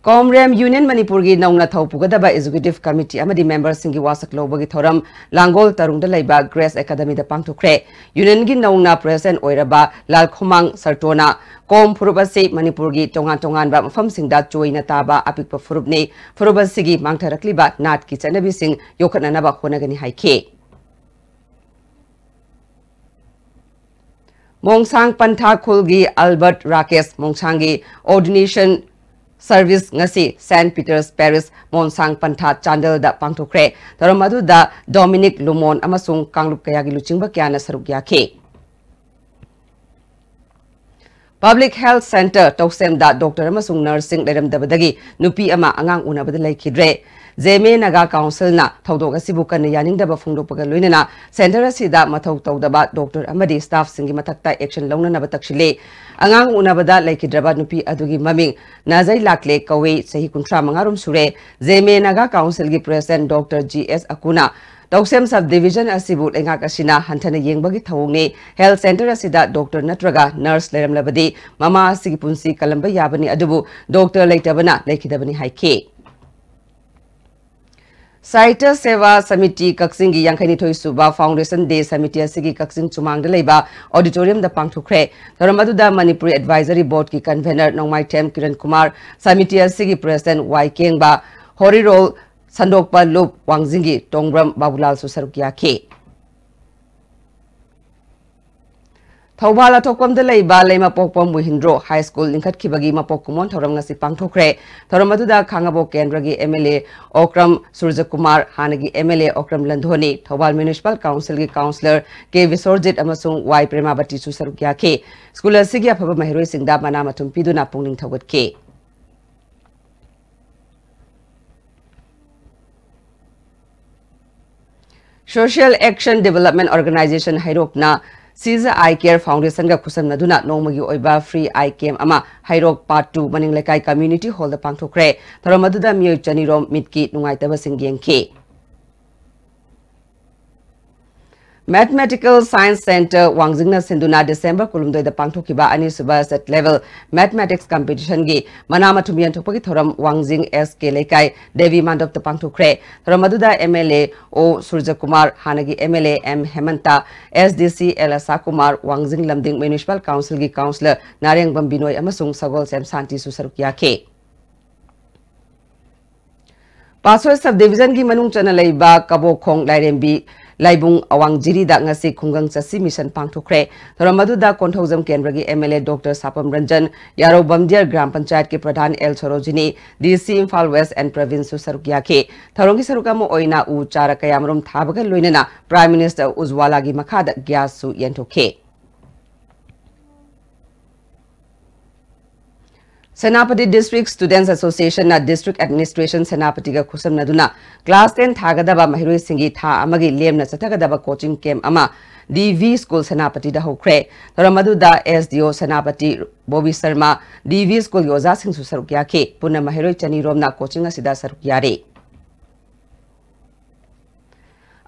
ꯀꯣꯝꯔꯦꯝ ꯌꯨꯅꯤꯌꯟ ꯃꯅꯤꯄꯨꯔꯒꯤ ꯅꯧꯅ ꯊꯧ ꯄꯨꯒꯗꯕ ꯑꯦꯛꯖꯤꯀ꯭ꯌꯨꯇꯤꯚ ꯀꯃꯤꯇꯤ ꯑꯃꯗꯤ ꯃꯦꯝꯕꯔꯁꯤꯡꯒꯤ ꯋꯥꯁꯛ ꯂꯧꯕꯒꯤ ꯊꯧꯔꯝ ꯂꯥꯡꯒꯣꯜ ꯇꯔꯨꯡꯗ ꯂꯩꯕ ꯒ꯭ꯔꯦꯁ ꯑꯦꯀꯥꯗꯃꯤꯗ ꯄꯥꯡꯊꯣꯛꯈ꯭ꯔꯦ꯫ ꯌꯨꯅꯤꯌꯟꯒꯤ ꯅꯧꯅ ꯄ꯭ꯔꯦꯁꯤꯗꯦꯟꯠ ꯑꯣꯏꯔꯕ ꯂꯥꯜꯈꯨꯃꯥꯡ ꯁꯔꯇꯣꯅ ꯀꯣꯝ ꯐꯨꯔꯨꯞ ꯑꯁꯤ ꯃꯅꯤꯄꯨꯔꯒꯤ ꯇꯣꯉꯥꯟ ꯇꯣꯉꯥꯟꯕ ꯃꯐꯝꯁꯤꯡꯗ ꯆꯣꯏꯅ ꯇꯥꯕ ꯑꯄꯤꯛꯄ ꯐꯨꯔꯨꯞꯅꯤ꯫ ꯐꯨꯔꯨꯞ ꯑꯁꯤꯒꯤ ꯃꯥꯡꯊꯔꯛꯂꯤꯕ ꯅꯥꯠꯀꯤ ꯆꯠꯅꯕꯤꯁꯤꯡ ꯌꯣꯛꯈꯠꯅꯅꯕ ꯍꯣꯠꯅꯒꯅꯤ ꯍꯥꯏꯈꯤ꯫ ꯃꯣꯡꯁꯥꯡ ꯄꯟꯊꯥ ꯈꯨꯜꯒꯤ ꯑꯜꯕꯔꯠ ꯔꯥꯀꯦꯁ ꯃꯣꯡꯁꯥꯡꯒꯤ ꯑꯣꯔꯗꯤꯅꯦꯁꯟ ꯁꯔꯚꯤꯁ ꯉꯁꯤ ꯁꯦꯟꯠ ꯄꯤꯇꯔꯁ ꯄꯦꯔꯤꯁ ꯃꯣꯟꯁꯥꯡ ꯄꯟꯊꯥ ꯆꯥꯟꯗꯦꯜꯗ ꯄꯥꯡꯊꯣꯛꯈ꯭ꯔꯦ꯫ ꯊꯧꯔꯝ ꯑꯗꯨꯗ ꯗꯣꯃꯤꯅꯤꯛ ꯂꯨꯃꯣꯟ ꯑꯃꯁꯨꯡ ꯀꯥꯡꯂꯨꯞ ꯀꯌꯥꯒꯤ ꯂꯨꯆꯤꯡꯕ ꯀꯌꯥꯅ ꯁꯔꯨꯛ ꯌꯥꯈꯤ꯫ ꯄꯕ꯭ꯂꯤꯛ ꯍꯦꯜꯊ ꯁꯦꯟꯇꯔ ꯇꯧꯁꯦꯝꯗ ꯗꯣꯛꯇꯔ ꯑꯃꯁꯨꯡ ꯅꯔꯁꯁꯤꯡ ꯂꯩꯔꯝꯗꯕꯗꯒꯤ ꯅꯨꯄꯤ ꯑꯃ ꯑꯉꯥꯡ ꯎꯅꯕꯗ ꯂꯩꯈꯤꯗ꯭ꯔꯦ꯫ ꯖꯦꯃꯦ ꯅꯥꯒꯥ ꯀꯥꯎꯟꯁꯤꯜꯅ ꯊꯧꯗꯣꯛ ꯑꯁꯤꯕꯨ ꯀꯟꯅ ꯌꯥꯅꯤꯡꯗꯕ ꯐꯣꯡꯗꯣꯛꯄꯒ ꯂꯣꯏꯅꯅ ꯁꯦꯟꯇꯔ ꯑꯁꯤꯗ ꯃꯊꯧ ꯇꯧꯗꯕ ꯗꯣꯛꯇꯔ ꯑꯃꯗꯤ ꯁ꯭ꯇꯥꯐꯁꯤꯡꯒꯤ ꯃꯊꯛꯇ ꯑꯦꯛꯁꯟ ꯂꯧꯅꯅꯕ ꯇꯛꯁꯤꯜꯂꯤ꯫ ꯑꯉꯥꯡ ꯎꯅꯕꯗ ꯂꯩꯈꯤꯗ꯭ꯔꯕ ꯅꯨꯄꯤ ꯑꯗꯨꯒꯤ ꯃꯃꯤꯡ ꯅꯥꯖꯩ ꯂꯥꯛꯂꯦ ꯀꯧꯏ, ꯆꯍꯤ ꯀꯨꯟꯊ꯭ꯔꯥ ꯃꯉꯥ ꯔꯣꯝ ꯁꯨꯔꯦ꯫ ꯖꯦꯃꯦ ꯅꯥꯒꯥ ꯀꯥꯎꯟꯁꯤꯜꯒꯤ ꯄ꯭ꯔꯦꯁꯤꯗꯦꯟꯠ ꯗꯣꯛꯇꯔ ꯖꯤ ꯑꯦꯁ ꯑꯀꯨꯅ ꯇꯧꯁꯦꯝ ꯁꯕ ꯗꯤꯚꯤꯖꯟ ꯑꯁꯤꯕꯨ ꯂꯩꯉꯥꯛ ꯑꯁꯤꯅ ꯍꯟꯊꯅ ꯌꯦꯡꯕꯒꯤ ꯊꯧꯑꯣꯡꯅꯤ꯫ ꯍꯦꯜꯊ ꯁꯦꯟꯇꯔ ꯑꯁꯤꯗ ꯗꯣꯛꯇꯔ ꯅꯠꯇ꯭ꯔꯒ ꯅꯔꯁ ꯂꯩꯔꯝꯂꯕꯗꯤ ꯃꯃꯥ ꯑꯁꯤꯒꯤ ꯄꯨꯟꯁꯤ ꯀꯜꯂꯝꯕ ꯌꯥꯕꯅꯤ, ꯑꯗꯨꯕꯨ ꯗꯣꯛꯇꯔ ꯂꯩꯇꯕꯅ ꯂꯩꯈꯤꯗꯕꯅꯤ ꯍꯥꯏꯈꯤ꯫ ꯁꯥꯍꯤꯇ꯭ꯌ ꯁꯦꯚꯥ ꯁꯃꯤꯇꯤ ꯀꯛꯆꯤꯡꯒꯤ ꯌꯥꯡꯈꯩꯅꯤꯊꯣꯏ ꯁꯨꯕ ꯐꯥꯎꯟꯗꯦꯁꯟ ꯗꯦ ꯁꯃꯤꯇꯤ ꯑꯁꯤꯒꯤ ꯀꯛꯆꯤꯡ ꯁꯨꯃꯥꯡꯗ ꯂꯩꯕ ꯑꯣꯗꯤꯇꯣꯔꯤꯌꯝꯗ ꯄꯥꯡꯊꯣꯛꯈ꯭ꯔꯦ꯫ ꯊꯧꯔꯝ ꯑꯗꯨꯗ ꯃꯅꯤꯄꯨꯔꯤ ꯑꯦꯗꯚꯥꯏꯖꯔꯤ ꯕꯣꯔꯗꯀꯤ ꯀꯟꯚꯦꯅꯔ ꯅꯣꯡꯃꯥꯏꯊꯦꯝ ꯀꯤꯔꯟ ꯀꯨꯃꯥꯔ, ꯁꯃꯤꯇꯤ ꯑꯁꯤꯒꯤ ꯄ꯭ꯔꯦꯁꯤꯗꯦꯟꯠ ꯋꯥꯏ ꯀꯦꯡꯕ, ꯍꯣꯔꯤꯔꯣꯜ ꯁꯟꯗꯣꯛꯄ ꯂꯨꯞ ꯋꯥꯡꯖꯤꯡꯒꯤ ꯇꯣꯡꯕ꯭ꯔꯝ ꯕꯥꯕꯨꯂꯥꯜꯁꯨ ꯁꯔꯨꯛ ꯌꯥꯈꯤ꯫ ꯊꯧꯕꯥꯜ ꯑꯊꯣꯛꯄꯝꯗ ꯂꯩꯕ ꯂꯩꯃꯄꯣꯛꯄꯝ ꯃꯨꯍꯤꯟꯗ꯭ꯔꯣ ꯍꯥꯏ ꯁ꯭ꯀꯨꯜ ꯂꯤꯡꯈꯠꯈꯤꯕꯒꯤ ꯃꯄꯣꯛ ꯀꯨꯝꯑꯣꯟ ꯊꯧꯔꯝ ꯉꯁꯤ ꯄꯥꯡꯊꯣꯛꯈ꯭ꯔꯦ꯫ ꯊꯧꯔꯝ ꯑꯗꯨꯗ ꯈꯥꯉꯕꯣꯛ ꯀꯦꯟꯗ꯭ꯔꯒꯤ M L A Okram Surjakumar, ꯍꯥꯟꯅꯒꯤ M L A Okram Landhoni, Thoubal municipal ꯀꯥꯎꯟꯁꯤꯜꯒꯤ ꯀꯥꯎꯟꯁꯤꯂꯔ ꯀꯦ ꯕꯤꯁꯣꯔꯖꯤꯠ ꯑꯃꯁꯨꯡ ꯋꯥꯏ ꯄ꯭ꯔꯦꯃꯥꯕꯇꯤꯁꯨ ꯁꯔꯨꯛ ꯌꯥꯈꯤ꯫ ꯁ꯭ꯀꯨꯜ ꯑꯁꯤꯒꯤ ꯑꯐꯕ ꯃꯍꯩꯔꯣꯏꯁꯤꯡꯗ ꯃꯅꯥ ꯃꯊꯨꯝ ꯄꯤꯗꯨꯅ ꯄꯨꯛꯅꯤꯡ ꯊꯧꯒꯠꯈꯤ꯫ Social Action Development Organization ꯍꯩꯔꯣꯛꯅ ꯁꯤꯖ ꯑꯥꯏ ꯀꯦꯌꯔ ꯐꯥꯎꯟꯗꯦꯁꯟꯒ ꯈꯨꯠꯁꯝꯅꯗꯨꯅ ꯅꯣꯡꯃꯒꯤ ꯑꯣꯏꯕ ꯐ꯭ꯔꯤ ꯑꯥꯏ ꯀꯦꯝ ꯑꯃ ꯍꯩꯔꯣꯛ ꯄꯥꯔꯠ ꯇꯨ ꯃꯅꯤꯡ ꯂꯩꯀꯥꯏ ꯀꯝꯃ꯭ꯌꯨꯅꯤꯇꯤ ꯍꯣꯜꯗ ꯄꯥꯡꯊꯣꯛꯈ꯭ꯔꯦ꯫ ꯊꯧꯔꯝ ꯑꯗꯨꯗ ꯃꯤꯑꯣꯏ ꯆꯅꯤꯔꯣꯝ ꯃꯤꯠꯀꯤ ꯅꯨꯡꯉꯥꯏꯇꯕꯁꯤꯡ ꯌꯦꯡꯈꯤ꯫ Mathematical Science Center ꯋꯥꯡꯖꯤꯡꯅ ꯁꯤꯟꯗꯨꯅ December ꯀꯨꯟꯍꯨꯝꯗꯣꯏꯗ ꯄꯥꯡꯊꯣꯛꯈꯤꯕ ꯑꯅꯤꯁꯨꯕ State Level Mathematics Competitionꯒꯤ ꯃꯅꯥ ꯃꯊꯨꯝ ꯌꯦꯟꯊꯣꯛꯄꯒꯤ ꯊꯧꯔꯝ ꯋꯥꯡꯖꯤꯡ S K ꯂꯩꯀꯥꯏ ꯗꯦꯕꯤ ꯃꯥꯟꯗꯞꯇ ꯄꯥꯡꯊꯣꯛꯈ꯭ꯔꯦ꯫ ꯊꯧꯔꯝ ꯑꯗꯨꯗ M L A O ꯁꯨꯔꯖꯀꯨꯃꯥꯔ, ꯍꯥꯟꯅꯒꯤ M L A M ꯍꯦꯃꯟꯇ, S D C L ꯑꯁꯥꯀꯨꯃꯥꯔ, ꯋꯥꯡꯖꯤꯡ ꯂꯝꯗꯤꯡ Municipal Councilꯒꯤ Councillor ꯅꯥꯔꯦꯡꯕꯝ ꯕꯤꯅꯣꯏ ꯑꯃꯁꯨꯡ ꯁꯒꯣꯜꯁꯦꯝ ꯁꯥꯟꯇꯤꯁꯨ ꯁꯔꯨꯛ ꯌꯥꯈꯤ꯫ ꯄꯥꯠꯁꯣꯏ Sub Divisionꯒꯤ ꯃꯅꯨꯡ ꯆꯟꯅ ꯂꯩꯕ ꯀꯕꯣꯛꯈꯣꯡ ꯂꯥꯏꯔꯦꯝꯕꯤ ꯂꯥꯏꯕꯨꯡ ꯑꯋꯥꯡ ꯖꯤꯔꯤꯗ ꯉꯁꯤ ꯈꯨꯡꯒꯪ ꯆꯠꯁꯤ mission ꯄꯥꯡꯊꯣꯛꯈ꯭ꯔꯦ꯫ ꯊꯧꯔꯝ ꯑꯗꯨꯗ ꯀꯣꯟꯊꯧꯖꯝ ꯀꯦꯟꯗ꯭ꯔꯒꯤ M L A Doctor Sapam Ranjan, ꯌꯥꯔꯧ ꯕꯝꯗꯤꯌꯔ ꯒ꯭ꯔꯥꯝ ꯄꯟꯆꯥꯌꯠꯀꯤ ꯄ꯭ꯔꯙꯥꯟ L Sarojini, D C Imphal West and ꯄ꯭ꯔꯕꯤꯟꯁꯨ ꯁꯔꯨꯛ ꯌꯥꯈꯤ꯫ ꯊꯧꯔꯝꯒꯤ ꯁꯔꯨꯛ ꯑꯃ ꯑꯣꯏꯅ ꯎ ꯆꯥꯔ ꯀꯌꯥꯃꯔꯨꯝ ꯊꯥꯕꯒ ꯂꯣꯏꯅꯅ Prime Minister ꯎꯖ꯭ꯋꯥꯂꯥꯒꯤ ꯃꯈꯥꯗ gasꯁꯨ ꯌꯦꯟꯊꯣꯛꯈꯤ꯫ Senapati District Students Associationꯅ District Administration ꯁꯦꯅꯥꯄꯇꯤꯒ ꯈꯨꯠꯁꯝꯅꯗꯨꯅ class ten ꯊꯥꯒꯗꯕ ꯃꯍꯩꯔꯣꯏꯁꯤꯡꯒꯤ ꯊꯥ ꯑꯃꯒꯤ ꯂꯦꯝꯅ ꯆꯠꯊꯒꯗꯕ coaching camp ꯑꯃ D V School ꯁꯦꯅꯥꯄꯇꯤꯗ ꯍꯧꯈ꯭ꯔꯦ꯫ ꯊꯧꯔꯝ ꯑꯗꯨꯗ S D O Senapati Bobby Sharma, D V Schoolꯒꯤ ꯑꯣꯖꯥꯁꯤꯡꯁꯨ ꯁꯔꯨꯛ ꯌꯥꯈꯤ꯫ ꯄꯨꯟꯅ ꯃꯍꯩꯔꯣꯏ ꯆꯅꯤ ꯔꯣꯝꯅ coaching ꯑꯁꯤꯗ ꯁꯔꯨꯛ ꯌꯥꯔꯤ꯫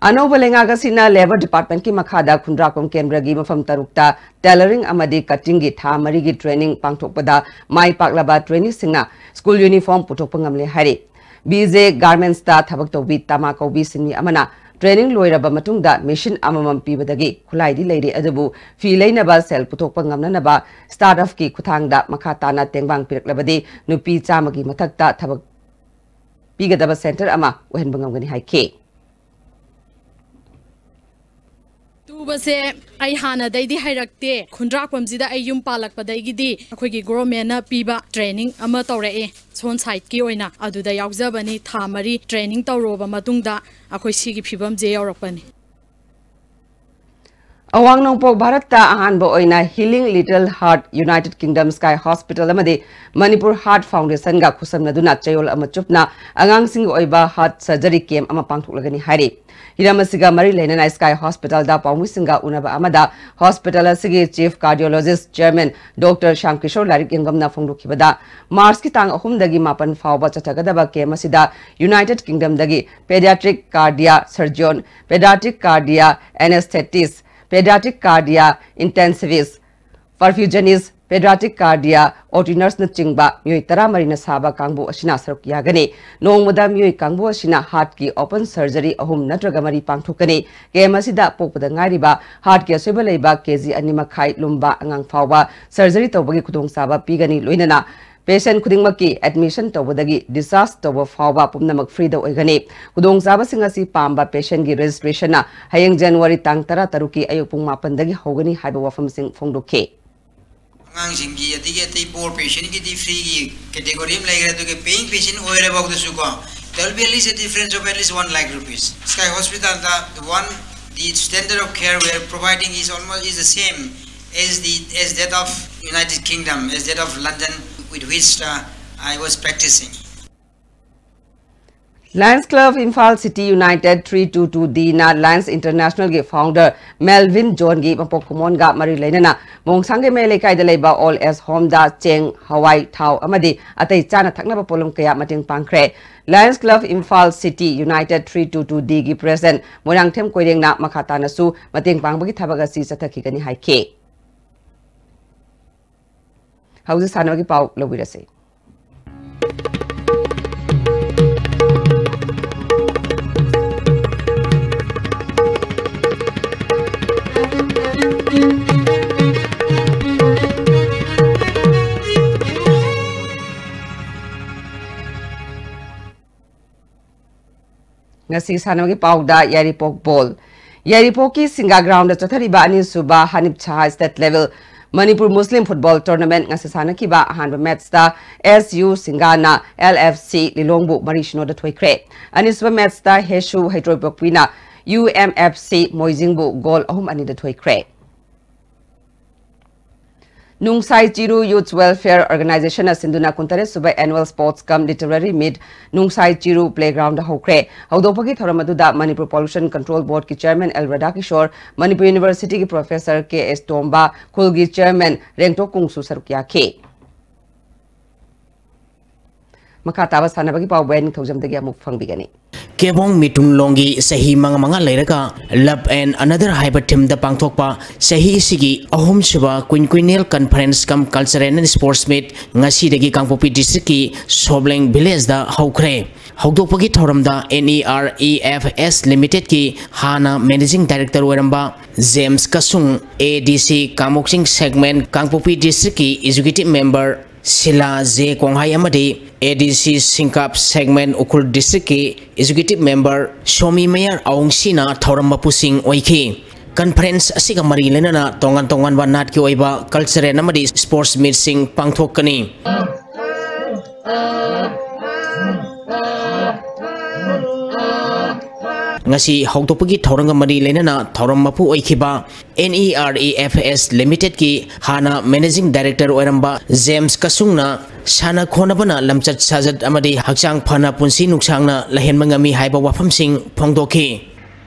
ꯑꯅꯧꯕ ꯂꯩꯉꯥꯛ ꯑꯁꯤꯅ Labour Departmentꯀꯤ ꯃꯈꯥꯗ ꯈꯨꯟꯗ꯭ꯔꯥꯛꯄꯝ ꯀꯦꯟꯗ꯭ꯔꯒꯤ ꯃꯐꯝ ꯇꯔꯨꯛꯇ tailoring ꯑꯃꯗꯤ cuttingꯒꯤ ꯊꯥ ꯃꯔꯤꯒꯤ training ꯄꯥꯡꯊꯣꯛꯄꯗ ꯃꯥꯏ ꯄꯥꯛꯂꯕ traineeꯁꯤꯡꯅ school uniform ꯄꯨꯊꯣꯛꯄ ꯉꯝꯂꯦ ꯍꯥꯏꯔꯤ꯫ B J Garmentsꯇ ꯊꯕꯛ ꯇꯧꯕꯤ ꯇꯃꯥ ꯀꯧꯕꯤ ꯁꯤꯟꯃꯤ ꯑꯃꯅ training ꯂꯣꯏꯔꯕ ꯃꯇꯨꯡꯗ machine ꯑꯃꯃꯝ ꯄꯤꯕꯗꯒꯤ ꯈꯨꯠꯂꯥꯏꯗꯤ ꯂꯩꯔꯦ, ꯑꯗꯨꯕꯨ ꯐꯤ ꯂꯩꯅꯕ ꯁꯦꯜ ꯄꯨꯊꯣꯛꯄ ꯉꯝꯅꯅꯕ startupꯀꯤ ꯈꯨꯠꯊꯥꯡꯗ ꯃꯈꯥ ꯇꯥꯅ ꯇꯦꯡꯕꯥꯡ ꯄꯤꯔꯛꯂꯕꯗꯤ ꯅꯨꯄꯤ ꯆꯥꯝꯃꯒꯤ ꯃꯊꯛꯇ ꯊꯕꯛ ꯄꯤꯒꯗꯕ center ꯑꯃ ꯑꯣꯏꯍꯟꯕ ꯉꯝꯒꯅꯤ ꯍꯥꯏꯈꯤ꯫ ꯇꯨꯕꯁꯦ ꯑꯩ ꯍꯥꯟꯅꯗꯩꯗꯤ ꯍꯩꯔꯛꯇꯦ꯫ ꯈꯨꯟꯗ꯭ꯔꯥꯛꯄꯝꯁꯤꯗ ꯑꯩ ꯌꯨꯝ ꯄꯥꯜꯂꯛꯄꯗꯒꯤꯗꯤ ꯑꯩꯈꯣꯏꯒꯤ governmentꯅ ꯄꯤꯕ training ꯑꯃ ꯇꯧꯔꯛꯑꯦ, ꯁꯣꯟ siteꯀꯤ ꯑꯣꯏꯅ꯫ ꯑꯗꯨꯗ ꯌꯥꯎꯖꯕꯅꯤ꯫ ꯊꯥ ꯃꯔꯤ training ꯇꯧꯔꯨꯔꯕ ꯃꯇꯨꯡꯗ ꯑꯩꯈꯣꯏ ꯁꯤꯒꯤ ꯐꯤꯕꯝꯁꯦ ꯌꯧꯔꯛꯄꯅꯤ꯫ ꯑꯋꯥꯡ ꯅꯣꯡꯄꯣꯛ ꯚꯥꯔꯠꯇ ꯑꯍꯥꯟꯕ ꯑꯣꯏꯅ Healing Little Heart United Kingdom Sky Hospital ꯑꯃꯗꯤ ꯃꯅꯤꯄꯨꯔ Heart Foundationꯒ ꯈꯨꯠꯁꯝꯅꯗꯨꯅ ꯆꯌꯣꯜ ꯑꯃ ꯆꯨꯞꯅ ꯑꯉꯥꯡꯁꯤꯡꯒꯤ ꯑꯣꯏꯕ heart surgery camp ꯑꯃ ꯄꯥꯡꯊꯣꯛꯂꯒꯅꯤ ꯍꯥꯏꯔꯤ꯫ ꯍꯤꯔꯝ ꯑꯁꯤꯒ ꯃꯔꯤ ꯂꯩꯅꯅ Sky Hospitalꯗ ꯄꯥꯎꯃꯤꯁꯤꯡꯒ ꯎꯅꯕ ꯑꯃꯗ hospital ꯑꯁꯤꯒꯤ Chief Cardiologist Chairman Doctor Shyam Kishore ꯂꯥꯏꯔꯤꯛ ꯌꯦꯡꯕꯝꯅ ꯐꯣꯡꯗꯣꯛꯈꯤꯕꯗ, Marchꯀꯤ ꯇꯥꯡ ꯑꯍꯨꯝꯗꯒꯤ ꯃꯥꯄꯟ ꯐꯥꯎꯕ ꯆꯠꯊꯒꯗꯕ camp ꯑꯁꯤꯗ United Kingdomꯗꯒꯤ pediatric cardia surgeon, pediatric cardia anesthetist, pediatric cardia intensivist, perfusionist, pediatric cardia ordinators ꯅꯆꯤꯡꯕ ꯃꯤꯑꯣꯏ ꯇꯔꯥꯃꯔꯤꯅ ꯁꯥꯕ ꯀꯥꯡꯕꯨ ꯑꯁꯤꯅ ꯁꯔꯨꯛ ꯌꯥꯒꯅꯤ꯫ ꯅꯣꯡꯃꯗ ꯃꯤꯑꯣꯏ ꯀꯥꯡꯕꯨ ꯑꯁꯤꯅ heartꯀꯤ open surgery ꯑꯍꯨꯝ ꯅꯠꯇ꯭ꯔꯒ ꯃꯔꯤ ꯄꯥꯡꯊꯣꯛꯀꯅꯤ꯫ Camp ꯑꯁꯤꯗ ꯄꯣꯛꯄꯗ ꯉꯥꯏꯔꯤꯕ heartꯀꯤ ꯑꯁꯣꯏꯕ ꯂꯩꯕ ꯀꯦ ꯖꯤ ꯑꯅꯤ ꯃꯈꯥꯏ ꯂꯨꯝꯕ ꯑꯉꯥꯡ ꯐꯥꯎꯕ surgery ꯇꯧꯕꯒꯤ ꯈꯨꯗꯣꯡꯆꯥꯕ ꯄꯤꯒꯅꯤ꯫ ꯂꯣꯏꯅꯅ patient ꯈꯨꯗꯤꯡꯃꯛꯀꯤ admission ꯇꯧꯕꯗꯒꯤ discharge ꯇꯧꯕ ꯐꯥꯎꯕ ꯄꯨꯝꯅꯃꯛ freeꯗ ꯑꯣꯏꯒꯅꯤ꯫ ꯈꯨꯗꯣꯡꯆꯥꯕꯁꯤꯡ ꯑꯁꯤ ꯄꯥꯝꯕ patientꯀꯤ registrationꯅ ꯍꯌꯦꯡ January ꯇꯥꯡ ꯇꯔꯥꯇꯔꯨꯛꯀꯤ ꯑꯌꯨꯛ ꯄꯨꯡ ꯃꯥꯄꯟꯗꯒꯤ ꯍꯧꯒꯅꯤ ꯍꯥꯏꯕ ꯋꯥꯐꯝꯁꯤꯡ ꯐꯣꯡꯗꯣꯛꯈꯤ꯫ ꯑꯉꯥꯡꯁꯤꯡꯒꯤ ꯑꯗꯒꯤ ꯑꯇꯩ poor patientꯀꯤꯗꯤ freeꯒꯤ category ꯑꯃ ꯂꯩꯈ꯭ꯔꯦ, ꯑꯗꯨꯒ paying patient ꯑꯣꯏꯔꯐꯥꯎꯗꯁꯨꯀꯣ, there will be at least a difference of at least one lakh rupees. Sky Hospitalꯗ the one, the standard of care we are providing is almost, is the same as the, as that of United Kingdom, as that of London, with which, uh, I was practicing. Lions Club Imphal City United three two two Dꯅ Lions Internationalꯒꯤ founder Melvin Johnꯒꯤ ꯃꯄꯣꯛ ꯀꯨꯝꯑꯣꯟꯒ ꯃꯔꯤ ꯂꯩꯅꯅ ꯃꯣꯡꯁꯥꯡꯒꯩꯃꯩ ꯂꯩꯀꯥꯏꯗ ꯂꯩꯕ Old Age Homeꯗ ꯆꯦꯡ, ꯍꯋꯥꯏ, ꯊꯥꯎ ꯑꯃꯗꯤ ꯑꯇꯩ ꯆꯥꯅ ꯊꯛꯅꯕ ꯄꯣꯠꯂꯝ ꯀꯌꯥ ꯃꯇꯦꯡ ꯄꯥꯡꯈ꯭ꯔꯦ꯫ Lions Club Imphal City United three two two Dꯒꯤ President Moirangthem ꯀꯣꯏꯔꯦꯡꯅ ꯃꯈꯥ ꯇꯥꯅꯁꯨ ꯃꯇꯦꯡ ꯄꯥꯡꯕꯒꯤ ꯊꯕꯛ ꯑꯁꯤ ꯆꯠꯊꯈꯤꯒꯅꯤ ꯍꯥꯏꯈꯤ꯫ ꯍꯧꯖꯤꯛ ꯁꯥꯟꯅꯕꯒꯤ ꯄꯥꯎ ꯂꯧꯕꯤꯔꯁꯤ꯫ ꯉꯁꯤ ꯁꯥꯟꯅꯕꯒꯤ ꯄꯥꯎꯗ ꯌꯥꯏꯔꯤꯄꯣꯛ ꯕꯣꯜ꯫ ꯌꯥꯏꯔꯤꯄꯣꯛꯀꯤ ꯁꯤꯡꯒꯥ groundꯗ ꯆꯠꯊꯔꯤꯕ ꯑꯅꯤꯁꯨꯕ ꯍꯅꯤꯞ ꯁꯍꯥ state level ꯃꯅꯤꯄꯨꯔ ꯃꯨꯁꯂꯤꯝ football tournament ꯉꯁꯤ ꯁꯥꯟꯅꯈꯤꯕ ꯑꯍꯥꯟꯕ matchꯇ S U ꯁꯤꯡꯒꯥꯅ L F C ꯂꯤꯂꯣꯡꯕꯨ ꯃꯔꯤ ꯁꯤꯅꯣꯗ ꯊꯣꯏꯈ꯭ꯔꯦ꯫ ꯑꯅꯤꯁꯨꯕ matchꯇ ꯍꯦꯁꯨ ꯍꯩꯇ꯭ꯔꯣꯏꯄꯣꯛꯄꯤꯅ ꯌꯨ ꯑꯦꯝ ꯑꯦꯐ ꯁꯤ ꯃꯣꯏꯖꯤꯡꯕꯨ ꯒꯣꯜ ꯑꯍꯨꯝ ꯑꯅꯤꯗ ꯊꯣꯏꯈ꯭ꯔꯦ꯫ ꯅꯨꯡꯁꯥꯏ ꯆꯤꯔꯨ Youth Welfare Organization ꯅ ꯁꯤꯟꯗꯨꯅ ꯀꯨꯟꯇꯔꯦꯠ ꯁꯨꯕ Annual Sports cum Literary Meet ꯅꯨꯡꯁꯥꯏ ꯆꯤꯔꯨ Playground ꯗ ꯍꯧꯈ꯭ꯔꯦ꯫ ꯍꯧꯗꯣꯛꯄꯒꯤ ꯊꯧꯔꯝ ꯑꯗꯨꯗ ꯃꯅꯤꯄꯨꯔ Pollution Control Board ꯀꯤ Chairman ꯑꯦꯜ ꯔꯥꯙꯥꯀꯤꯁꯣꯔ, ꯃꯅꯤꯄꯨꯔ University ꯒꯤ Professor ꯀꯦ ꯑꯦꯁ ꯇꯣꯝꯕ, ꯈꯨꯜꯒꯤ Chairman ꯔꯦꯡꯇꯣꯛ ꯀꯨꯡꯁꯨ ꯁꯔꯨꯛ ꯌꯥꯈꯤ꯫ ꯃꯈꯥ ꯇꯥꯕ ꯁꯥꯟꯅꯕꯒꯤ ꯄꯥꯎ ꯕꯣꯌꯥ ꯅꯤꯡꯊꯧꯖꯝꯗꯒꯤ ꯑꯃꯨꯛ ꯐꯪꯕꯤꯒꯅꯤ꯫ ꯀꯦꯕꯣꯡ ꯃꯤꯇꯨꯡꯂꯣꯡꯒꯤ ꯆꯍꯤ ꯃꯉꯥ ꯃꯉꯥ ꯂꯩꯔꯒ Love and Another ꯍꯥꯏꯕ theme ꯗ ꯄꯥꯡꯊꯣꯛꯄ ꯆꯍꯤ ꯑꯁꯤꯒꯤ ꯑꯍꯨꯝꯁꯨꯕ Quinquennial Conference cum Cultural and Sports Meet ꯉꯁꯤꯗꯒꯤ ꯀꯥꯡꯄꯣꯛꯄꯤ district ꯀꯤ ꯁꯣꯕ꯭ꯂꯦꯡ village ꯗ ꯍꯧꯈ꯭ꯔꯦ꯫ ꯍꯧꯗꯣꯛꯄꯒꯤ ꯊꯧꯔꯝꯗ N E R E F S Limited ꯀꯤ ꯍꯥꯟꯅ Managing Director ꯑꯣꯏꯔꯝꯕ James Kasung, A D C ꯀꯥꯃꯣꯛꯆꯤꯡ segment ꯀꯥꯡꯄꯣꯛꯄꯤ district ꯀꯤ Executive Member Shila J Konghai ꯑꯃꯗꯤ A D C ꯁꯤꯡꯀꯥꯞ segment Ukhrul district ꯀꯤ Executive Member ꯁꯣꯃꯤ ꯃꯌꯥꯔ ꯑꯋꯨꯡꯁꯤꯅ ꯊꯧꯔꯝ ꯃꯄꯨꯁꯤꯡ ꯑꯣꯏꯈꯤ꯫ Conference ꯑꯁꯤꯒ ꯃꯔꯤ ꯂꯩꯅꯅ ꯇꯣꯉꯥꯟ ꯇꯣꯉꯥꯟꯕ ꯅꯥꯠꯀꯤ ꯑꯣꯏꯕ cultural ꯑꯃꯗꯤ sports meet ꯁꯤꯡ ꯄꯥꯡꯊꯣꯛꯀꯅꯤ꯫ ꯉꯁꯤ ꯍꯧꯗꯣꯛꯄꯒꯤ ꯊꯧꯔꯝꯒ ꯃꯔꯤ ꯂꯩꯅꯅ ꯊꯧꯔꯝ ꯃꯄꯨ ꯑꯣꯏꯈꯤꯕ N E R E F S Limited ꯀꯤ ꯍꯥꯟꯅ Managing Director ꯑꯣꯏꯔꯝꯕ ꯖꯦꯝꯁ ꯀꯁꯨꯡꯅ ꯁꯥꯟꯅ ꯈꯣꯠꯅꯕꯅ ꯂꯝꯆꯠ ꯁꯥꯖꯠ ꯑꯃꯗꯤ ꯍꯛꯆꯥꯡ ꯐꯅ ꯄꯨꯟꯁꯤ ꯅꯨꯡꯁꯥꯡꯅ ꯂꯩꯍꯟꯕ ꯉꯝꯃꯤ ꯍꯥꯏꯕ ꯋꯥꯐꯝꯁꯤꯡ ꯐꯣꯡꯗꯣꯛꯈꯤ꯫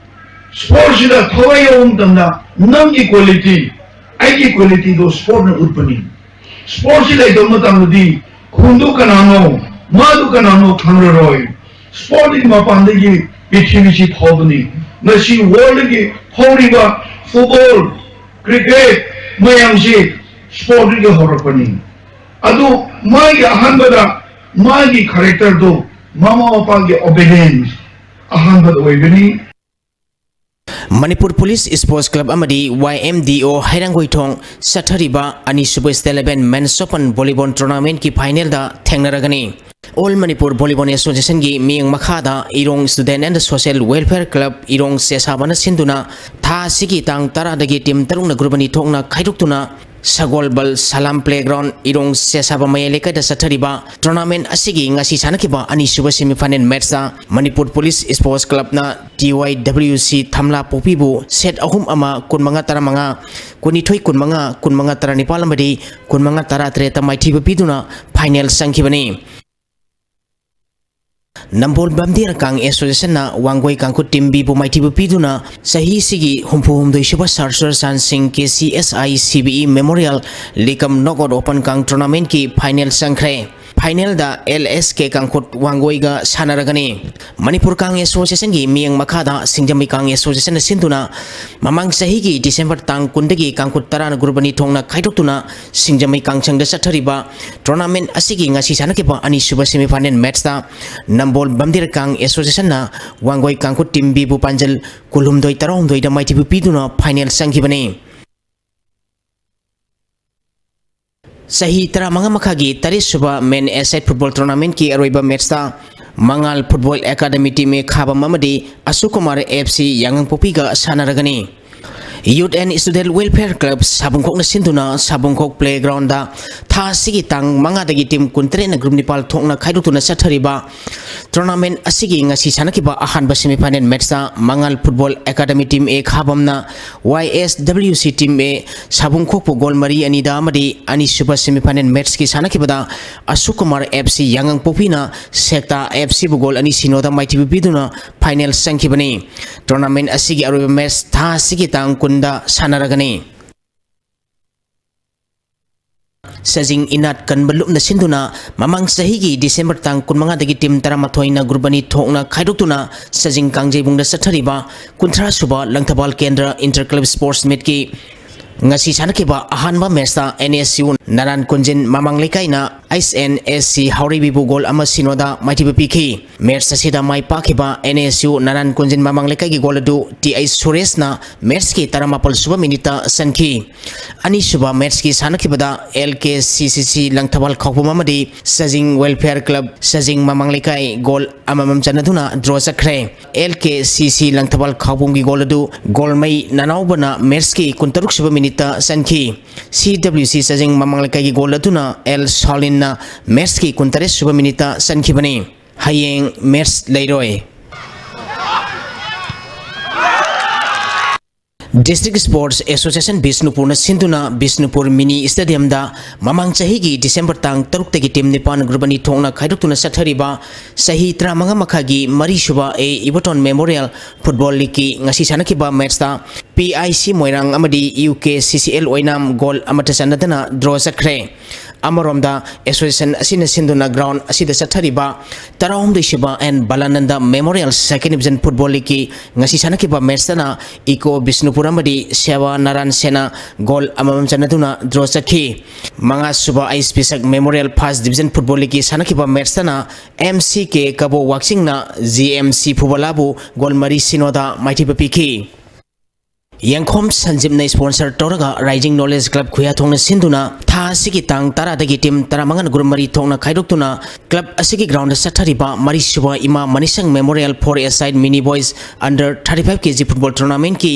Sports ꯁꯤꯗ ꯊꯋꯥꯏ ꯌꯥꯎꯕ ꯃꯇꯝꯗ ꯅꯪꯒꯤ quality, ꯑꯩꯒꯤ quality ꯗꯣ sport ꯅ ꯎꯠꯄꯅꯤ꯫ Sports ꯁꯤ ꯂꯩꯇꯕ ꯃꯇꯝꯗꯗꯤ ꯈꯨꯟꯗꯨ ꯀꯅꯥꯅꯣ, ꯃꯥꯗꯨ ꯀꯅꯥꯅꯣ ꯈꯪꯂꯔꯣꯏ꯫ Sport ꯀꯤ ꯃꯄꯥꯟꯗꯒꯤ ꯄ꯭ꯔꯤꯊꯤꯕꯤꯁꯤ ꯐꯥꯎꯕꯅꯤ꯫ ꯉꯁꯤ world ꯒꯤ ꯐꯥꯎꯔꯤꯕ football, cricket ꯃꯌꯥꯝꯁꯤ sport ꯇꯒꯤ ꯍꯧꯔꯛꯄꯅꯤ꯫ ꯑꯗꯨ ꯃꯥꯒꯤ ꯑꯍꯥꯟꯕꯗ ꯃꯥꯒꯤ character ꯗꯨ ꯃꯃꯥ ꯃꯄꯥꯒꯤ obedience ꯑꯍꯥꯟꯕꯗ ꯑꯣꯏꯕꯅꯤ꯫ ꯃꯅꯤꯄꯨꯔ ꯄꯨꯂꯤꯁ ꯁ꯭ꯄꯣꯔꯠꯁ ꯀ꯭ꯂꯕ ꯑꯃꯗꯤ ꯋꯥꯏ ꯑꯦꯝ ꯗꯤ ꯑꯣ ꯍꯩꯔꯥꯡꯒꯣꯏꯊꯣꯡ ꯆꯠꯊꯔꯤꯕ ꯑꯅꯤꯁꯨꯕ State Level Men's Open Volleyball Tournament ꯀꯤ final ꯗ ꯊꯦꯡꯅꯔꯒꯅꯤ꯫ All Manipur Volleyball Association ꯒꯤ ꯃꯤꯠꯌꯦꯡ ꯃꯈꯥꯗ ꯏꯔꯣꯡ Student and Social Welfare Club ꯏꯔꯣꯡ ꯆꯦꯁꯥꯕꯅ ꯁꯤꯟꯗꯨꯅ ꯊꯥ ꯑꯁꯤꯒꯤ ꯇꯥꯡ ꯇꯔꯥꯗꯒꯤ team ꯇꯔꯨꯛꯅ group ꯑꯅꯤ ꯊꯣꯛꯅ ꯈꯥꯏꯗꯣꯛꯇꯨꯅ ꯁꯒꯣꯜꯕꯜ ꯁꯂꯥꯝ ꯄ꯭ꯂꯦꯒ꯭ꯔꯥꯎꯟ, ꯏꯔꯣꯡ ꯁꯦꯁꯥꯕ ꯃꯌꯥꯏ ꯂꯩꯀꯥꯏꯗ ꯆꯠꯊꯔꯤꯕ ꯇꯣꯔꯅꯥꯃꯦꯟ ꯑꯁꯤꯒꯤ ꯉꯁꯤ ꯁꯥꯟꯅꯈꯤꯕ ꯑꯅꯤꯁꯨꯕ ꯁꯦꯃꯤꯐꯥꯏꯅꯦꯜ ꯃꯦꯠꯆꯇ ꯃꯅꯤꯄꯨꯔ ꯄꯨꯂꯤꯁ ꯁ꯭ꯄꯣꯔꯠꯁ ꯀ꯭ꯂꯕꯅ ꯇꯤ ꯋꯥꯏ ꯗꯕ꯭ꯂꯤꯎ ꯁꯤ ꯊꯝꯂꯥ ꯄꯣꯛꯄꯤꯕꯨ ꯁꯦꯠ ꯑꯍꯨꯝ ꯑꯃ, ꯀꯨꯟꯃꯉꯥ ꯇꯔꯥꯃꯉꯥ, ꯀꯨꯟꯅꯤꯊꯣꯏ ꯀꯨꯟꯃꯉꯥ, ꯀꯨꯟꯃꯉꯥ ꯇꯔꯥꯅꯤꯄꯥꯜ ꯑꯃꯗꯤ ꯀꯨꯟꯃꯉꯥ ꯇꯔꯥꯇꯔꯦꯠꯇ ꯃꯥꯏꯊꯤꯕ ꯄꯤꯗꯨꯅ ꯐꯥꯏꯅꯦꯜ ꯆꯪꯈꯤꯕꯅꯤ꯫ ꯅꯝꯕꯣꯜ ꯕꯝꯗꯤꯌꯥꯔ ꯀꯥꯡ ꯑꯦꯁꯣꯁꯤꯌꯦꯁꯟꯅ ꯋꯥꯡꯒꯣꯏ ꯀꯥꯡꯈꯨꯠ ꯇꯤꯝ ꯕꯤꯕꯨ ꯃꯥꯏꯊꯤꯕ ꯄꯤꯗꯨꯅ ꯆꯍꯤꯁꯤꯒꯤ ꯍꯨꯝꯐꯨ ꯍꯨꯝꯗꯣꯏ ꯁꯨꯕ ꯁꯥꯔ ꯆꯨꯔꯆꯥꯟ ꯁꯤꯡ K C S I C B E memorial Likam knockout open ꯀꯥꯡ ꯇꯣꯔꯅꯥꯃꯦꯟꯠꯀꯤ ꯐꯥꯏꯅꯦꯜ ꯆꯪꯈ꯭ꯔꯦ꯫ ꯐꯥꯏꯅꯦꯜꯗ ꯑꯦꯜ ꯑꯦꯁ ꯀꯦ ꯀꯥꯡꯈꯨꯠ ꯋꯥꯡꯒꯣꯏꯒ ꯁꯥꯟꯅꯔꯒꯅꯤ꯫ ꯃꯅꯤꯄꯨꯔ ꯀꯥꯡ ꯑꯦꯁꯣꯁꯤꯌꯦꯁꯟꯒꯤ ꯃꯤꯠꯌꯦꯡ ꯃꯈꯥꯗ ꯁꯤꯡꯖꯃꯩ ꯀꯥꯡ ꯑꯦꯁꯣꯁꯤꯌꯦꯁꯟꯅ ꯁꯤꯟꯗꯨꯅ ꯃꯃꯥꯡ ꯆꯍꯤꯒꯤ ꯗꯤꯁꯦꯝꯕꯔ ꯇꯥꯡ ꯀꯨꯟꯗꯒꯤ ꯀꯥꯡꯈꯨꯠ ꯇꯔꯥꯅ ꯒ꯭ꯔꯨꯞ ꯑꯅꯤ ꯊꯣꯛꯅ ꯈꯥꯏꯗꯣꯛꯇꯨꯅ ꯁꯤꯡꯖꯃꯩ ꯀꯥꯡꯁꯪꯗ ꯆꯠꯊꯔꯤꯕ ꯇꯣꯔꯅꯥꯃꯦꯟꯠ ꯑꯁꯤꯒꯤ ꯉꯁꯤ ꯁꯥꯟꯅꯈꯤꯕ ꯑꯅꯤꯁꯨꯕ ꯁꯦꯃꯤꯐꯥꯏꯅꯦꯜ ꯃꯦꯠꯆꯇ ꯅꯝꯕꯣꯜ ꯕꯝꯗꯤꯌꯥꯔ ꯀꯥꯡ ꯑꯦꯁꯣꯁꯤꯌꯦꯁꯟꯅ ꯋꯥꯡꯒꯣꯏ ꯀꯥꯡꯈꯨꯠ ꯇꯤꯝ ꯕꯤꯕꯨ ꯄꯥꯟꯖꯜ ꯀꯨꯟꯍꯨꯝꯗꯣꯏ ꯇꯔꯥꯍꯨꯝꯗꯣꯏꯗ ꯃꯥꯏꯊꯤꯕ ꯄꯤꯗꯨꯅ ꯐꯥꯏꯅꯦꯜ ꯆꯪꯈꯤꯕꯅꯤ꯫ ꯆꯍꯤ ꯇꯔꯥꯃꯉꯥ ꯃꯈꯥꯒꯤ ꯇꯔꯦꯠ ꯁꯨꯕ ꯃꯦꯟ ꯑꯦꯁꯥꯏꯠ ꯐꯨꯠꯕꯣꯜ ꯇꯣꯔꯅꯥꯃꯦꯟꯠꯀꯤ ꯑꯔꯣꯏꯕ ꯃꯦꯠꯆꯇ Mangal football academy team A Khabam ꯑꯃꯗꯤ ꯑꯁꯨ ꯀꯨꯃꯥꯔ ꯑꯦꯐ ꯁꯤ ꯌꯥꯉꯪꯄꯣꯛꯄꯤꯒ ꯁꯥꯟꯅꯔꯒꯅꯤ꯫ Youth and student welfare club ꯁꯥꯕꯨꯡꯈꯣꯛꯅ ꯁꯤꯟꯗꯨꯅ ꯁꯥꯕꯨꯡꯈꯣꯛ ꯄ꯭ꯂꯦꯒ꯭ꯔꯥꯎꯟꯗ ꯊꯥ ꯑꯁꯤꯒꯤ ꯇꯥꯡ ꯃꯉꯥꯗꯒꯤ ꯇꯤꯝ ꯀꯨꯟꯇꯔꯦꯠꯅ ꯒ꯭ꯔꯨꯞ ꯅꯤꯄꯥꯜ ꯊꯣꯛꯅ ꯈꯥꯏꯗꯣꯛꯇꯨꯅ ꯆꯠꯊꯔꯤꯕ ꯇꯣꯔꯅꯥꯃꯦꯟꯠ ꯑꯁꯤꯒꯤ ꯉꯁꯤ ꯁꯥꯟꯅꯈꯤꯕ ꯑꯍꯥꯟꯕ semifinal ꯃꯦꯠꯆꯇ Mangal football academy team ꯑꯦ ꯈꯥꯕꯝꯅ ꯋꯥꯏ ꯑꯦꯁ ꯗꯕ꯭ꯂꯤꯎ ꯁꯤ ꯇꯤꯝ ꯑꯦ ꯁꯥꯕꯨꯡꯈꯣꯛꯄꯨ ꯒꯣꯜ ꯃꯔꯤ ꯑꯅꯤꯗ ꯑꯃꯗꯤ ꯑꯅꯤꯁꯨꯕ ꯁꯦꯃꯤꯐꯥꯏꯅꯦꯜ ꯃꯦꯠꯆꯀꯤ ꯁꯥꯟꯅꯈꯤꯕꯗ ꯑꯁꯨ ꯀꯨꯃꯥꯔ ꯑꯦꯐ ꯁꯤ ꯌꯥꯉꯪꯄꯣꯛꯄꯤꯅ ꯁꯦꯛꯇꯥ ꯑꯦꯐ ꯁꯤꯕꯨ ꯒꯣꯜ ꯑꯅꯤ ꯁꯤꯅꯣꯗ ꯃꯥꯏꯊꯤꯕ ꯄꯤꯗꯨꯅ ꯐꯥꯏꯅꯦꯜ ꯆꯪꯈꯤꯕꯅꯤ꯫ ꯇꯣꯔꯅꯥꯃꯦꯟꯠ ꯑꯁꯤꯒꯤ ꯑꯔꯣꯏꯕ ꯃꯦꯠꯆ ꯊꯥ ꯑꯁꯤꯒꯤ ꯇꯥꯡ ꯀꯨꯟꯗ ꯁꯥꯟꯅꯔꯒꯅꯤ꯫ ꯁꯖꯤꯡ ꯏꯅꯥꯠ ꯀꯟꯕ ꯂꯨꯞꯅ ꯁꯤꯟꯗꯨꯅ ꯃꯃꯥꯡ ꯆꯍꯤꯒꯤ ꯗꯤꯁꯦꯝꯕꯔ ꯇꯥꯡ ꯀꯨꯟꯃꯉꯥꯗꯒꯤ ꯇꯤꯝ ꯇꯔꯥꯃꯥꯊꯣꯏꯅ ꯒ꯭ꯔꯨꯞ ꯑꯅꯤ ꯊꯣꯛꯅ ꯈꯥꯏꯗꯣꯛꯇꯨꯅ ꯁꯖꯤꯡ ꯀꯥꯡꯖꯩꯕꯨꯡꯗ ꯆꯠꯊꯔꯤꯕ ꯀꯨꯟꯊ꯭ꯔꯥ ꯁꯨꯕ ꯂꯪꯊꯕꯥꯜ ꯀꯦꯟꯗ꯭ꯔ ꯏꯟꯇꯔ ꯀ꯭ꯂꯕ ꯁ꯭ꯄꯣꯔꯠꯁ ꯃꯤꯠꯀꯤ ꯉꯁꯤ ꯁꯥꯟꯅꯈꯤꯕ ꯑꯍꯥꯟꯕ ꯃꯦꯠꯆꯇ ꯑꯦꯟ ꯑꯦꯁ ꯌꯨ ꯅꯔꯥꯟ ꯀꯨꯟꯖꯤꯟ ꯃꯃꯥꯡ ꯂꯩꯀꯥꯏꯅ H and S C ꯍꯥꯎꯔꯩꯕꯤꯕꯨ goal ꯑꯃ ꯁꯤꯅꯣꯗ ꯃꯥꯏꯊꯤꯕ ꯄꯤꯈꯤ꯫ ꯃꯦꯠꯆ ꯑꯁꯤꯗ ꯃꯥꯏ ꯄꯥꯛꯈꯤꯕ ꯑꯦꯟ ꯑꯦꯁ ꯌꯨ ꯅꯔꯥꯟ ꯀꯨꯟꯖꯤꯟ ꯃꯃꯥꯡ ꯂꯩꯀꯥꯏꯒꯤ ꯒꯣꯜ ꯑꯗꯨ ꯇꯤ ꯑꯩꯆ ꯁꯨꯔꯦꯁꯅ ꯃꯦꯠꯆꯀꯤ ꯇꯔꯥꯃꯥꯄꯜ ꯁꯨꯕ ꯃꯤꯅꯤꯠꯇ ꯆꯟꯈꯤ꯫ ꯑꯅꯤꯁꯨꯕ ꯃꯦꯠꯆꯀꯤ ꯁꯥꯟꯅꯈꯤꯕꯗ ꯑꯦꯜ ꯀꯦ ꯁꯤ ꯁꯤ ꯁꯤ ꯂꯪꯊꯕꯥꯜ ꯈꯥꯎꯕꯝ ꯑꯃꯗꯤ ꯁꯖꯤꯡ ꯋꯦꯜꯐꯤꯌꯔ ꯀ꯭ꯂꯕ ꯁꯖꯤꯡ ꯃꯃꯥꯡ ꯂꯩꯀꯥꯏ ꯒꯣꯜ ꯑꯃꯃꯝ ꯆꯟꯅꯗꯨꯅ ꯗ꯭ꯔꯣ ꯆꯠꯈ꯭ꯔꯦ꯫ ꯑꯦꯜ ꯀꯦ ꯁꯤ ꯁꯤ ꯂꯪꯊꯕꯥꯜ ꯈꯥꯎꯕꯝꯒꯤ ꯒꯣꯜ ꯑꯗꯨ ꯒꯣꯜꯃꯩ ꯅꯅꯥꯎꯕꯅ ꯃꯦꯠꯆꯀꯤ ꯀꯨꯟꯇꯔꯨꯛ ꯁꯨꯕ ꯃꯤꯅꯤꯠ ꯇ ꯆꯟꯈꯤ꯫ ꯁꯤ ꯗꯕ꯭ꯂ꯭ꯌꯨ ꯁꯤ ꯆꯥꯖꯤꯡ ꯃꯃꯥꯡ ꯂꯩꯀꯥꯏꯒꯤ ꯒꯣꯜ ꯑꯗꯨꯅ ꯑꯦꯜ ꯁꯥꯎꯂꯤꯟꯅ ꯃꯦꯠꯁꯀꯤ ꯀꯨꯟꯇꯔꯦꯠ ꯁꯨꯕ ꯃꯤꯅꯤꯠꯇ ꯆꯟꯈꯤꯕꯅꯤ꯫ ꯍꯌꯦꯡ ꯃꯦꯠꯁ ꯂꯩꯔꯣꯏ꯫ District Sports Association ꯕꯤꯁꯅꯨꯄꯨꯔꯅ ꯁꯤꯟꯗꯨꯅ ꯕꯤꯁꯅꯨꯄꯨꯔ ꯃꯤꯅꯤ ꯁ꯭ꯇꯦꯗꯤꯌꯝꯗ ꯃꯃꯥꯡ ꯆꯍꯤꯒꯤ ꯗꯤꯁꯦꯝꯕꯔ ꯇꯥꯡ ꯇꯔꯨꯛꯇꯒꯤ ꯇꯤꯝ ꯅꯤꯄꯥꯟ ꯒ꯭ꯔꯨꯞ ꯑꯅꯤ ꯊꯣꯛꯅ ꯈꯥꯏꯗꯣꯛꯇꯨꯅ ꯆꯠꯊꯔꯤꯕ ꯆꯍꯤ ꯇꯔꯥꯃꯉꯥ ꯃꯈꯥꯒꯤ ꯃꯔꯤꯁꯨꯕ ꯑꯦ ꯏꯕꯣꯇꯣꯟ ꯃꯦꯃꯣꯔꯤꯌꯦꯜ ꯐꯨꯠꯕꯣꯜ ꯂꯤꯒꯀꯤ ꯉꯁꯤ ꯁꯥꯟꯅꯈꯤꯕ ꯃꯦꯠꯁꯇ ꯄꯤ ꯑꯥꯏ ꯁꯤ ꯃꯣꯏꯔꯥꯡ ꯑꯃꯗꯤ U K C C L ꯑꯣꯏꯅꯥꯝ ꯒꯣꯜ ꯑꯃꯠꯇ ꯆꯟꯅꯗꯅ ꯗ꯭ꯔꯣ ꯆꯠꯈ꯭ꯔꯦ꯫ ꯑꯃꯔꯣꯝꯗ, ꯑꯦꯁꯣꯁꯤꯌꯦꯁꯟ ꯑꯁꯤꯅ ꯁꯤꯟꯗꯨꯅ ꯒ꯭ꯔꯥꯎꯟ ꯑꯁꯤꯗ ꯆꯠꯊꯔꯤꯕ ꯇꯔꯥꯍꯨꯝꯗꯣꯏ ꯁꯨꯕ N Balananda memorial second division football ꯂꯤꯒꯀꯤ ꯉꯁꯤ ꯁꯥꯟꯅꯈꯤꯕ ꯃꯦꯠꯁꯇꯅ ꯏꯀꯣ ꯕꯤꯁꯅꯨꯄꯨꯔ ꯑꯃꯗꯤ ꯁꯦꯕꯥ ꯅꯥꯔꯥꯟ ꯁꯦꯅꯥ ꯒꯣꯜ ꯑꯃꯃꯝ ꯆꯟꯅꯗꯨꯅ ꯗ꯭ꯔꯣ ꯆꯠꯈꯤ꯫ ꯃꯉꯥ ꯁꯨꯕ ꯑꯩꯆ ꯄꯤ ꯁꯛ ꯃꯦꯃꯣꯔꯤꯌꯦꯜ ꯐꯥꯔꯁ ꯗꯤꯕꯤꯖꯟ ꯐꯨꯠꯕꯣꯜ ꯂꯤꯒꯀꯤ ꯁꯥꯟꯅꯈꯤꯕ ꯃꯦꯠꯁꯇꯅ ꯑꯦꯝ ꯁꯤ ꯀꯦ ꯀꯕꯣ ꯋꯥꯛꯆꯤꯡꯅ ꯖꯤ ꯑꯦꯝ ꯁꯤ ꯐꯨꯕꯂꯥꯕꯨ ꯒꯣꯜ ꯃꯔꯤ ꯁꯤꯅꯣꯗ ꯃꯥꯏꯊꯤꯕ ꯄꯤꯈꯤ꯫ ꯌꯦꯡꯈꯣꯝ ꯁꯟꯖꯤꯞꯅ ꯏꯁꯄꯣꯟꯁꯔ ꯇꯧꯔꯒ ꯔꯥꯏꯖꯤꯡ ꯅꯣꯂꯦꯖ ꯀ꯭ꯂꯕ ꯈꯨꯌꯥꯊꯣꯡꯅ ꯁꯤꯟꯗꯨꯅ ꯊꯥ ꯑꯁꯤꯒꯤ ꯇꯥꯡ ꯇꯔꯥꯗꯒꯤ ꯇꯤꯝ ꯇꯔꯥꯃꯉꯥꯅ ꯒ꯭ꯔꯨꯞ ꯃꯔꯤ ꯊꯣꯛꯅ ꯈꯥꯏꯗꯣꯛꯇꯨꯅ ꯀ꯭ꯂꯕ ꯑꯁꯤꯒꯤ ꯒ꯭ꯔꯥꯎꯟꯗ ꯆꯠꯊꯔꯤꯕ ꯃꯔꯤꯁꯨꯕ Ima Manisang memorial four a side mini boys under thirty five K G football ꯇꯣꯔꯅꯥꯃꯦꯟꯠꯀꯤ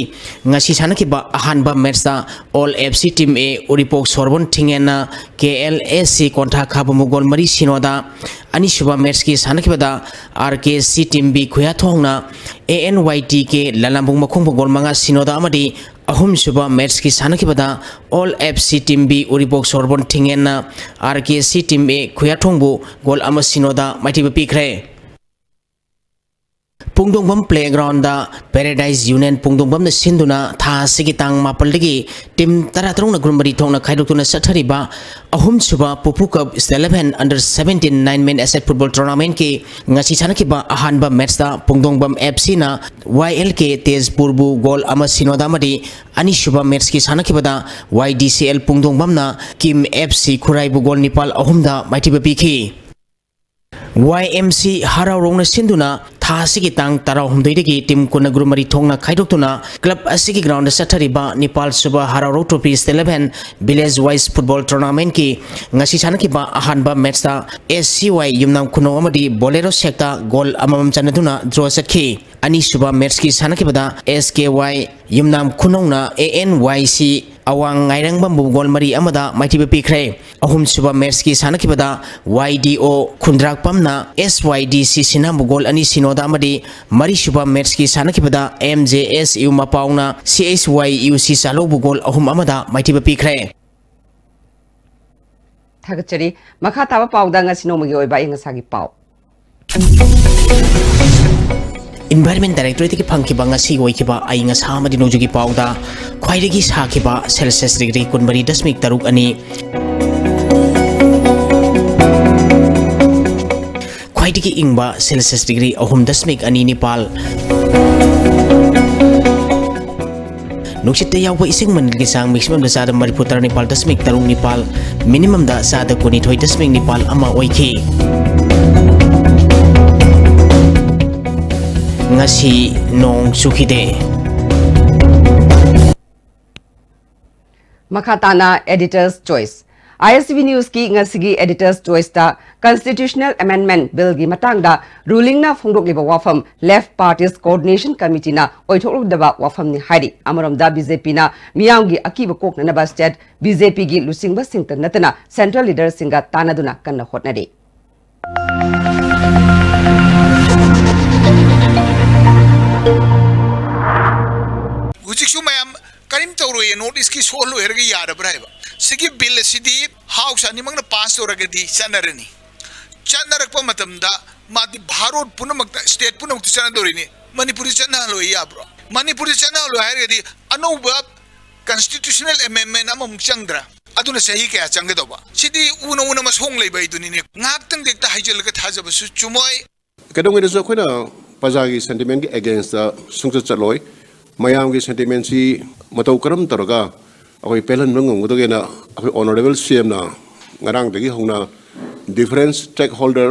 ꯉꯁꯤ ꯁꯥꯟꯅꯈꯤꯕ ꯑꯍꯥꯟꯕ ꯃꯦꯠꯁꯇ all F C team A Uripok Sorbon ꯊꯤꯡꯉꯦꯟꯅ K L A C Kontha ꯈꯥꯕꯃꯨ goal ꯃꯔꯤ ꯁꯤꯅꯣꯗ, ꯑꯅꯤꯁꯨꯕ ꯃꯦꯠꯁꯀꯤ ꯁꯥꯟꯅꯈꯤꯕꯗ R K C team B ꯈꯨꯌꯥꯊꯣꯡꯅ A N Y T K Lalambung ꯃꯈꯣꯡꯕꯨ ꯒꯣꯜ ꯃꯉꯥ ꯁꯤꯅꯣꯗ ꯑꯃꯗꯤ ꯑꯍꯨꯝꯁꯨꯕ ꯃꯦꯠꯁꯀꯤ ꯁꯥꯟꯅꯈꯤꯕꯗ all F C team B Uripok Sorbon ꯊꯤꯡꯉꯦꯟꯅ R K C team A ꯈꯨꯌꯥꯊꯣꯡꯕꯨ ꯒꯣꯜ ꯑꯃ ꯁꯤꯅꯣꯗ ꯃꯥꯏꯊꯤꯕ ꯄꯤꯈ꯭ꯔꯦ꯫ ꯄꯨꯡꯗꯣꯡꯕꯝ ꯄ꯭ꯂꯦꯒ꯭ꯔꯥꯎꯟꯗ ꯄꯦꯔꯥꯗꯥꯏꯁ ꯌꯨꯅꯤꯌꯟ ꯄꯨꯡꯗꯣꯡꯕꯝꯅ ꯁꯤꯟꯗꯨꯅ ꯊꯥ ꯑꯁꯤꯒꯤ ꯇꯥꯡ ꯃꯥꯄꯜꯗꯒꯤ ꯇꯤꯝ ꯇꯔꯥꯇꯔꯨꯛꯅ ꯒ꯭ꯔꯨꯞ ꯃꯔꯤ ꯊꯣꯛꯅ ꯈꯥꯏꯗꯣꯛꯇꯨꯅ ꯆꯠꯊꯔꯤꯕ ꯑꯍꯨꯝꯁꯨꯕ Pupu cup state eleven under seventeen nine men aside football ꯇꯣꯔꯅꯥꯃꯦꯟꯠꯀꯤ ꯉꯁꯤ ꯁꯥꯟꯅꯈꯤꯕ ꯑꯍꯥꯟꯕ ꯃꯦꯠꯁꯇ ꯄꯨꯡꯗꯣꯡꯕꯝ ꯑꯦꯐ ꯁꯤꯅ ꯋꯥꯏ ꯑꯦꯜ ꯀꯦ ꯇꯦꯖꯄꯨꯔꯕꯨ ꯒꯣꯜ ꯑꯃ ꯁꯤꯅꯣꯗ ꯑꯃꯗꯤ ꯑꯅꯤꯁꯨꯕ ꯃꯦꯠꯁꯀꯤ ꯁꯥꯟꯅꯈꯤꯕꯗ ꯋꯥꯏ ꯗꯤ ꯁꯤ ꯑꯦꯜ ꯄꯨꯡꯗꯣꯡꯕꯝꯅ ꯀꯤꯝ ꯑꯦꯐ ꯁꯤ ꯈꯨꯔꯥꯏꯕꯨ ꯒꯣꯜ ꯅꯤꯄꯥꯜ ꯑꯍꯨꯝꯗ ꯃꯥꯏꯊꯤꯕ ꯄꯤꯈꯤ꯫ ꯋꯥꯏ ꯑꯦꯝ ꯁꯤ ꯍꯔꯥꯎꯔꯣꯡꯅ ꯁꯤꯟꯗꯨꯅ ꯊꯥ ꯑꯁꯤꯒꯤ ꯇꯥꯡ ꯇꯔꯥꯍꯨꯝꯗꯣꯏꯗꯒꯤ ꯇꯤꯝ ꯀꯨꯟꯅ ꯒ꯭ꯔꯨꯞ ꯃꯔꯤ ꯊꯣꯛꯅ ꯈꯥꯏꯗꯣꯛꯇꯨꯅ ꯀ꯭ꯂꯕ ꯑꯁꯤꯒꯤ ꯒ꯭ꯔꯥꯎꯟꯗ ꯆꯠꯊꯔꯤꯕ ꯅꯤꯄꯥꯜ ꯁꯨꯕ Haraorou trophy state eleven village wise football ꯇꯣꯔꯅꯥꯃꯦꯟꯠꯀꯤ ꯉꯁꯤ ꯁꯥꯟꯅꯈꯤꯕ ꯑꯍꯥꯟꯕ ꯃꯦꯠꯁꯇ ꯑꯦꯁ ꯁꯤ ꯋꯥꯏ ꯌꯨꯝꯅꯥꯝ ꯈꯨꯅꯧ ꯑꯃꯗꯤ ꯕꯣꯂꯦꯔꯣ ꯁꯦꯛꯇ ꯒꯣꯜ ꯑꯃꯃꯝ ꯆꯟꯅꯗꯨꯅ ꯗ꯭ꯔꯣ ꯆꯠꯈꯤ꯫ ꯑꯅꯤꯁꯨꯕ ꯃꯦꯠꯁꯀꯤ ꯁꯥꯟꯅꯈꯤꯕꯗ S K Y Yumnam ꯈꯨꯅꯧꯅ A N Y C ꯑꯋꯥꯡ ꯉꯥꯏꯔꯪꯕꯝꯕꯨ ꯒꯣꯜ ꯃꯔꯤ ꯑꯃꯗ ꯃꯥꯏꯊꯤꯕ ꯄꯤꯈ꯭ꯔꯦ꯫ ꯑꯍꯨꯝꯁꯨꯕ ꯃꯦꯠꯁꯀꯤ ꯁꯥꯟꯅꯈꯤꯕꯗ Y D O ꯈꯨꯟꯗ꯭ꯔꯥꯛꯄꯝꯅ S Y D C ꯁꯤꯅꯥꯝꯕꯨ ꯒꯣꯜ ꯑꯅꯤ ꯁꯤꯅꯣꯗ ꯑꯃꯗꯤ ꯃꯔꯤꯁꯨꯕ ꯃꯦꯠꯁꯀꯤ ꯁꯥꯟꯅꯈꯤꯕꯗ M J S U ꯃꯄꯥꯎꯅ C H Y U C ꯆꯥꯂꯧꯕꯨ ꯒꯣꯜ ꯑꯍꯨꯝ ꯑꯃꯗ ꯃꯥꯏꯊꯤꯕ ꯄꯤꯈ꯭ꯔꯦ꯫ ꯊꯥꯒꯠꯆꯔꯤ꯫ ꯃꯈꯥ ꯇꯥꯕ ꯄꯥꯎꯗ ꯉꯁꯤ ꯅꯣꯡꯃꯒꯤ ꯑꯣꯏꯕ ꯑꯏꯪ ꯑꯁꯥꯒꯤ ꯄꯥꯎ꯫ Environment Directorate ꯇꯒꯤ ꯐꯪꯈꯤꯕ ꯉꯁꯤ ꯑꯣꯏꯈꯤꯕ ꯑꯏꯪ ꯑꯁꯥ ꯑꯃꯗꯤ ꯅꯣꯡꯖꯨꯒꯤ ꯄꯥꯎꯗ ꯈ꯭ꯋꯥꯏꯗꯒꯤ ꯁꯥꯈꯤꯕ Celsius degree ꯀꯨꯟꯃꯔꯤ ꯗꯁꯃꯤꯛ ꯇꯔꯨꯛ ꯑꯅꯤ, ꯈ꯭ꯋꯥꯏꯗꯒꯤ ꯏꯪꯕ Celsius degree ꯑꯍꯨꯝ ꯗꯁꯃꯤꯛ ꯑꯅꯤ ꯅꯤꯄꯥꯜ, ꯅꯨꯡꯁꯤꯠꯇ ꯌꯥꯎꯕ ꯏꯁꯤꯡ ꯃꯅꯤꯜꯒꯤ ꯆꯥꯡ maximum ꯗ ꯆꯥꯗ ꯃꯔꯤꯐꯨ ꯇꯔꯥꯅꯤꯄꯥꯜ ꯗꯁꯃꯤꯛ ꯇꯔꯨꯛ ꯅꯤꯄꯥꯜ, minimum ꯗ ꯆꯥꯗ ꯀꯨꯟꯅꯤꯊꯣꯏ ꯗꯁꯃꯤꯛ ꯅꯤꯄꯥꯜ ꯑꯃ ꯑꯣꯏꯈꯤ꯫ ꯉꯁꯤ ꯅꯣꯡ ꯆꯨꯈꯤꯗꯦ꯫ ꯃꯈꯥ ꯇꯥꯅ Editor's Choice꯫ I S T V News ꯀꯤ ꯉꯁꯤꯒꯤ Editor's Choice ꯇ Constitutional Amendment Bill ꯒꯤ ꯃꯇꯥꯡꯗ ruling ꯅ ꯐꯣꯡꯗꯣꯛꯂꯤꯕ ꯋꯥꯐꯝ Left Parties Coordination Committee ꯅ ꯑꯣꯏꯊꯣꯛꯂꯣꯏꯗꯕ ꯋꯥꯐꯝꯅꯤ ꯍꯥꯏꯔꯤ꯫ ꯑꯃꯔꯣꯝꯗ B J P ꯅ ꯃꯤꯌꯥꯝꯒꯤ ꯑꯀꯤꯕ ꯀꯣꯛꯅꯅꯕ state B J P ꯒꯤ ꯂꯨꯆꯤꯡꯕꯁꯤꯡꯇ ꯅꯠꯇꯅ central leader ꯁꯤꯡꯒ ꯇꯥꯟꯅꯗꯨꯅ ꯀꯟꯅ ꯍꯣꯠꯅꯔꯤ꯫ ꯍꯧꯖꯤꯛꯁꯨ ꯃꯌꯥꯝ ꯀꯔꯤꯝ ꯇꯧꯔꯣꯏꯌꯦ, North East ꯀꯤ ꯁꯣꯜ ꯑꯣꯏꯔꯒ ꯌꯥꯔꯕ꯭ꯔꯥ ꯍꯥꯏꯕ꯫ ꯁꯤꯒꯤ bill ꯑꯁꯤꯗꯤ House ꯑꯅꯤꯃꯛꯅ pass ꯇꯧꯔꯒꯗꯤ ꯆꯠꯅꯔꯅꯤ꯫ ꯆꯠꯅꯔꯛꯄ ꯃꯇꯝꯗ ꯃꯥꯗꯤ ꯚꯥꯔꯣꯠ ꯄꯨꯝꯅꯃꯛꯇ, state ꯄꯨꯝꯅꯃꯛꯇ ꯆꯠꯅꯗꯧꯔꯤꯅꯤ꯫ ꯃꯅꯤꯄꯨꯔꯗ ꯆꯠꯅꯍꯜꯂꯣꯏ ꯌꯥꯕ꯭ꯔꯣ? ꯃꯅꯤꯄꯨꯔꯗ ꯆꯠꯅꯍꯜꯂꯣꯏ ꯍꯥꯏꯔꯒꯗꯤ ꯑꯅꯧꯕ constitutional amendment ꯑꯃꯃꯨꯛ ꯆꯪꯗ꯭ꯔꯥ? ꯑꯗꯨꯅ ꯆꯍꯤ ꯀꯌꯥ ꯆꯪꯒꯗꯧꯕ? ꯁꯤꯗꯤ ꯎꯅ ꯎꯅ ꯃꯁꯣꯡ ꯂꯩꯕ ꯍꯥꯏꯗꯨꯅꯤꯅꯦ꯫ ꯉꯥꯏꯍꯥꯛꯇꯪꯗ ꯍꯦꯛꯇ ꯍꯥꯏꯖꯤꯜꯂꯒ ꯊꯥꯖꯕꯁꯨ ꯆꯨꯝꯃꯣꯏ꯫ ꯀꯩꯗꯧꯉꯩꯗꯁꯨ ꯑꯩꯈꯣꯏꯅ ꯄ꯭ꯔꯖꯥꯒꯤ sentiment ꯀꯤ against ꯇ ꯁꯨꯡꯆꯠ ꯆꯠꯂꯣꯏ꯫ ꯃꯌꯥꯝꯒꯤ sentiment ꯁꯤ ꯃꯇꯧ ꯀꯔꯝ ꯇꯧꯔꯒ ꯑꯩꯈꯣꯏ ꯄꯦꯜꯍꯟꯕ ꯉꯝꯒꯗꯒꯦꯅ ꯑꯩꯈꯣꯏ Honourable C M ꯅ ꯉꯔꯥꯡꯗꯒꯤ ꯍꯧꯅ different stakeholder,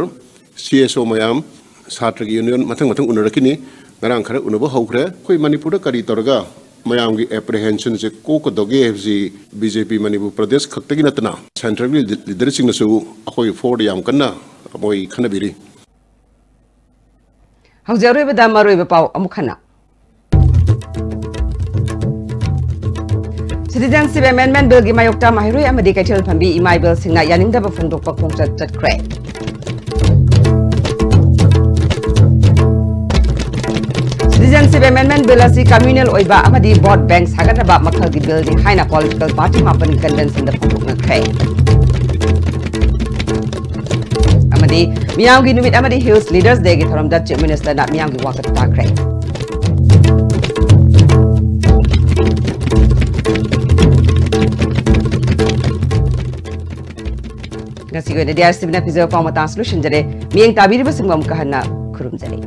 C S O ꯃꯌꯥꯝ, ꯁꯥꯇ꯭ꯔꯒꯤ union ꯃꯊꯪ ꯃꯊꯪ ꯎꯅꯔꯛꯈꯤꯅꯤ꯫ ꯉꯔꯥꯡ ꯈꯔ ꯎꯅꯕ ꯍꯧꯈ꯭ꯔꯦ꯫ ꯑꯩꯈꯣꯏ ꯃꯅꯤꯄꯨꯔꯗ ꯀꯔꯤ ꯇꯧꯔꯒ ꯃꯌꯥꯝꯒꯤ apprehension ꯁꯦ ꯀꯣꯛꯀꯗꯒꯦ ꯍꯥꯏꯕꯁꯤ B J P Manipur Pradesh ꯈꯛꯇꯒꯤ ꯅꯠꯇꯅ central ꯒꯤ leader ꯁꯤꯡꯅꯁꯨ ꯑꯩꯈꯣꯏꯒꯤ favour ꯗ ꯌꯥꯝ ꯀꯟꯅ ꯃꯣꯏ ꯈꯟꯅꯕꯤꯔꯤ꯫ ꯍꯧꯖꯤꯛ ꯑꯔꯣꯏꯕꯗ ꯃꯔꯨꯑꯣꯏꯕ ꯄꯥꯎ ꯑꯃꯨꯛ ꯍꯟꯅ꯫ Citizenship Amendment Bill ꯒꯤ ꯃꯥꯌꯣꯛꯇ ꯃꯍꯩꯔꯣꯏ ꯑꯃꯗꯤ ꯀꯩꯊꯦꯜ ꯐꯝꯕꯤ ꯏꯃꯥ ꯏꯕꯦꯜꯁꯤꯡꯅ ꯌꯥꯅꯤꯡꯗꯕ ꯐꯣꯡꯗꯣꯛꯄ ꯈꯣꯡꯆꯠ ꯆꯠꯈ꯭ꯔꯦ꯫ Citizenship Amendment Bill ꯑꯁꯤ communal ꯑꯣꯏꯕ ꯑꯃꯗꯤ vote bank ꯁꯥꯒꯠꯅꯕ ꯃꯈꯜꯒꯤ bill ꯅꯤ ꯍꯥꯏꯅ political party ꯃꯥꯄꯟꯒꯤ convention ꯗ ꯐꯣꯡꯗꯣꯛꯅꯈ꯭ꯔꯦ꯫ ꯑꯃꯗꯤ ꯃꯤꯌꯥꯝꯒꯤ ꯅꯨꯃꯤꯠ ꯑꯃꯗꯤ Hills Leaders Day ꯒꯤ ꯊꯧꯔꯝꯗ Chief Minister ꯅ ꯃꯤꯌꯥꯝꯒꯤ ꯋꯥꯀꯠ ꯇꯥꯈ꯭ꯔꯦ꯫ ꯉꯁꯤꯒꯤ ꯑꯣꯏꯅꯗꯤ ꯑꯥꯔ ꯁꯤ ꯕꯤ ꯅ ꯄꯤꯖꯕ ꯄꯥꯎ ꯃꯇꯥꯡꯁꯤ ꯂꯣꯏꯁꯤꯟꯖꯔꯦ꯫ ꯃꯤꯠꯌꯦꯡ ꯇꯥꯕꯤꯔꯤꯕꯁꯤꯡꯕꯨ ꯑꯃꯨꯛꯀ ꯍꯟꯅ ꯈꯨꯔꯨꯝꯖꯔꯤ꯫